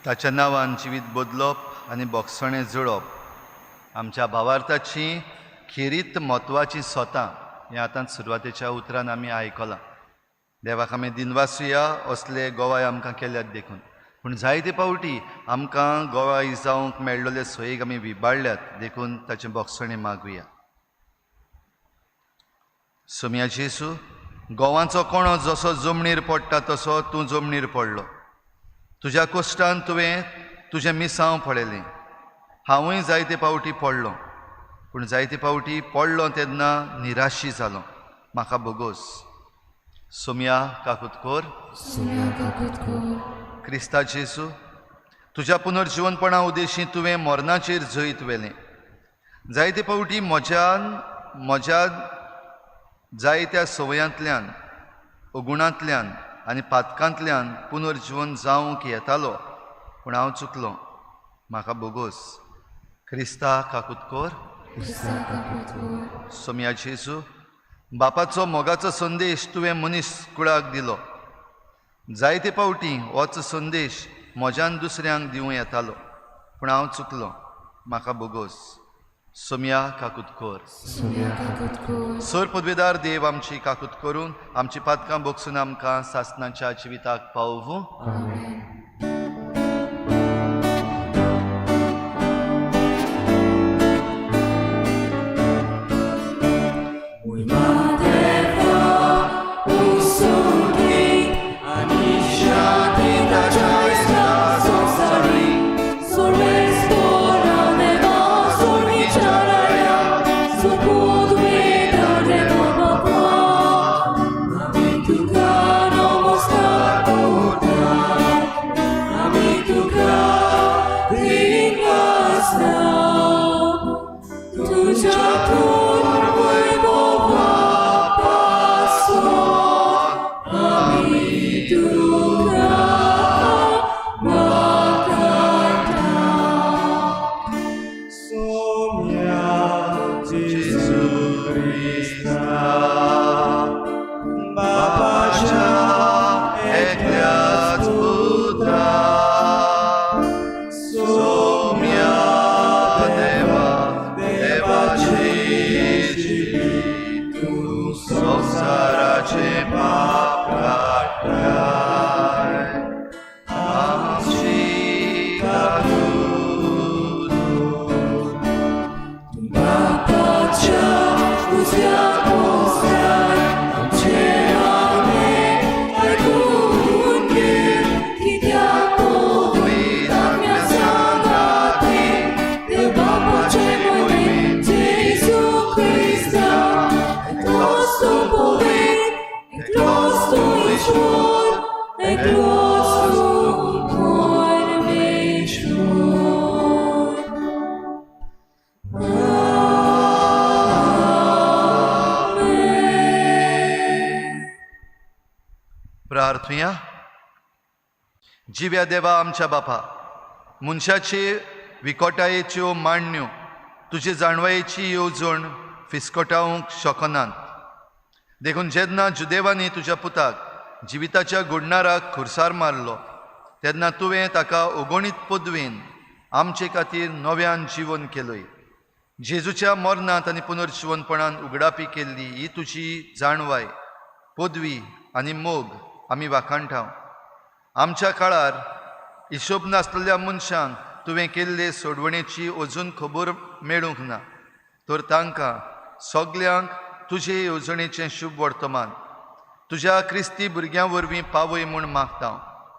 ताच्या नांवान जिवीत बदलप आनी बोगसणें जोडप आमच्या भावार्थाची खेरीत म्हत्वाची सोतां हें आतां सुरवातेच्या उतरान आमी आयकलां. देवाक आमी दिनवासुया असले गोवाय आमकां केल्यात देखून. पूण जायते फावटी आमकां गोवाय जावंक मेळ्ळले सोयीक आमी विबाडल्यात देखून ताचें बोगसणें मागुया. सोमया जेजू, गोवांचो कोणो जसो जमनीर पडटा तसो तूं जमनीर पडलो. तुज्या कोश्टान तुवें तुजें मिसांव पळयलें. हांवूय जायते फावटी पडलो, पूण जायते फावटी पडलो तेन्ना निराशी जालो. म्हाका भोगोस. सोमया काकूत कर. सोमया काकूत कर. क्रिस्ता जेजू, तुज्या पुनर्जिवनपणा उद्देशी तुवें मरणाचेर जैत व्हेलें. जायते फावटी म्हज्या जायत्या संवयांतल्यान, अगुणांतल्यान आनी पातकांतल्यान पुनर्जिवन जावंक येतालो, पूण हांव चुकलो. म्हाका भोगोस. क्रिस्ता काकूत कर. क्रिस्ता काकूत कर. सोमया जेजू, बापाचो मोगाचो संदेश तुवें मनीस कुळाक दिलो. जायते फावटी होच संदेश म्हज्यान दुसऱ्यांक दिवं येतालो, पूण हांव चुकलो. म्हाका भोगोस. सोमया काकूत कर. सोमया काकूत कर. सर पदवेदार देव आमची काकूत करून आमची पातकां भोगसून आमकां सासणाच्या जिविताक पावोवं. आमेन. जिव्या देवा आमच्या बापा, मनशाचे विकोटायेच्यो मांडण्यो तुजे जाणवायेची येवजण फिस्कटावंक शकनात. देखून जेन्ना जुदेवांनी तुज्या पुताक जिविताच्या गुडणाराक खुर्सार मारलो तेन्ना तुवें ताका ओगणीत पदवेन आमचे खातीर नव्यान जिवन केलय. जेजूच्या मरणांत आनी पुनर्जिवनपणान उगडापी केल्ली ही तुजी जाणवाय, पदवी आनी मोग आमी वाखाणटाव. आमच्या काळार हिशोब नासलेल्या मनशांक तुवें केल्ले सोडवणेची अजून खबर मेळूंक ना, तर तांकां सगल्यांक तुजे येवजणेचें शुभ वर्तमान तुज्या क्रिस्ती भुरग्यां वरवीं पावय म्हूण मागता.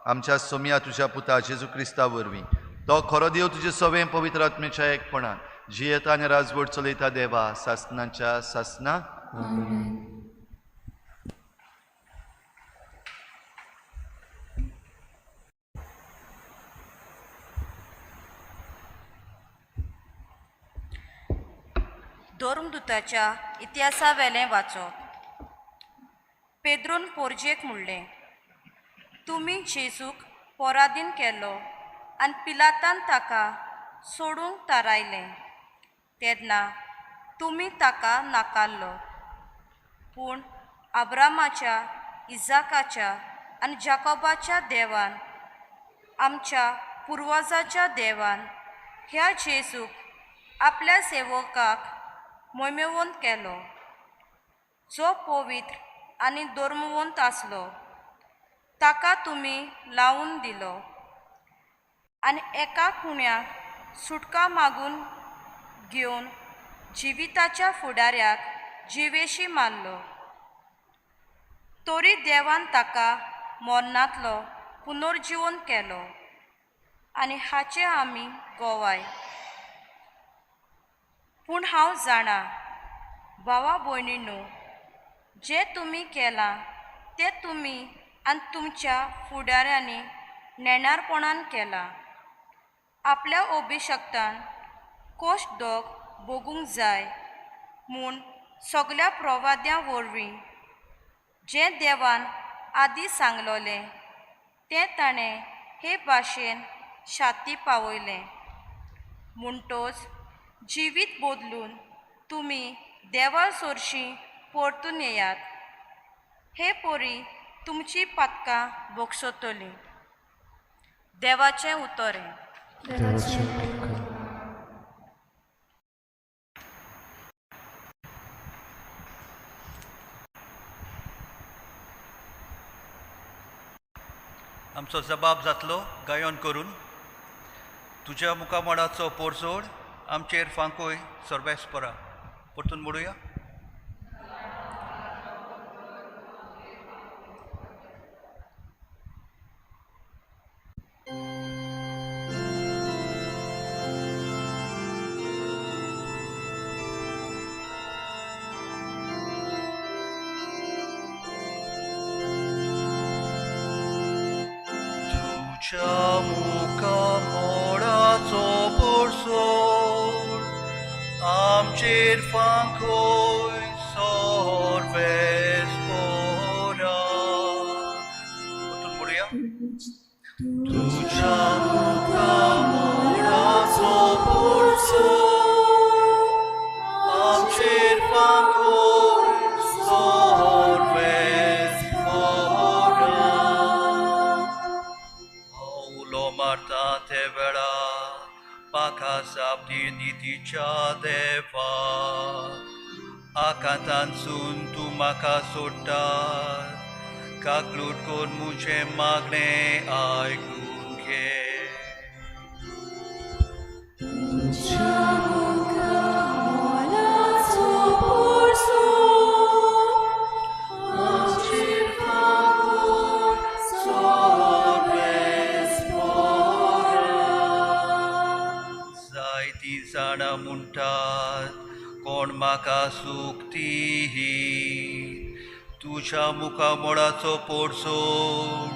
आमच्या सोमया तुज्या पुता जेजू क्रिस्ता वरवीं, तो खरो देव तुजे सवें पवित्र आत्मेच्या एकपणान जियेता आनी राजवट चलयता देवा सासनाच्या सासना. धर्मदुताच्या इतिहासावेलें वाचप. पेद्रून पोरजेक म्हणलें, तुमी जेजूक पराधीन केलो आनी पिलातान ताका सोडूंक थारायलें तेन्ना तुमी ताका नाकारलो. पूण आब्रामाच्या, इजाकाच्या आनी जाकोबाच्या देवान, आमच्या पुर्वजाच्या देवान ह्या जेजूक आपल्या सेवकाक मोमेवंत केलो, जो पवित्र आनी धर्मवंत आसलो. ताका तुमी लावन दिलो आनी एका खुण्याक सुटका मागून घेवन जिविताच्या फुडाऱ्याक जिवेशी मारलो. तरी देवान ताका मरणांतलो पुनर्जिवन केलो आनी हाचे आमी गोवाय. पूण हांव जाणा भावा भयणीनो, जें तुमी केलां तें तुमी आनी तुमच्या फुडाऱ्यांनी नेणारपणान केलां. आपल्या अभिशक्तान कोश दोग भोगूंक जाय म्हूण सगल्या प्रवाद्यां वरवीं जें देवान आदीं सांगलोलें तें ताणें हे भाशेन शाती पावयलें. म्हणटोच जिवीत बदलून तुमी देवा सोरशीं परतून येयात, हे परी तुमची पातकां भोगसतलीं. देवाचें उतर हें. आमचो जबाब जातलो गायन करून. तुज्या मुखामळाचो पोरजोड आमचेर फांकोय सर्वेस परा. परतून म्हणुया. तुज्या मुखामळाचो पोरजोड आमचेर फांकोय सर्वेस परा. परतून म्हणुया. तुज्या मुखामळाचो पोरजोड आमचेर फांकोय सर्वेस परा. उलो मारता ते वेळा म्हाका सापदी नितीच्या देवा, आकांतांसून तूं म्हाका सोडटा, काकलूट कोन म्हजें मागणें आयकून घे. तुज्या मुखामळाचो पोरजोड आमचेर फांकोय सर्वेस परा. जायतीं जाणां म्हणटात कोण म्हाका सूख दिही, तुज्या मुखामळाचो पोरजोड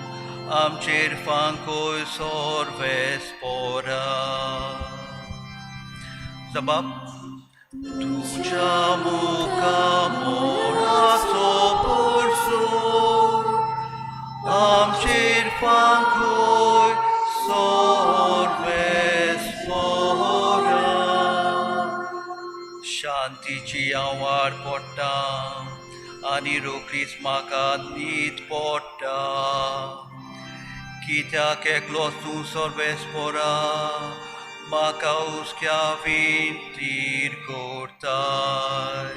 आमचेर फांकोय सर्वेस परा. जबाब. तुज्या मुखामळाचो पोरजोड आमचेर फांकोय सर्वेस्पोरा. शांतीची आवाड पडटा आनी रोखडीच म्हाका न्हीद पडटा. कित्याक एकलोच तूं सर्वेस्पोरा म्हाका हुस्क्या विनतीर करताय.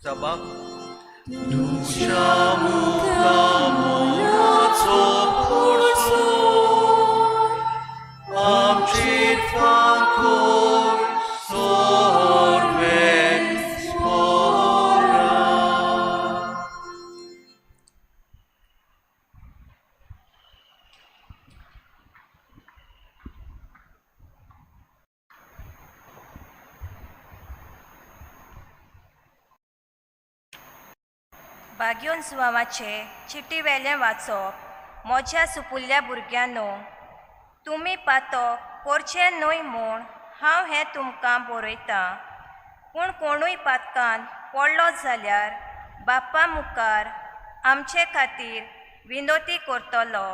जबाब तुज्या मुखामळाचो पोरजोळ आमचेर फांकोय सर्वेस्पोरा. बाग्योन सुवामाचे चिटी वेलें वाचप. म्हज्या सुपुल्ल्या भुरग्यांनो, तुमी पातक करचें न्हय म्हूण हांव हें तुमकां बरयतां. पूण कोणूय पातकान पडलो जाल्यार बापा मुखार आमचे खातीर विनोती करतलो.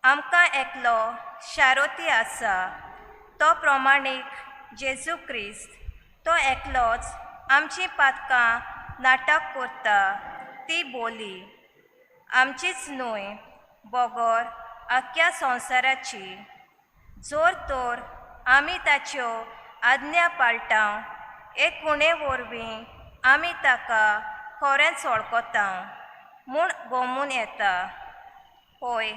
आमकां एकलो शारोती आसा, तो प्रमाणीक जेजू क्रिस्त. तो एकलोच आमचीं पातकां नाटक करता ती बोली आमचीच न्हय बगर आख्ख्या संवसाराची. जर तर आमी ताच्यो आज्ञा पाळटा, एक उणे वरवीं आमी ताका खरेंच वळखता म्हूण गोमून येता. हय,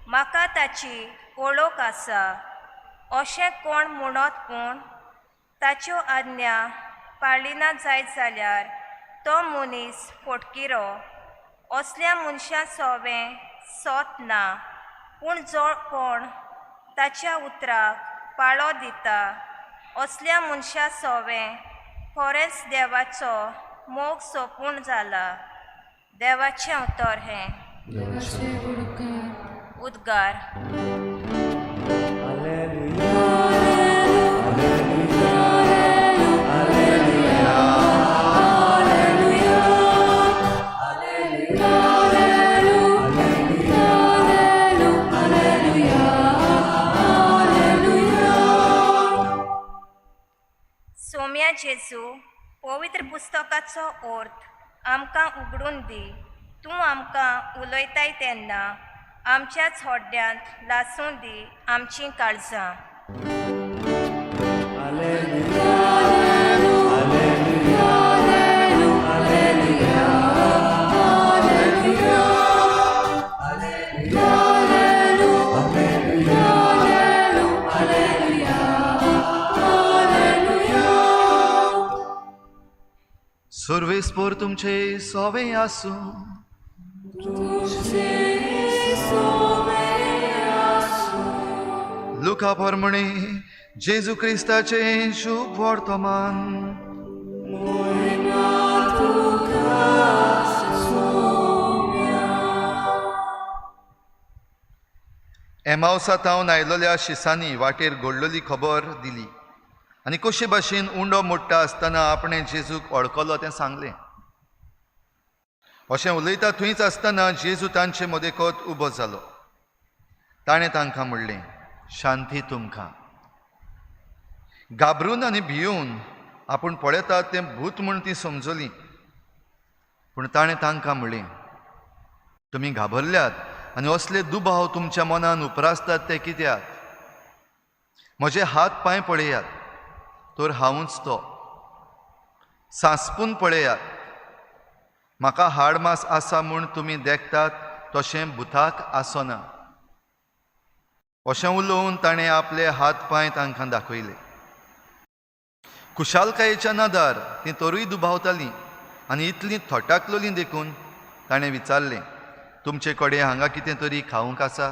म्हाका ताची वळख आसा अशें कोण म्हणत, पूण ताच्यो आज्ञा पाळिना जायत जाल्यार तो मनीस फटकिरो. असल्या मनशां सोवें सोत ना. पूण जो कोण ताच्या उतराक पाळो दिता असल्या मनशां सोवें खरेंच देवाचो मोग सोंपून जाला. देवाचें उतर हें. उद्गार. सोम्या जेजू, पवित्र पुस्तकाचो अर्थ आमकां उगडून दी. तूं आमकां उलयताय तेन्ना आमच्याच होड्ड्यांत लासूं दी आमचीं काळजां. सर्वेस्पोर तुमचे सोवे आसूं. लुका प्रमाणे जेजू क्रिस्ताचें शुभ वर्तमान. एमावसा तावन आयलोल्या शिसांनी वाटेर घडलोली खबर दिली आनी कशे भाशेन उंडो मोडटा आसतना आपणें जेजूक वळखलो तें सांगलें. अशें उलयता थंयच आसतना जेजू तांचे मदेकत उबो जालो. ताणें तांकां म्हणलें, शांती तुमकां. घाबरून आनी भियोवन आपूण पळयता तें भूत म्हूण ती समजली. पूण ताणें तांकां म्हणलें, तुमी घाबरल्यात आनी असले दुबाव तुमच्या मनान उप्रासतात ते कित्याक? म्हजे हात पांय पळयात, तर हांवूच तो. सांसपून पळयात, म्हाका हाडमास आसा म्हूण तुमी देखतात तशें भुताक आसना. अशें उलोवन ताणें आपले हात पांय तांकां दाखयले. खुशालकायेच्या नदार तीं तरूय दुबावतालीं आनी इतलीं थटाकलोलीं देखून ताणें विचारलें, तुमचे कडेन हांगा कितें तरी खावंक आसा?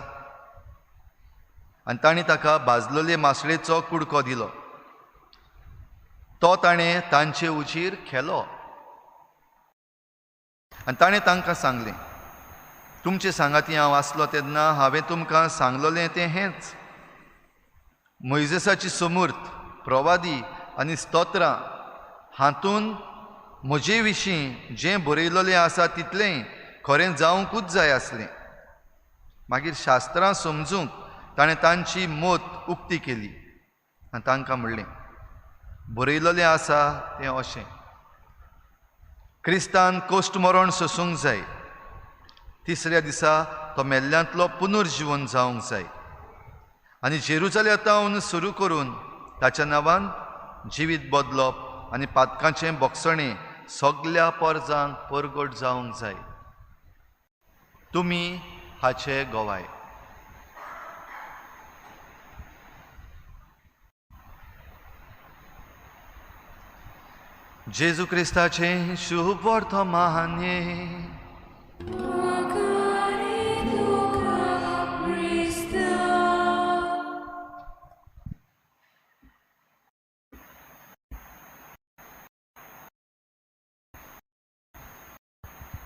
आनी तांणी ताका भाजलोले मासळेचो कुडको दिलो. तो ताणें तांचे उजीर खेलो. आनी ताणें तांकां सांगलें, तुमचे सांगाती हांव आसलो तेन्ना हांवें तुमकां सांगलोलें तें हेंच. मोयजेसाची समूर्त, प्रवादी आनी स्तोत्रां हातून म्हजे विशीं जें बरयलोलें आसा तितलेंय खरें जावंकूच जाय आसलें. मागीर शास्त्रां समजूंक ताणें तांची मत उक्ती केली आनी तांकां म्हणलें, बरयलेलें आसा तें अशें, क्रिस्तान कोश्ट मरण सोसूंक जाय, तिसऱ्या दिसा तो मेल्ल्यांतलो पुनर्जिवन जावंक जाय आनी जेरुजालेमांत सुरू करून ताच्या नांवान जिवीत बदलप आनी पातकांचें बोगसणें सगल्या पोरजांक परगट जावंक जाय. तुमी हाचे गोवाय. जेजू क्रिस्ताचें शुभ वर्तमान.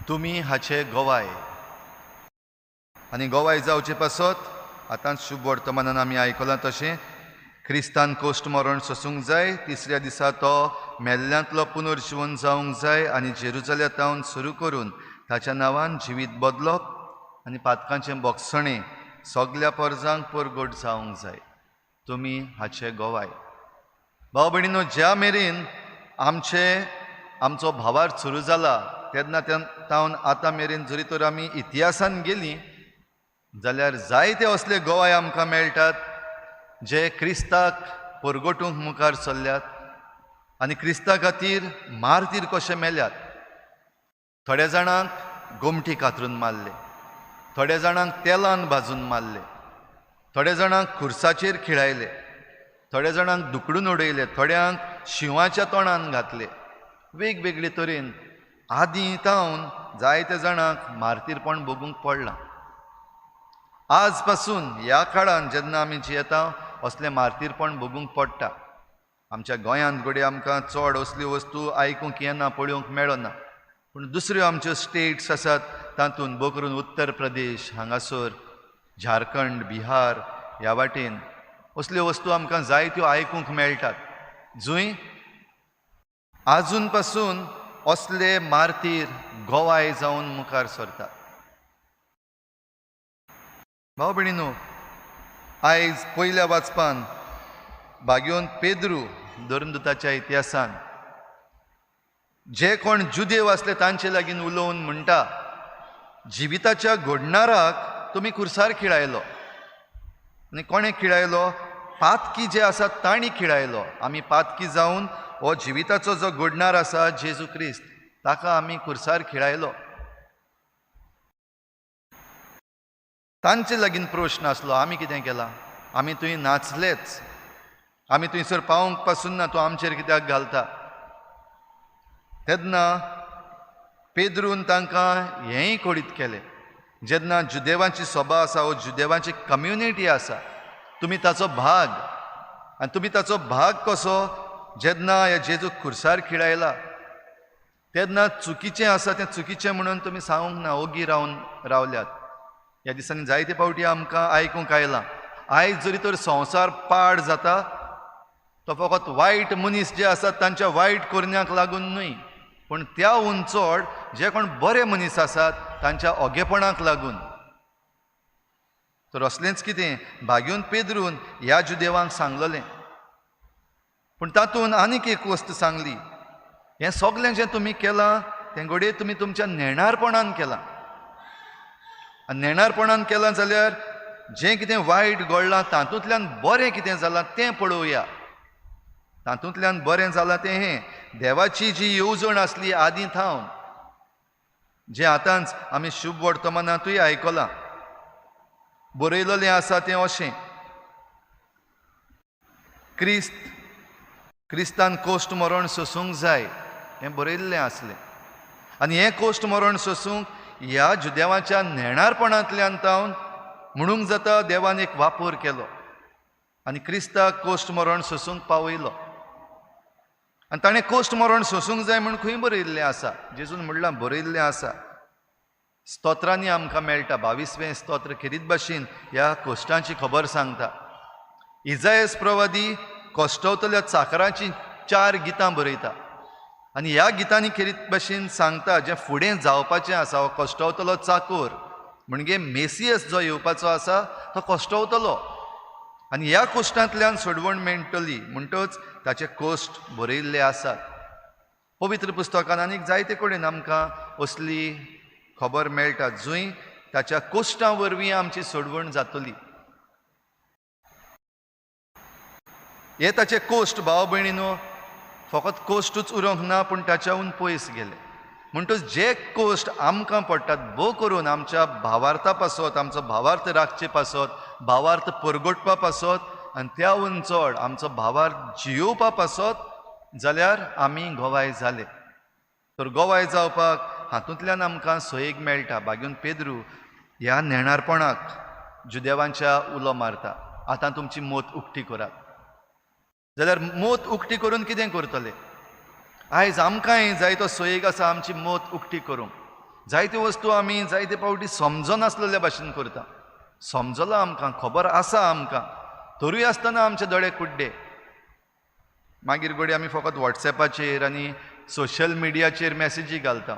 तुमी हाचे गोवाय. आनी गोवाय जावचे पासत आतां शुभ वर्तमानान आमी आयकलां तशें क्रिस्तान कोश्ट मरण सोसूंक जाय, तिसऱ्या दिसा तो मेल्ल्यांतलो पुनर्जिवन जावंक जाय आनी जेरुजालेमांत सुरू करून ताच्या नांवान जिवीत बदलप आनी पातकांचें बोगसणें सगल्या पोरजांक परगट जावंक जाय. तुमी हाचे गोवाय. भाव भयणीनो, ज्या मेरेन आमचो भावार सुरू जाला तेन्ना तावन आतां मेरेन जरी तर आमी इतिहासान गेलीं जाल्यार जायते असले गोवाय आमकां मेळटात जे क्रिस्ताक परगटूंक मुखार सरल्यात आनी क्रिस्ता खातीर मार्तीर कशे मेल्यात. थोड्या जाणांक गोमटी कातरून मारले, थोड्या जाणांक तेलान भाजून मारले, थोड्या जाणांक खुर्साचेर खिळायले, थोड्या जाणांक धुकडून उडयले, थोड्यांक शिंवाच्या तोंडान घातले. वेगवेगळे तरेन आदीं तावन जायते जाणांक मार्तीरपण भोगूंक पडलां. आज पासून ह्या काळान जेन्ना आमी जियेता असलें मार्तीरपण भोगूंक पडटा. आमच्या गोंयांत घडये आमकां चड असल्यो वस्तू आयकूंक येना, पळोवंक मेळना, पूण दुसऱ्यो आमच्यो स्टेट्स आसात तातूंत भोव करून उत्तर प्रदेश हांगासर, झारखंड, बिहार ह्या वाटेन असल्यो वस्तू आमकां जायत्यो आयकूंक मेळटात, जंय आजून पासून असले मार्तीर गोवाय जावन मुखार सरतात. भाव भयणीनो, आयज पयल्या वाचपान भाग्योन पेद्रू धर्मदूताच्या इतिहासान जे कोण जुदेव आसले तांचे लागीं उलोवन म्हणटा, जिविताच्या घडणाराक तुमी खुर्सार खिळायलो. आनी कोणें खिळायलो? पातकी जे आसात तांणी खिळायलो. आमी पातकी जावन हो जिविताचो जो घडणार आसा जेजू क्रिस्त ताका आमी खुर्सार खिळायलो. तांचे लागीं प्रश्न आसलो, आमी कितें केलां? आमी थंय नाचलेच, आमी थंयसर पावोवंक पासून ना, तूं आमचेर कित्याक घालता? तेन्ना पेद्रून तांकां हेंय कळीत केलें, जेन्ना जुदेवांची सभा आसा वो जुदेवांची कम्युनिटी आसा, तुमी ताचो भाग. आनी तुमी ताचो भाग कसो? जेन्ना ह्या जेजूक खुर्सार खिळायला तेन्ना चुकीचें आसा तें चुकीचें म्हणून तुमी सांगूंक ना, ओगी रावन रावल्यात. ह्या दिसांनी जायते फावटी आमकां आयकूंक आयलां, आयज जरी तर संवसार पाड जाता तो फकत वायट मनीस जे आसात तांच्या वायट करण्याक लागून न्हय, पूण त्याहून चड जे कोण बरे मनीस आसात तांच्या ओगेपणाक लागून. तर असलेंच कितें भाग्योन पेद्रून ह्या जुदेवांक सांगलेलें. पूण तातूंत आनीक एक वस्त सांगली, हें सगळें जें तुमी केलां तें घडये तुमी तुमच्या नेणारपणान केलां. आनी नेणारपणान केलां जाल्यार जें कितें वायट घडलां तातूंतल्यान बरें कितें जालां तें पळोवया. तातूंतल्यान बरें जालां तें हें, देवाची जी येवजण आसली आदीं थावन, जें आतांच आमी शुभ वर्तमानांतूय आयकलां, बरयलेलें आसा तें अशें, क्रिस्तान कोश्ट मरण सोसूंक जाय हें बरयल्लें आसलें. आनी हें कोश्ट मरण सोसूंक ह्या जुदेवाच्या नेणारपणांतल्यान तावन म्हणूंक जाता देवान एक वापर केलो आनी क्रिस्ताक कोश्ट मरण सोसूंक पावयलो. आनी ताणें कोश्ट मरण सोसूंक जाय म्हूण खंय बरयल्लें आसा? जेजून म्हणलां बरयल्लें आसा. स्तोत्रांनी आमकां मेळटा, 22वें स्तोत्र खेरीत भाशेन ह्या कोश्टांची खबर सांगता. इजायस प्रवादी कश्टवतल्या चाकरांची 4 गितां बरयता आनी ह्या गितांनी खेरीत भाशेन सांगता जें फुडें जावपाचें आसा, हो कश्टवतलो चाकोर म्हणजे मेसियस जो येवपाचो आसा तो कश्टवतलो. आनी ह्या कोश्टांतल्यान सोडवण मेळटली म्हणटच ताचे कोश्ट बरयल्ले आसात. पवित्र पुस्तकान आनीक जायते कडेन आमकां असली खबर मेळटा जंय ताच्या कोश्टां वरवीं आमची सोडवण जातली. हे ताचे कोश्ट भाव भयणीनो फकत कोश्टूच उरोंक ना पूण ताच्याहून पयस गेले. म्हणटच जे कोश्ट आमकां पडटात भोव करून आमच्या भावार्था पासत, आमचो भावार्थ राखचे पासत, भावार्थ परगटपा पासत आनी त्याहून चड आमचो भावार्थ जियोवपा पासत जाल्यार आमी गोवाय जाले. तर गोवाय जावपाक हातूंतल्यान आमकां सोयीक मेळटा. बागेवन पेद्रू ह्या नेणारपणाक जुदेवांच्या उलो मारता, आतां तुमची मोत उक्ती करात. जाल्यार मोत उक्ती करून कितें करतले? आयज आमकांय जायतो सोयीक आसा आमची मोत उक्ती करूंक. जायत्यो वस्तू आमी जायते फावटी समजनासलेल्या भाशेन करता. समजलो आमकां, खबर आसा आमकां, तरूय आसतना आमचे दोळे कुड्डे. मागीर घडये आमी फकत वॉट्सॅपाचेर आनी सोशल मिडियाचेर मॅसेजी घालता,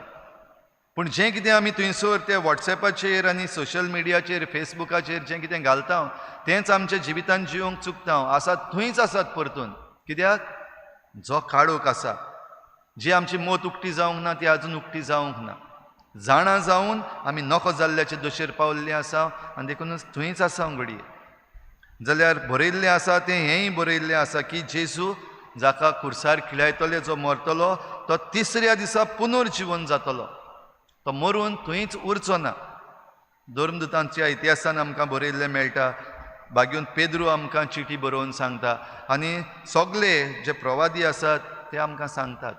पूण जें कितें आमी थंयसर ते वॉट्सॅपाचेर आनी सोशल मिडियाचेर फेसबुकाचेर जें कितें घालता तेंच आमच्या जिवितान जिवंक चुकता. आसात थंयच आसात परतून. कित्याक? जो काळोख आसा, जी आमची मोत उक्ती जावंक ना ती आजून उक्ती जावंक ना. जाणा जावन आमी नको जाल्ल्याचे दोशेर पावल्ले आसा आनी देखूनच थंयच आसा घडये. जाल्यार बरयल्लें आसा तें हेंय बरयल्लें आसा की जेजू जाका खुर्सार खिळायतले, जो मरतलो तो तिसऱ्या दिसा पुनर्जिवन जातलो, तो मरून थंयच उरचो ना. धर्मदूतांच्या इतिहासान आमकां बरयल्लें मेळटा. बागेवन पेद्रू आमकां चिटी बरोवन सांगता आनी सगळे जे प्रवादी आसात ते आमकां सांगतात.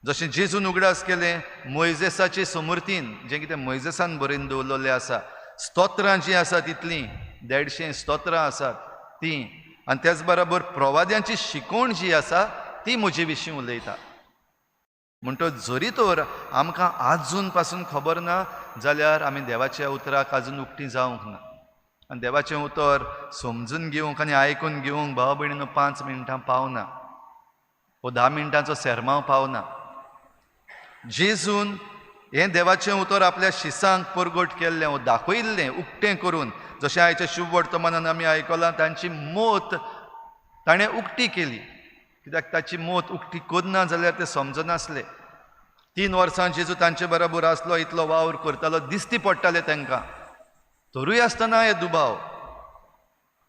जशें जेजून उगडास केलें मोयजेसाचे समर्थीन, जें कितें मोयजेसान बरोवन दवरलेलें आसा, स्तोत्रां जीं आसा तितलीं 150 स्तोत्रां आसात तीं, आनी त्याच बराबर प्रवाद्यांची शिकवण जी आसा ती म्हजे विशीं उलयता. म्हणटच जरी तर आमकां आजून पासून खबर ना जाल्यार आमी देवाच्या उतराक आजून उक्ती जावंक ना. आनी देवाचें उतर समजून घेवंक आनी आयकून घेवंक भाव भयणीनो 5 मिनटां पावना वो 10 मिनटांचो सेरमांव पावना. जेजून हें देवाचें उतर आपल्या शिसांक परगट केल्लें वो दाखयल्लें उक्तें करून, जशें आयच्या शुभ वर्तमानान आमी आयकलां, तांची मोत ताणें उक्ती केली. कित्याक ताची मोत उक्ती करना जाल्यार ते समजनासले. 3 वर्सां जेजू तांचे बराबर आसलो, इतलो वावर करतालो, दिसती पडटाले तांकां, तरूय आसतना हे दुबाव.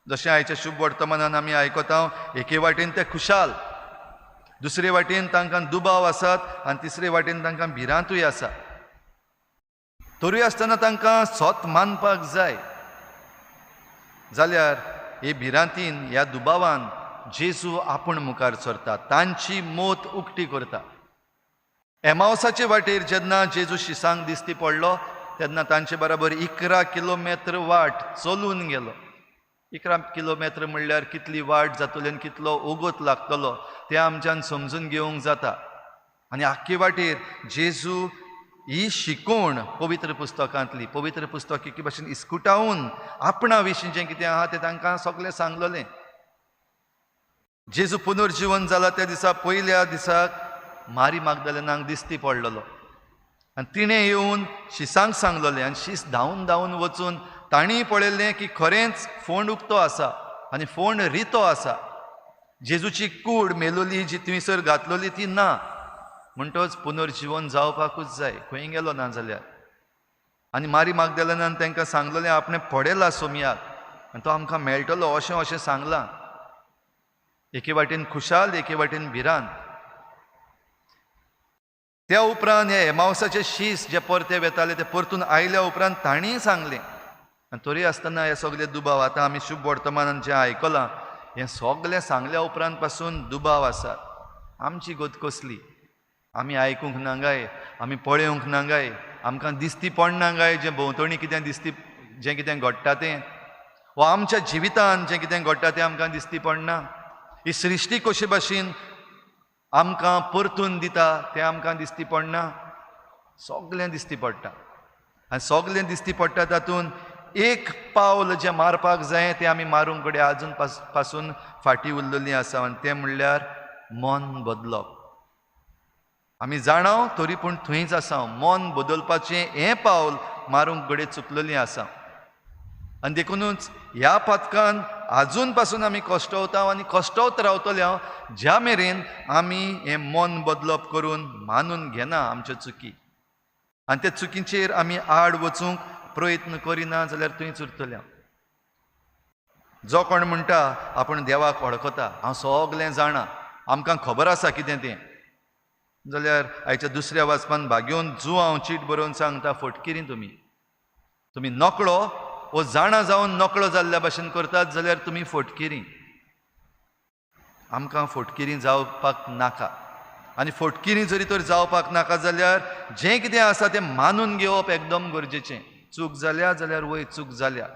जशें आयच्या शुभ वर्तमानान आमी आयकता, एके वाटेन ते खुशाल, दुसरे वाटेन तांकां दुबाव आसात आनी तिसरे वाटेन तांकां भिरांतूय आसा. तरूय आसतना तांकां सोत मानपाक जाय. जाल्यार हे भिरांतीन, ह्या दुबावान जेजू आपूण मुखार सरता, तांची मोत उक्ती करता. एमावसाचे वाटेर जेन्ना जेजू शिसांक दिसती पडलो तेन्ना तांचे बराबर 11 किलोमेत्र वाट चलून गेलो. 11 किलोमेत्र म्हणल्यार कितली वाट जातली आनी कितलो ओगोत लागतलो तें आमच्यान समजून घेवंक जाता. आनी आख्खे वाटेर जेजू ही शिकवण पवित्र पुस्तकांतली, पवित्र पुस्तक एके भाशेन इस्कुटावन आपणा विशीं जें कितें आहा तें तांकां सगळें सांगलेलें. जेजू पुनर्जिवन जाला त्या दिसा पयल्या दिसाक मारी मागदालेनाक दिसती पडलेलो आनी तिणें येवन शिसांक सांगलेलें आनी शीस धांवन धांवन वचून तांणी पळयलें की खरेंच फोंड उक्तो आसा आनी फोंड रितो आसा. जेजूची कूड मेलोली जी थंयसर घातलोली ती ना. म्हणटच पुनर्जिवन जावपाकूच जाय, खंय गेलो ना जाल्यार. आनी मारी मागदालेनान तांकां सांगलेलें आपणें पळयला सोमयाक आनी तो आमकां मेळटलो अशें अशें सांगलां. एके वाटेन खुशाल, एके वाटेन भिरांत. त्या उपरांत हे एमावसाचे शीस जे परते वेताले ते परतून आयल्या उपरांत तांणीय सांगलें. आनी तरी आसतना हे सगळे दुबाव, आतां आमी शुभ वर्तमानान जें आयकलां हें सगळें सांगल्या उपरांत पासून दुबाव आसात. आमची गत कसली? आमी आयकूंक ना काय, आमी पळोवंक ना काय, आमकां दिसती पडना काय जें भोंवतणी कितें दिसती, जें कितें घडटा तें, वा आमच्या जिवितान जें कितें घडटा तें आमकां दिसती पडना. ही सृश्टी कशे भाशेन आमकां परतून दिता तें आमकां दिसती पडना. सगळें दिसती पडटा आनी सगळें दिसती पडटा तातूंत एक पावल जें मारपाक जाय तें आमी मारूंक कडेन आजून पासून फाटीं उरलेलीं आसा आनी तें म्हणल्यार मन बदलप. आमी जाणाव तरी पूण थंयच आसा. मन बदलपाचें हें पावल मारूंक घडये चुकलेलीं आसा. आनी देखुनूच ह्या पातकान आजून पासून आमी कश्टवता आनी कश्टवत रावतले हांव ज्या मेरेन आमी हें मन बदलप करून मानून घेना आमच्यो चुकी आनी त्या चुकीचेर आमी आड वचूंक प्रयत्न करिना जाल्यार थंयच उरतले हांव. जो कोण म्हणटा आपूण देवाक वळखता, हांव सगलें जाणा, आमकां खबर आसा कितें तें, जाल्यार आयच्या दुसऱ्या वाचपान भागयोवन जू हांव चीट बरोवन सांगता, फटकिरी तुमी, तुमी नकळो वो जाणा जावन नकळो जाल्ल्या भाशेन करतात जाल्यार तुमी फटकिरी. आमकां फटकिरी जावपाक नाका आनी फटकिरी जरी तर जावपाक नाका जाल्यार जें कितें आसा तें मानून घेवप एकदम गरजेचें. चूक जाल्या जाल्यार वय चूक जाल्या.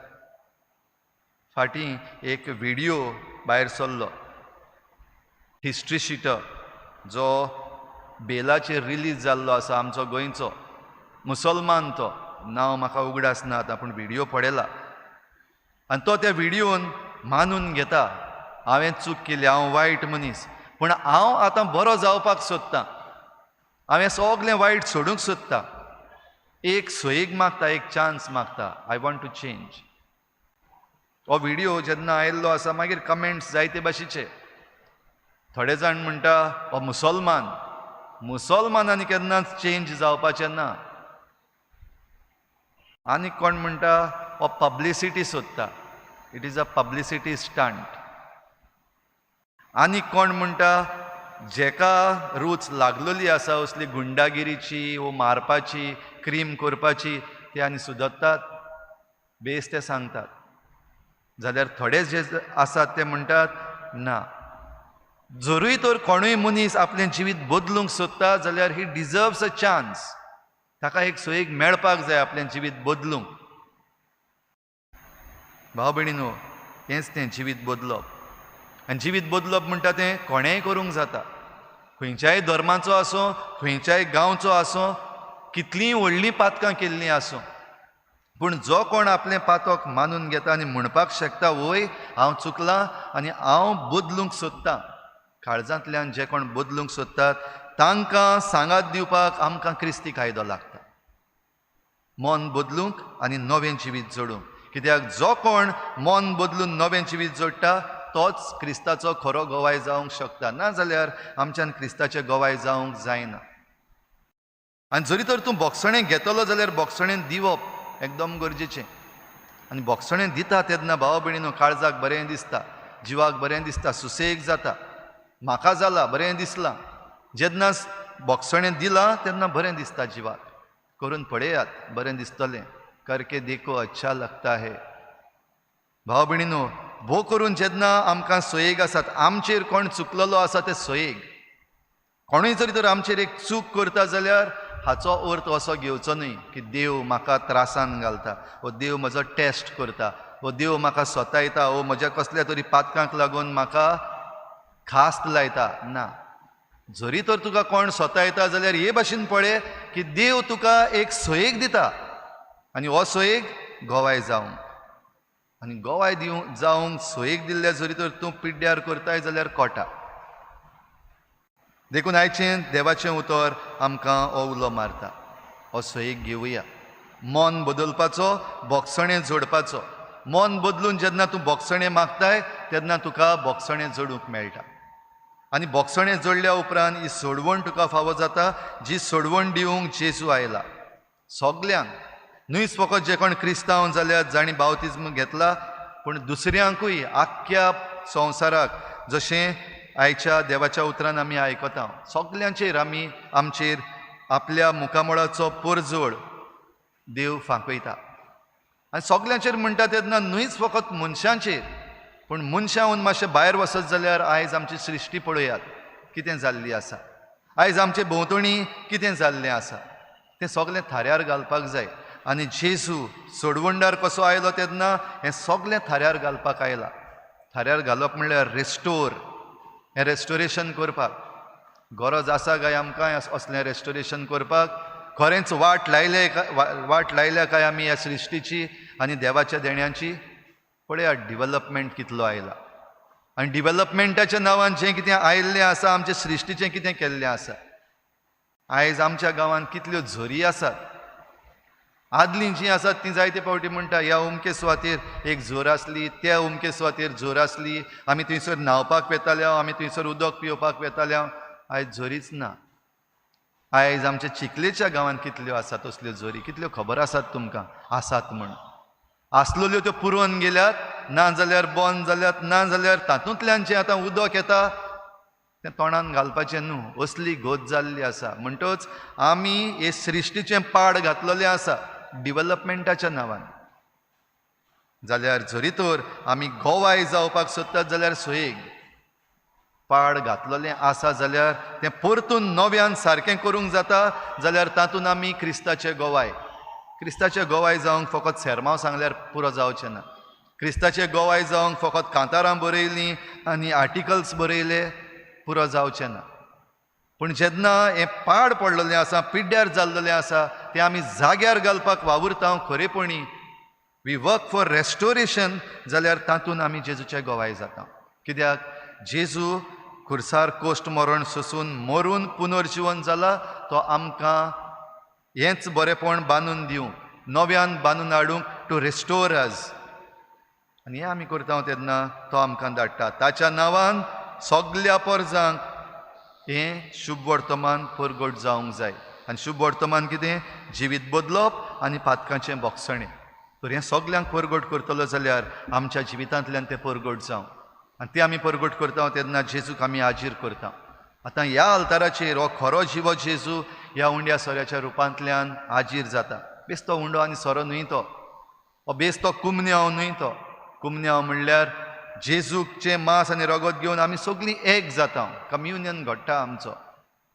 फाटीं एक व्हिडियो भायर सरलो, हिस्ट्री शिटर जो बेलाचेर रिलीज जाल्लो आसा, आमचो गोंयचो मुसलमान तो, नांव म्हाका उगडास ना आतां, पूण व्हिडियो पळयला आनी तो त्या व्हिडियोन मानून घेता, हांवें चूक केली, हांव वायट मनीस, पूण हांव आतां बरो जावपाक सोदतां, हांवें सगलें वायट सोडूंक सोदतां, एक सोयीक मागता, एक चान्स मागता, I want to change. हो व्हिडियो जेन्ना आयिल्लो आसा मागीर कमेंट्स जायते भाशेचे, थोडे जाण म्हणटा हो मुसलमान, मुसलमानांनी केन्नाच चेंज जावपाचें ना. आनी कोण म्हणटा हो पब्लिसिटी सोदता, it is a publicity stunt. आनी कोण म्हणटा जेका रूच लागलेली आसा असली गुंडागिरीची वो मारपाची, क्रीम करपाची, ते आनी सुदरतात, बेस ते सांगतात. जाल्यार थोडे जे आसात ते म्हणटात ना, जरूय तर कोणूय मनीस आपलें जिवीत बदलूंक सोदता जाल्यार ही डिजर्व्स अ चान्स, ताका एक सोयीक मेळपाक जाय आपलें जिवीत बदलूंक. भाव भयणीनो, हेंच तें जिवीत बदलप. आनी जिवीत बदलप म्हणटा तें कोणेंय करूंक जाता, खंयच्याय धर्माचो आसूं, खंयच्याय गांवचो आसूं, कितलींय व्हडलीं पातकां केल्लीं आसूं, पूण जो कोण आपलें पातक मानून घेता आनी म्हणपाक शकता वय हांव चुकलां आनी हांव बदलूंक सोदतां, काळजांतल्यान जे कोण बदलूंक सोदतात तांकां सांगात दिवपाक आमकां क्रिस्ती कायदो लागता, मन बदलूंक आनी नवें जिवीत जोडूंक. कित्याक जो कोण मन बदलून नवें जिवीत जोडटा तोच क्रिस्ताचो खरो गवाय जावंक शकता, ना जाल्यार आमच्यान क्रिस्ताचे गवाय जावंक जायना. आनी जरी तर तूं बोगसणें घेतलो जाल्यार बोगसणें दिवप एकदम गरजेचें. आनी बोगसणें दिता तेन्ना भाव भयणीनो काळजाक बरें दिसता, जिवाक बरें दिसता, सुसेग जाता, म्हाका जाला बरें दिसलां. जेन्ना बोगसणें दिलां तेन्ना बरें दिसता जिवाक, करून पळयात बरें दिसतलें, करके देखो अच्छा लगता है. भाव भयणीनो, भो करून जेन्ना आमकां सोयेग आसात, आमचेर कोण चुकलेलो आसा ते सोयेग, कोणूय जरी तर आमचेर एक चूक करता जाल्यार हाचो अर्थ असो घेवचो न्हय की देव म्हाका त्रासान घालता, वो देव म्हजो टेस्ट करता, वो देव म्हाका सतायता, वो म्हज्या कसल्या तरी पातकांक लागून म्हाका खास्त लायता. ना, जरी तर तुका कोण सतायता जाल्यार हे भाशेन पळय की देव तुका एक सोयेग दिता आनी हो सोयेग गोवाय जावंक, आनी गोवाय दिवंक जावंक सोयेग दिल्ल्या जरी तर तूं पिड्ड्यार करताय जाल्यार कोटा. देखून आयचें देवाचें उतर आमकां हो उलो मारता, हो सोयेग घेवया, मन बदलपाचो, बोगसणें जोडपाचो. मन बदलून जेन्ना तूं बोगसणें मागताय तेन्ना तुका बोगसणें जोडूंक मेळटा, आनी बोगसणें जोडल्या उपरांत ही सोडवण तुका फावो जाता, जी सोडवण दिवंक जेजू आयला सगल्यांक, न्हूच फकत जे कोण क्रिस्तांव जाल्यार जांणी बावतिज्म घेतला, पूण दुसऱ्यांकूय, आख्ख्या संवसाराक. जशें आयच्या देवाच्या उतरान आमी आयकता, सगल्यांचेर आमी आमचेर आपल्या मुखामळाचो परजळ देव फांकयता. आनी सगल्यांचेर म्हणटा तेन्ना न्हूच फकत मनशांचेर, पूण मनशां मातशें भायर वचत जाल्यार आयज आमची सृश्टी पळयात कितें जाल्ली आसा, आयज आमचे भोंवतणी कितें जाल्लें आसा, तें सगलें थाऱ्यार घालपाक जाय. आनी जेजू सोडवणदार कसो आयलो तेन्ना हें सगलें थाऱ्यार घालपाक आयला. थाऱ्यार घालप म्हणल्यार रेस्टोर, हें रेस्टोरेशन करपाक गरज आसा काय आमकां असलें रेस्टोरेशन करपाक? खरेंच वाट लायले वाट लायल्या काय आमी ह्या सृश्टीची आनी देवाच्या देण्यांची? पळयात डिवलपमेंट कितलो आयला, आनी डिवलपमेंटाच्या नांवान जें कितें आयिल्लें आसा, आमचे सृश्टीचें कितें केल्लें आसा. आयज आमच्या गांवांत कितल्यो झरी आसात, आदलीं जीं आसात तीं जायते फावटी म्हणटा, ह्या उमके सुवातेर एक झोर आसली, त्या उमके सुवातेर झोर आसली, आमी थंयसर न्हांवपाक वेताले, आमी थंयसर उदक पिवपाक वेताले. आयज झोरीच ना. आयज आमच्या चिखलेच्या गांवांत कितल्यो आसात तसल्यो झोरी, कितल्यो खबर आसात तुमकां आसात म्हण? आसलेल्यो त्यो पुरोवन गेल्यात, ना जाल्यार बंद जाल्यात, ना जाल्यार तातूंतल्यान जें आतां उदक येता तें तोंडान घालपाचें न्हू, असली गत जाल्ली आसा. म्हणटच आमी हे सृश्टीचें पाड घातलेलें आसा डिवलपमेंटाच्या नांवान. जाल्यार जरी तर आमी गोवाय जावपाक सोदतात जाल्यार सोयेग पाड घातलेलें आसा जाल्यार तें परतून नव्यान सारकें करूंक जाता जाल्यार तातूंत आमी क्रिस्ताचे गोवाय, क्रिस्ताचे गोवाय जावंक फकत सेरमांव सांगल्यार पुरो जावचें ना. क्रिस्ताचे गोवाय जावंक फकत कांतारां बरयलीं आनी आर्टिकल्स बरयले पुरो जावचें ना. पूण जेन्ना हें पाड पडलेलें आसा, पिड्ड्यार जाल्लेलें आसा, तें आमी जाग्यार घालपाक वावुरता खरेपणी, we work for restoration, जाल्यार तातूंत आमी जेजूचे गोवाय जाता. कित्याक जेजू खुर्सार कोश्ट मरण सोसून मरून पुनर्जिवन जाला, तो आमकां हेंच बरेपण बांदून दिवंक, नव्यान बांदून हाडूंक, टू रेस्टोर अस. आनी हें आमी करता तेन्ना तो आमकां धाडटा. ताच्या नांवान सगल्या पोरजांक हें शुभ वर्तमान परगट जावंक जाय. आनी शुभ वर्तमान कितें? जिवीत बदलप आनी पातकांचें बोगसणें. तर हें सगल्यांक परगट करतलो जाल्यार आमच्या जिवितांतल्यान तें परगट जावं. आनी तें आमी परगट करता तेन्ना जेजूक आमी हाजीर करता. आतां ह्या आल्ताराचेर हो खरो जिवो जेजू ह्या उंड्या सोऱ्याच्या रुपांतल्यान हाजीर जाता. बेस तो उंडो आनी सोरो न्हय तो, हो बेस तो कुमन्यांव न्हय तो. कुमन्यांव म्हणल्यार जेजूचें मांस आनी रगत घेवन आमी सगळीं एक जाता, कम्युनियन घडटा आमचो.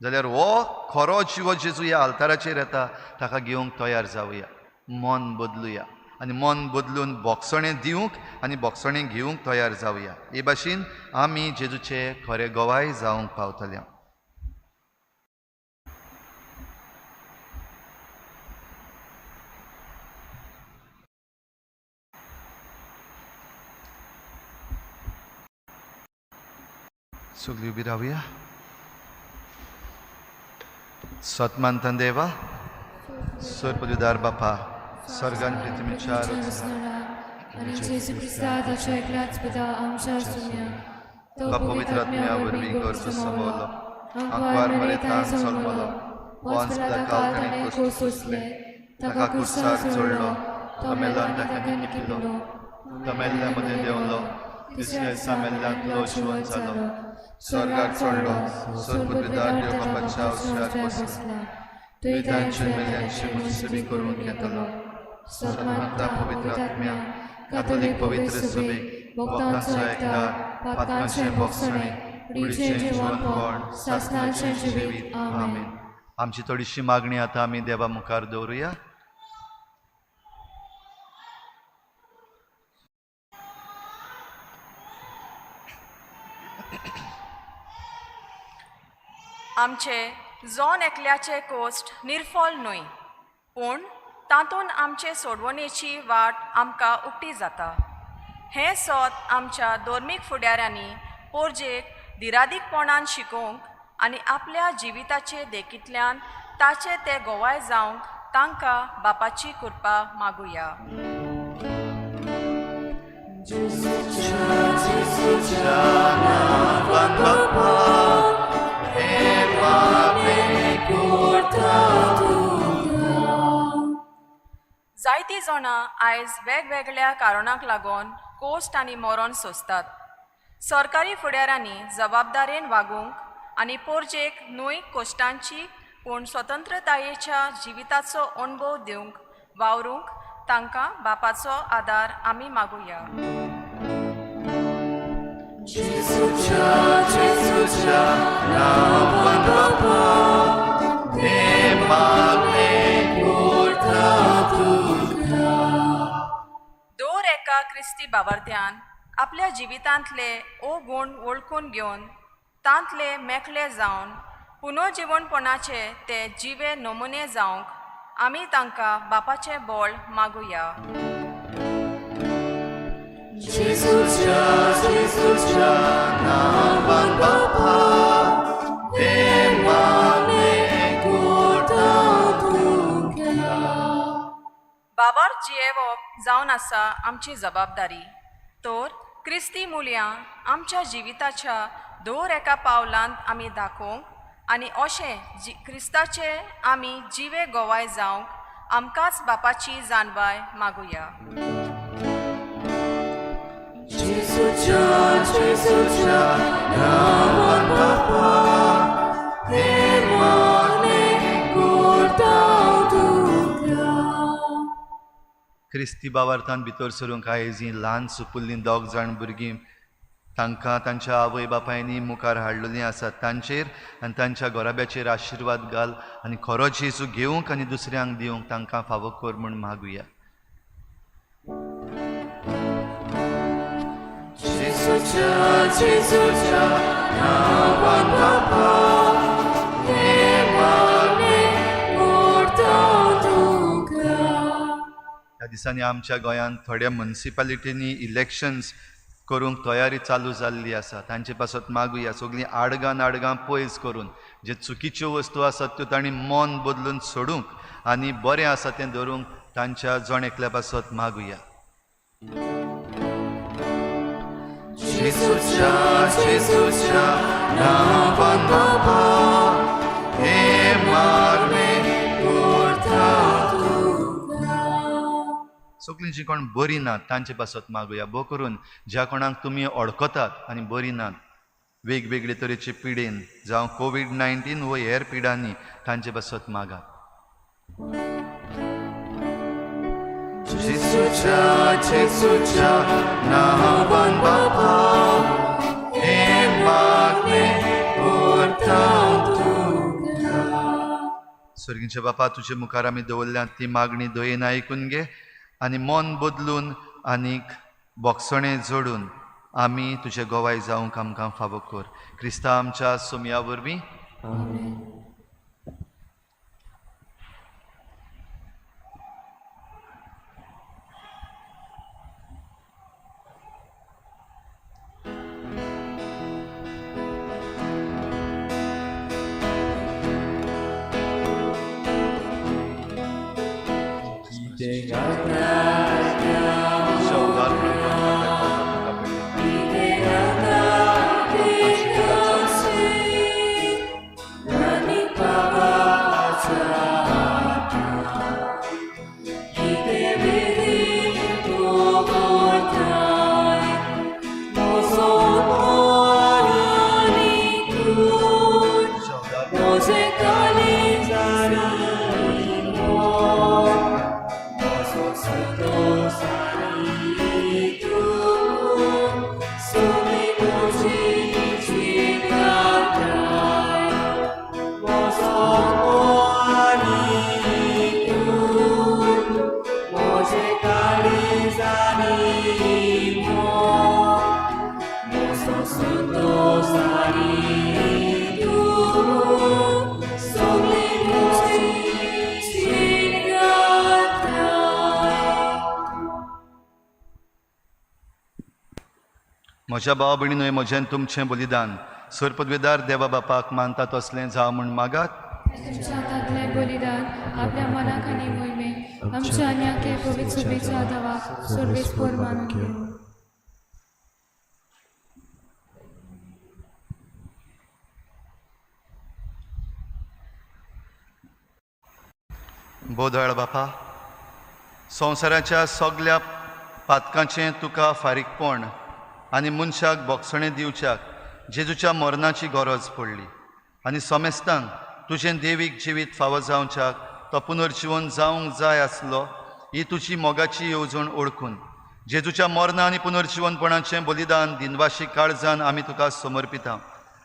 जाल्यार हो खरो जिवो जेजू ह्या आल्ताराचेर येता, ताका घेवंक तयार जावया, मन बदलुया आनी मन बदलून बोगसणें दिवंक आनी बोगसणें घेवंक तयार जावया. हे भाशेन आमी जेजूचे खरे गोवाय जावंक पावतले. सगळीं उबी रावया. सतमानतान देवा, सरपदुदार बापा, स्वर्गान पृथ्वीच्या आनी जेजू क्रिस्ता ताच्या एकल्याच पिता आमच्या सुन्या तो पवित्र आत्म्या वरवीं गरजो समवलो, आंकवार मरेतान जल्मलो, पोंस पिलाताक ताणें कोस सोंसले, ताका कुर्सार चडलो, तो मेल्ल्यान ताका निपिलो, तो मेल्ल्या मदें देंवलो, तिसऱ्या दिसा मेल्ल्यांतलो जिवन जालो, स्वर्गार चडलो, सरपदुदार देव बापाच्या उजव्यार बसला, दुयेंतांचे मेल्ल्यांची मुनसबी करून घेतलो. सतमानता पवित्र आत्म्या, कातोलीक पवित्र सभेक, भक्तांचो एकदार, पातकांचें बोगसणें, कुडीचें जिवनपण, सासणाचें जिवीत. आमेन. आमची थोडीशी मागणी आतां आमी देवा मुखार दवरुया. आमचे जॉन एकल्याचे कोस्ट निर्फल न्हय, पूण तातूंत आमचे सोडवणेची वाट आमकां उक्ती जाता. हें सोद आमच्या धर्मीक फुडाऱ्यांनी पोरजेक दिरादीकपणान शिकोवंक आनी आपल्या जिविताचे देखींतल्यान ताचे ते गोवाय जावंक तांकां बापाची कृपा मागुया. जायतीं जाणां आयज वेगवेगळ्या कारणांक लागून कोश्ट आनी मरण सोंसतात. सरकारी फुडाऱ्यांनी जबाबदारेन वागूंक आनी पोरजेक न्हय कोश्टांची पूण स्वतंत्रतायेच्या जिविताचो अणभव दिवंक वावरूंक तांकां बापाचो आदार आमी मागुया. दर एका क्रिस्ती बावार्थ्यान आपल्या जिवितांतले ओ गूण वळखून घेवन तांतले मेकळे जावन पुनर्जिवनपणाचे ते जिवे नमुने जावंक आमी तांकां बापाचें बळ मागुया. जियेवप जावन आसा आमची जबाबदारी. तर क्रिस्ती मुल्यां आमच्या जिविताच्या दर एका पावलांत आमी दाखोवंक आनी अशें जी क्रिस्ताचे आमी जिवे गोवाय जावंक आमकांच बापाची जानवाय मागुया. जेजूच्या जेजूच्या नांवान बापा हें मागणें करता तुका. क्रिस्ती भावार्थान भितर सरूंक आयज हीं ल्हान सुपुल्लीं दोग जाण भुरगीं तांकां तांच्या आवय बापायनी मुखार हाडलेलीं आसात. तांचेर आनी तांच्या घराब्याचेर आशिर्वाद घाल आनी खरो जेजू घेवंक आनी दुसऱ्यांक दिवंक तांकां फावो कर म्हूण मागुया. जेजूच्या जेजूच्या नांवान बापा हें मागणें करता तुका. ह्या दिसांनी आमच्या गोंयांत थोड्या मुन्सिपालिटींनी इलेक्शन्स करूंक तयारी चालू जाल्ली आसा. तांचे पासत मागुया सगळीं आडगां नाडगां पयस करून जे चुकीच्यो वस्तू आसात त्यो तांणी मन बदलून सोडूंक आनी बरें आसा तें धरूंक तांच्या जण एकल्या पासत मागुया. जेजूच्या जेजूच्या नांवान बापा हें मागणें करता तुका. सगळीं जीं कोण बरीं नात तांचे पासत मागुया. भो करून ज्या कोणाक तुमी वळखतात आनी बरीं नात वेगवेगळे तरेचे पिडेन जावं कोवीड-19 वो हेर पिडांनी तांचे पासत मागात. जेजूच्या जेजूच्या नांवान बापा हें मागणें करता तुका. सर्गींच्या बापा, तुजे मुखार आमी दवरल्यात ती मागणी दयेन आयकून घे आनी मन बदलून आनीक बोगसणें जोडून आमी तुजे गोवाय जावंक आमकां फावो कर. क्रिस्ता आमच्या सोमया वरवीं. म्हज्या भाव भयणीनो, म्हजें तुमचें बलिदान सरपदवेदार देवा बापाक मानता तसलें जावं म्हूण मागात. तुमच्या हातांतलें बलिदान आपल्या मनाक आनी मोहिमेक आमच्या आनी आखे पवित्र सभेच्या देवाक सर्वेस्पोर मानून घेवं. बोदळ बापा, संवसाराच्या सगल्या पातकांचें तुका फारीकपण आनी मनशाक बोगसणें दिवच्याक जेजूच्या मरणाची गरज पडली आनी समेस्तांक तुजें देवीक जिवीत फावो जावच्याक तो पुनर्जिवन जावंक जाय आसलो ही तुजी मोगाची येवजण ओळखून जेजूच्या मरणा आनी पुनर्जिवनपणाचें बलिदान दिनवाशी काळजान आमी तुका समर्पिता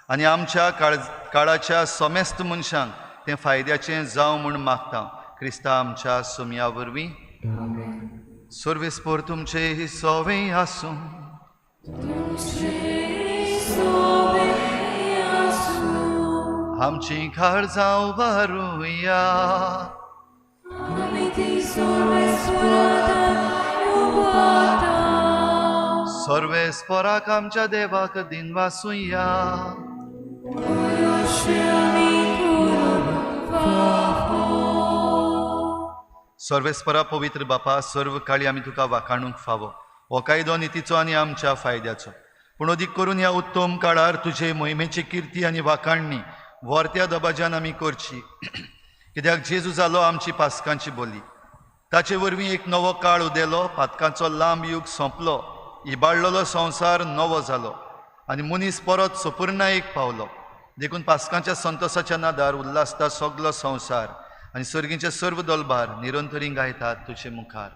आनी आमच्या काळाच्या समेस्त मनशांक तें फायद्याचें जावं म्हूण मागता. क्रिस्ता आमच्या सोमया वरवीं. सर्वेस्पोर तुमचें सोवें आसूं. आमची काळजां उबारुया. सर्वेस्पोराक आमच्या देवाक दिनवासुया. सर्वेस्परा पवित्र बापा, सर्व काळी आमी तुका वाखाणूंक फावो। हो कायदो नितीचो आनी आमच्या फायद्याचो, पूण अदीक करून ह्या उत्तम काळार तुजे मोहिमेची किर्ती आनी वाखाणणी वर्त्या दबाज्यान आमी करची, कित्याक जेजू जालो आमची पास्कांची बोली। ताचे वरवीं एक नवो काळ उदेलो, पातकांचो लांब युग सोंपलो, इबाडलेलो संवसार नवो जालो आनी मनीस परत सपूर्णायेक पावलो। देखून पास्कांच्या संतोसाच्या नादार उल्हासता सगलो संवसार आनी सर्गीचे सर्व दलबार निरंतरी गायतात तुजे मुखार।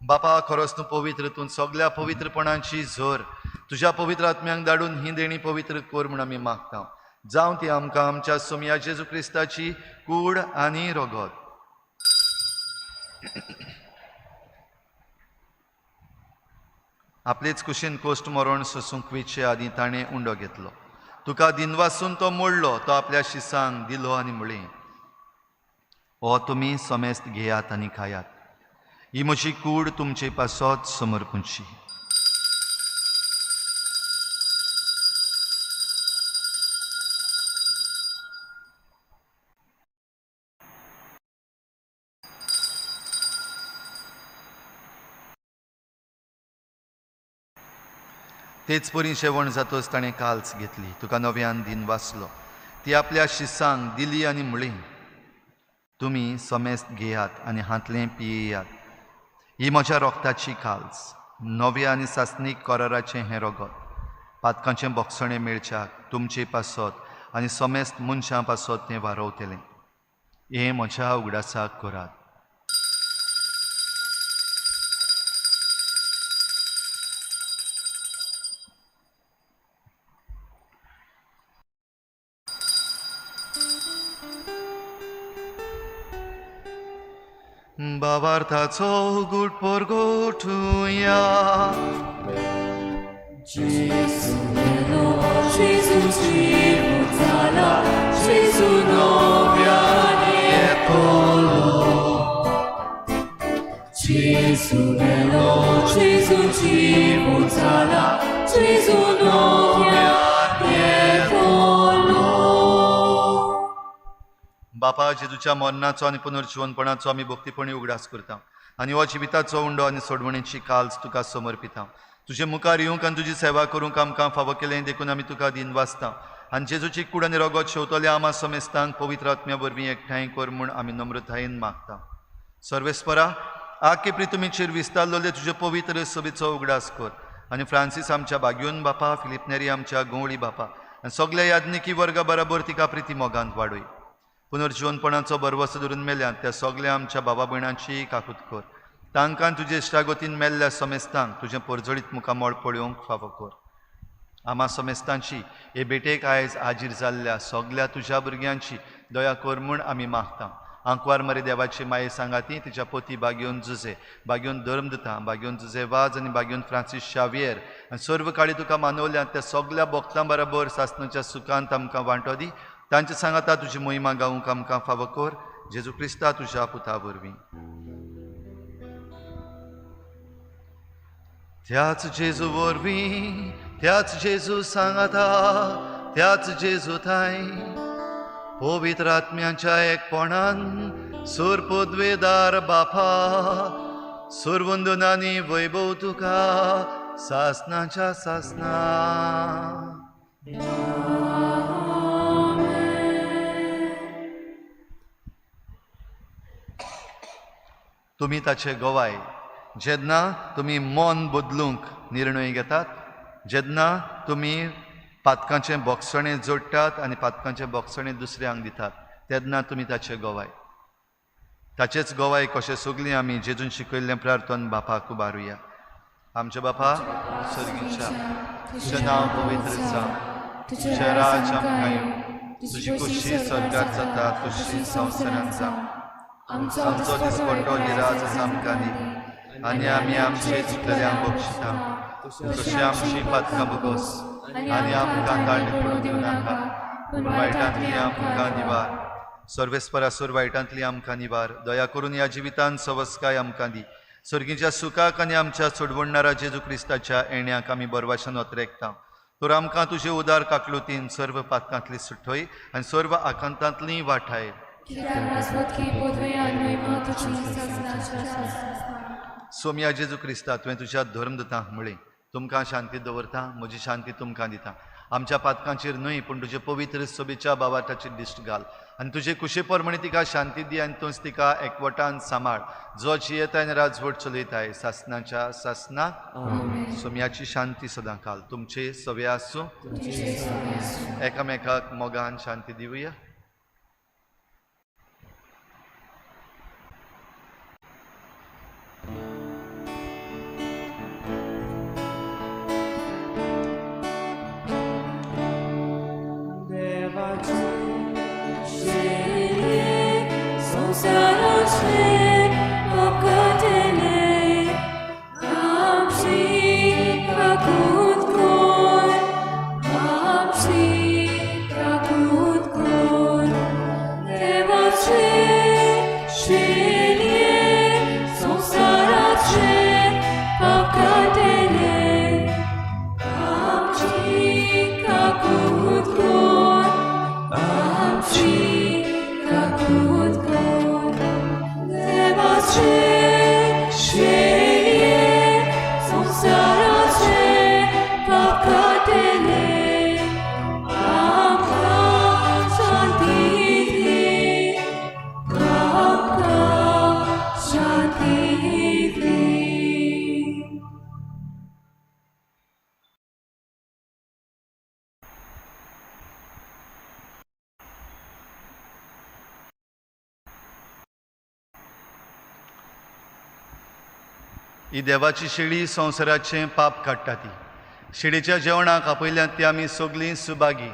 बापा, खरोच तूं पवित्र, तूं सगल्या पवित्रपणाची झर, तुज्या पवित्र आत्म्यांक धाडून ही देणी पवित्र कर म्हूण आमी मागता। जावं ती आमकां आमच्या सोमया जेजू क्रिस्ताची कूड आनी रगत। आपलेच कुशीन कोश्ट मरण सोसूंक वेचे आदीं ताणें उंडो घेतलो, तुका दिनवासून तो मोडलो, तो आपल्या शिसांक दिलो आनी म्हणलें, हो तुमी समेस्त घेयात आनी खायात, ही म्हजी कूड तुमचे पासत समर्पूंची। तेच परी जेवण जातच ताणें काल्स घेतली, तुका नव्यान दिन वाचलो, ती आपल्या शिसांक दिली आनी म्हणली, तुमी समेस्त घेयात आनी हांतलें पियेयात, ही म्हज्या रोगताची काल्स, नव्या आनी सासणीक कराराचें हें रगत, पातकांचें बोगसणें मेळच्याक तुमचे पासत आनी समेस्त मनशां पासत तें वारोवतलें। हें म्हज्या उगडासाक करात। भावार्थाचो गुट परगोटुया। Gesù melo, Gesù civutala, Gesù novia nietolo. Gesù melo, Gesù civutala, Gesù novia nietolo. बापा, जेजूच्या मरणाचो आनी पुनर्जिवनपणाचो आमी भक्तीपणी उगडास करता आनी हो जिविताचो उंडो आनी सोडवणेची काल्स तुका समर्पिता। तुजे मुखार येवंक आनी तुजी सेवा करूंक आमकां फावो केलें, देखून आमी तुका दिन वाचता आनी जेजूची कूड आनी रगत शेवतले आमा समेस्तांक पवित्र आत्म्या वरवीं एकठांय कर म्हूण आमी नम्रतायेन मागता। सर्वेस्परा, आखे प्रितुमीचेर विस्तारलेले तुजे पवित्र सभेचो उगडास कर आनी फ्रांसीस आमच्या बाग्योन बापा, फिलिप नेरी आमच्या गवळी बापा आनी सगल्या याज्ञिकी वर्गा बराबर तिका प्रिती मोगांत वाडय। पुनर्जिवनपणाचो बरवसो धरून मेल्यात त्या सगल्या आमच्या बाबा भयणांची काकूत कर, तांकां तुजे इश्टागतीन मेल्ल्या समेस्तांक तुजें परजळीत मुखामळ पळोवंक फावो कर। आमा समेस्तांची हे भेटेक आयज हाजीर जाल्ल्या सगल्या तुज्या भुरग्यांची दया कर म्हूण आमी मागता। आंकवार मरे देवाची माये सांगाती तिच्या पोती बागेवन जुजे, बागेवन धर्म दिता, बागेवन जुजे वाज आनी बागेवन फ्रांसीस शावियर आनी सर्व काळी तुका मानवल्या त्या सगल्या भक्तां बराबर सासणाच्या सुखांत आमकां वांटो दी। तांचे सांगाता तुजी मोहिमा गावंक आमकां फावो कर, जेजू क्रिस्ता तुज्या पुता वरवीं। त्याच जेजू वरवीं, त्याच जेजू सांगाता, त्याच जेजू थांय पवित्र आत्म्यांच्या एकपणान सूर पदवेदार बापा सुरवंदनांनी वैभव तुका सासनाच्या सासना. तुमी ताचे गवाय जेन्ना तुमी मन बदलूंक निर्णय घेतात, जेन्ना तुमी पातकांचें बोगसणें जोडटात आनी पातकांचें बोगसणें दुसऱ्यांक दितात, तेन्ना तुमी ताचे गवाय. ताचेच गवाय कशें सगळीं आमी जेजून शिकयल्लें प्रार्थन बापाक उबारुया. आमच्या बापा सर्गीच्या, तुजें नांव पवित्र जावं, तुजें राज आमकां येवं, तुजी खुशी स्वर्गार जाता तशी संवसारांत जावं. आमचो दिसपट्टो निराज आमकां दी आनी आमी आमचे चुकतल्यांक बक्षिता तशी आमची पातकां भोगोस आनी आमकां ताळणी पडूंक दिवं नाका, पूण वायटांतली आमकां निवार. सर्वेस्परासूर वायटांतली आमकां निवार. दया करून ह्या जिवितान सवस्काय आमकां दी. सर्गीच्या सुखाक आनी आमच्या सोडवणणारा जेजू क्रिस्ताच्या येण्याक आमी बरवाशन ओतरेकता. तर आमकां तुजे उदार काकलुतीन सर्व पातकांतली सुटय आनी सर्व आकांतांतली वाठाय. सोम्या जेजू क्रिस्ता, तुवें तुज्या धर्मदूतांक म्हळें, तुमकां शांती दवरता, म्हजी शांती तुमकां दिता. आमच्या पातकांचेर न्हय पूण तुजे पवित्र सोबेच्या बाबाटाचेर दिश्ट घाल आनी तुजे कुशे प्रमाणे तिका शांती दी आनी तूंच तिका एकवटान सांबाळ, जो जियेताय आनी राजवट चलयताय सासनाच्या सासना. सोम्याची शांती सदां काल तुमचे सवे आसूं. एकामेकाक मोगान शांती दिवया. ही देवाची शेळी संवसाराचें पाप काडटा. ती शेळीच्या जेवणाक आपयल्यात ती आमी सगळीं सुभागी.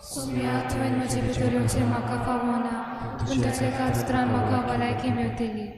सोम्या, तुवें म्हजे भितर येवचें म्हाका फावना, पूण तुज्या एकाच उतरान म्हाका भलायकी मेवतली.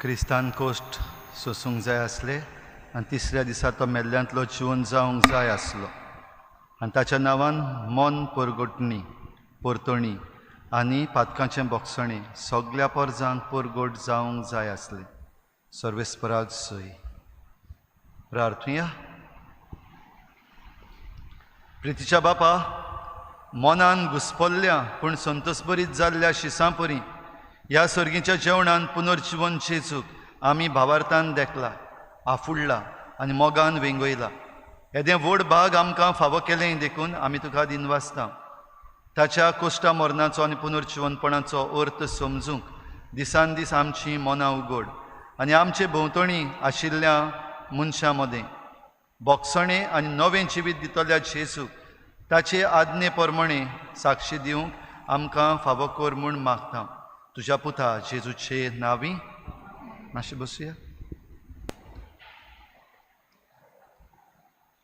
क्रिस्तान कोश्ट सोसूंक जाय आसले आनी तिसऱ्या दिसा तो मेल्ल्यांतलो जिवन जावंक जाय आसलो आनी ताच्या नांवान मन परगटणी परतणी आनी पातकांचें बोगसणें सगल्या पोरजांक परगट जावंक जाय आसलें. सर्वेस्पराक सोय. प्रार्थुया. प्रितीच्या बापा, मनान घुसपल्ल्या पूण संतोषभरीत जाल्ल्या शिसां परी ह्या सर्गीच्या जेवणान पुनर्जिवन जेजूक आमी भावार्थान देखला, आफुडला आनी मोगान वेंगयला. येदें व्हड भाग आमकां फावो केलें देखून आमी तुका दिनवासता. ताच्या कोश्टा मरणाचो आनी पुनर्जिवनपणाचो अर्थ समजूंक दिसान दीस आमची मनां उगड आनी आमचे भोंवतणी आशिल्ल्या मनशां मदें बोगसणें आनी नवें जिवीत दितल्या जेजूक ताचे आज्ञे प्रमाणे साक्षी दिवंक आमकां फावो कर म्हूण मागता. तुज्या पुता जेजूचे नांवी. मातशें बसुया.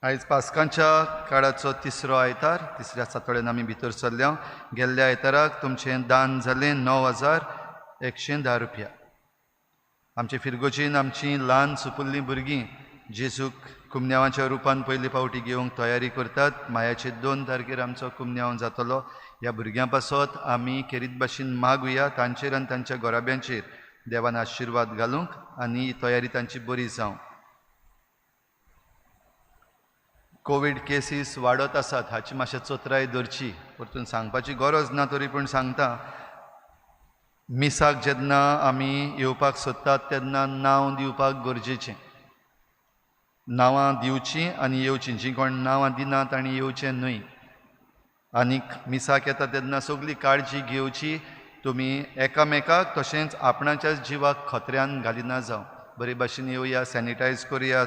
आयज पास्कांच्या काळाचो तिसरो आयतार. तिसऱ्या सातोळ्यान आमी भितर सरल्या. गेल्ल्या आयताराक तुमचें दान जालें 9,110 रुपया. आमचे फिरगोजीन आमची ल्हान सुपुल्लीं भुरगीं जेजूक कुमन्यांवाच्या रुपान पयले फावटी घेवंक तयारी करतात. मायाचे 2 तारखेर आमचो कुमन्यांव जातलो. ह्या भुरग्यां पासत आमी खेरीत भाशेन मागुया तांचेर आनी तांच्या घराब्यांचेर देवान आशिर्वाद घालूंक आनी ही तयारी तांची बरी जावं. कोवीड केसीस वाडत आसात हाची मातशें चतराय धरची. परतून सांगपाची गरज ना तरी पूण सांगता. मिसाक जेन्ना आमी येवपाक सोदतात तेन्ना नांव दिवपाक गरजेचें. नांवां दिवचीं आनी येवचीं. जीं कोण नांवां दिना तांणी येवचें न्हय. आनीक मिसाक येता तेन्ना सगली काळजी घेवची. तुमी एकामेकाक तशेंच आपणाच्याच जिवाक खतऱ्यान घालिना जावं. बरे भाशेन येवया, सॅनिटायज करुया,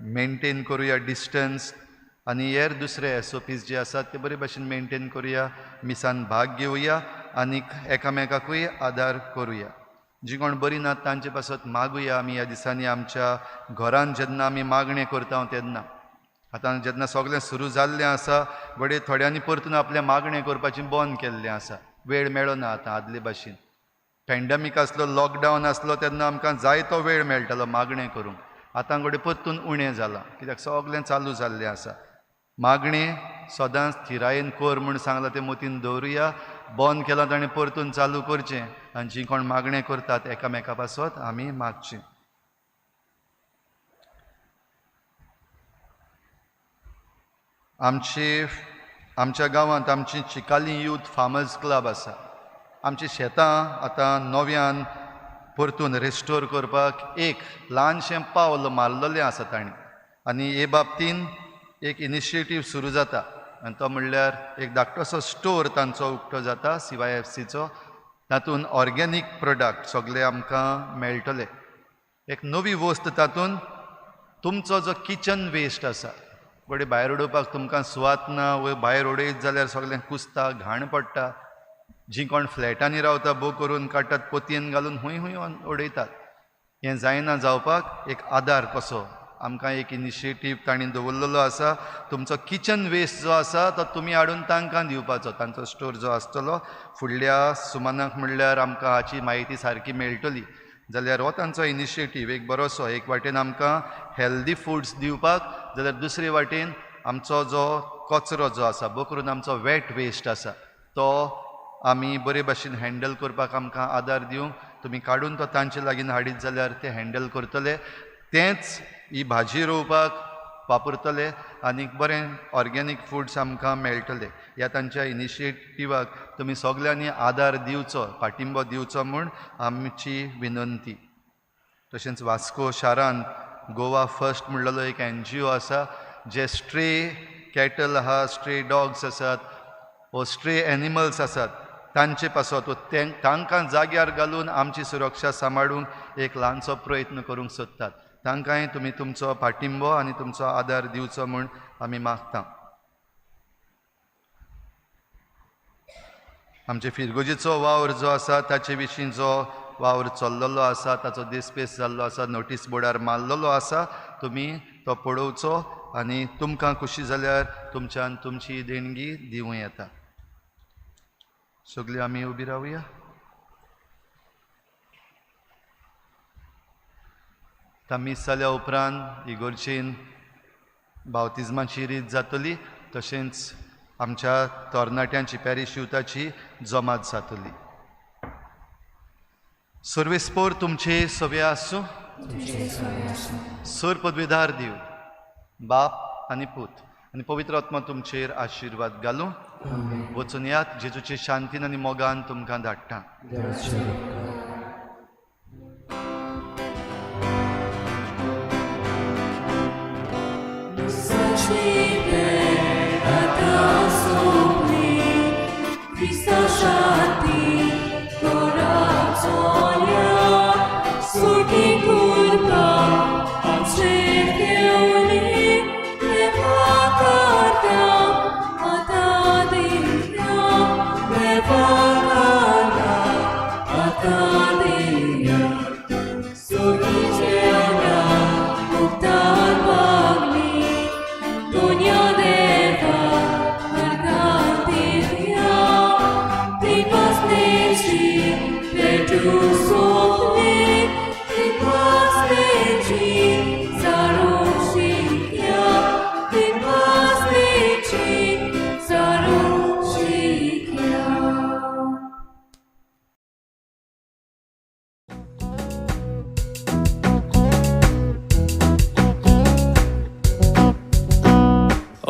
मेनटेन करुया डिस्टन्स आनी हेर दुसरे SOPs जे आसात ते बरे भाशेन मेनटेन करुया. मिसान भाग घेवया आनीक एकामेकाकूय आदार करुया. जी कोण बरी नात तांचे पासत मागुया आमी ह्या दिसांनी आमच्या घरान जेन्ना आमी मागणें करता तेन्ना. आतां जेन्ना सगळें सुरू जाल्लें आसा घडये थोड्यांनी परतून आपलें मागणें करपाचें बंद केल्लें आसा. वेळ मेळना आतां आदले भाशेन. पॅन्डमीक आसलो, लॉकडावन आसलो तेन्ना आमकां जायतो वेळ मेळटालो मागणें करूंक. आतां घडये परतून उणें जालां कित्याक सगळें चालू जाल्लें आसा. मागणें सदांच थिरायेन कर म्हूण सांगलां तें मतीन दवरुया. बंद केलां ताणें परतून चालू करचें आनी जीं कोण मागणें करतात एकामेका पासत आमी मागचें. आमच्या गांवांत आमची चिकाली यूथ फार्मर्स क्लब आसा. आमची शेतां आतां नव्यान परतून रेस्टोर करपाक एक ल्हानशें पावल मारलेलें आसा तांणी आनी हे बाबतीन एक इनिशिएटीव सुरू जाता आनी तो म्हणल्यार एक धाकटोसो स्टोर तांचो उक्तो जाता CYFCचो. तातूंत ऑर्गेनीक प्रोडक्ट सगळे आमकां मेळटले. एक नवी वस्त तातूंत तुमचो जो किचन वेस्ट आसा घडये भायर उडोवपाक तुमकां सुवात ना व भायर उडयत जाल्यार सगळें कुसता, घाण पडटा. जीं कोण फ्लॅटांनी रावता भोव करून काडटात पोतयेन घालून हुंय हुंय उडयतात. हें जायना जावपाक एक आदार कसो आमकां एक इनिशिएटीव तांणी दवरलेलो आसा. तुमचो किचन वेस्ट जो आसा तो तुमी हाडून तांकां दिवपाचो. तांचो स्टोर जो आसतलो फुडल्या सुमानाक म्हणल्यार आमकां हाची म्हायती सारकी मेळटली. जाल्यार हो तांचो इनिशिएटीव एक बरोसो. एक वाटेन आमकां हेल्दी फुड्स दिवपाक जाल्यार दुसरे वाटेन आमचो जो कचरो जो आसा भोव करून आमचो वेट वेस्ट आसा तो आमी बरे भाशेन हँडल करपाक आमकां आदार दिवंक तुमी काडून तो तांचे लागीं हाडीत जाल्यार ते हँडल करतले. तेंच ही भाजी रोवपाक वापरतले आनी बरें ऑर्गेनीक फुड्स आमकां मेळटले. ह्या तांच्या इनिशिएटिवाक तुमी सगल्यांनी आदार दिवचो, पाठिंबो दिवचो म्हूण आमची विनंती. तशेंच वास्को शारांत गोवा फर्स्ट म्हणलेलो एक NGO आसा, जे स्ट्रे कॅटल आहा, स्ट्रे डॉग्स आसात वो स्ट्रे एनिमल्स आसात तांचे पासत तांकां जाग्यार घालून आमची सुरक्षा सांबाळूंक एक ल्हानसो प्रयत्न करूंक सोदतात. तांकांय तुमी तुमचो पाठिंबो आनी तुमचो आदार दिवचो म्हूण आमी मागता. आमचे फिरगोजीचो वावर जो आसा ताचे विशीं जो वावर चल्लेलो आसा ताचो दिसपेस जाल्लो आसा, नोटीस बोर्डार मारलेलो आसा, तुमी तो पळोवचो आनी तुमकां खुशी जाल्यार तुमच्यान तुमची देणगी दिवं येता. सगळीं आमी उबी रावया. मीस जाल्या उपरांत इगोर्चेन बावतिज्माची रीत जातली, तशेंच आमच्या तरणाट्यांची पॅरीश युथाची जमात जातली. सर्वेस्पोर तुमचे सवे आसूं. सर पदवीधार दिव बाप आनी पूत आनी पवित्र आत्मा तुमचेर आशिर्वाद घालूं. वचून यात, जेजूचे शांतीन आनी मोगान तुमकां धाडटा.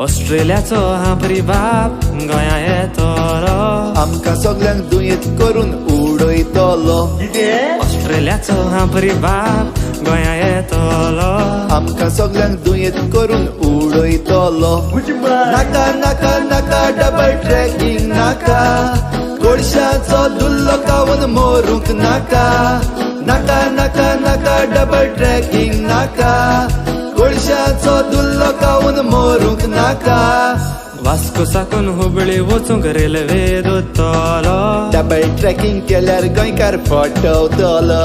ऑस्ट्रेलियाचो हांपरी बाप गोंया येतलो, आमकां सगल्यांक दुयेंत करून उडयतलो. ऑस्ट्रेलियाचो हांपरी बाप गोंया येतलो, आमकां सगल्यांक दुयेंत करून उडयतलो. नाका नाका नाका डबल ट्रॅकिंग नाका, कोळशाचो धुल्लो खावन मरूंक नाका. नाका नाका नाका डबल ट्रॅकिंग नाका, कोळशाचो धुल्लो खावन मरूंक नाका. वास्को साकून हुबळी वचूंक रेल्वे दोतलो, डबल ट्रॅकिंग केल्यार गोंयकार फटवतलो.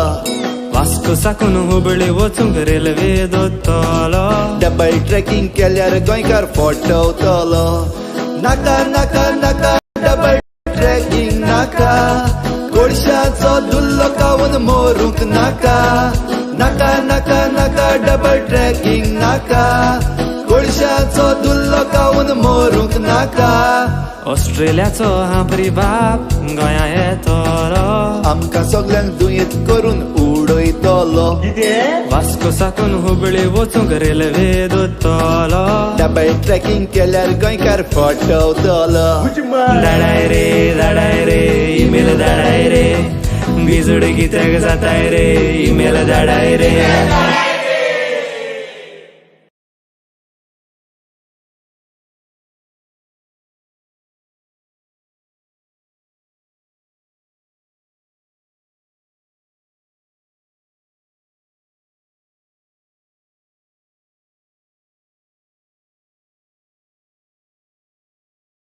वास्को साकून हुबळी वचूंक रेल्वे दोतलो, डबल ट्रॅकिंग केल्यार गोंयकार फटवतलो. नाका नाका नाका डबल ट्रॅकिंग नाका, कोळशाचो धुल्लो खावन मरूंक नाका. नाका नाका नाका डबल ट्रॅकिंग नाका, कोळशाचो धुल्लो खावन मरूंक नाका. ऑस्ट्रेलियाचो हांपरी बाप गोंया येतलो, आमकां सगल्यांक दुयेंत करून उडयतलो. वास्को साकून हुबळी वचूंक रेल्वे दोतलो, डबल ट्रॅकिंग केल्यार गोंयकार फटवतलो. धाडाय रे धाडाय रे इमेल धाडाय रे, बिजोड कित्याक जाताय रे इमेल धाडाय रे.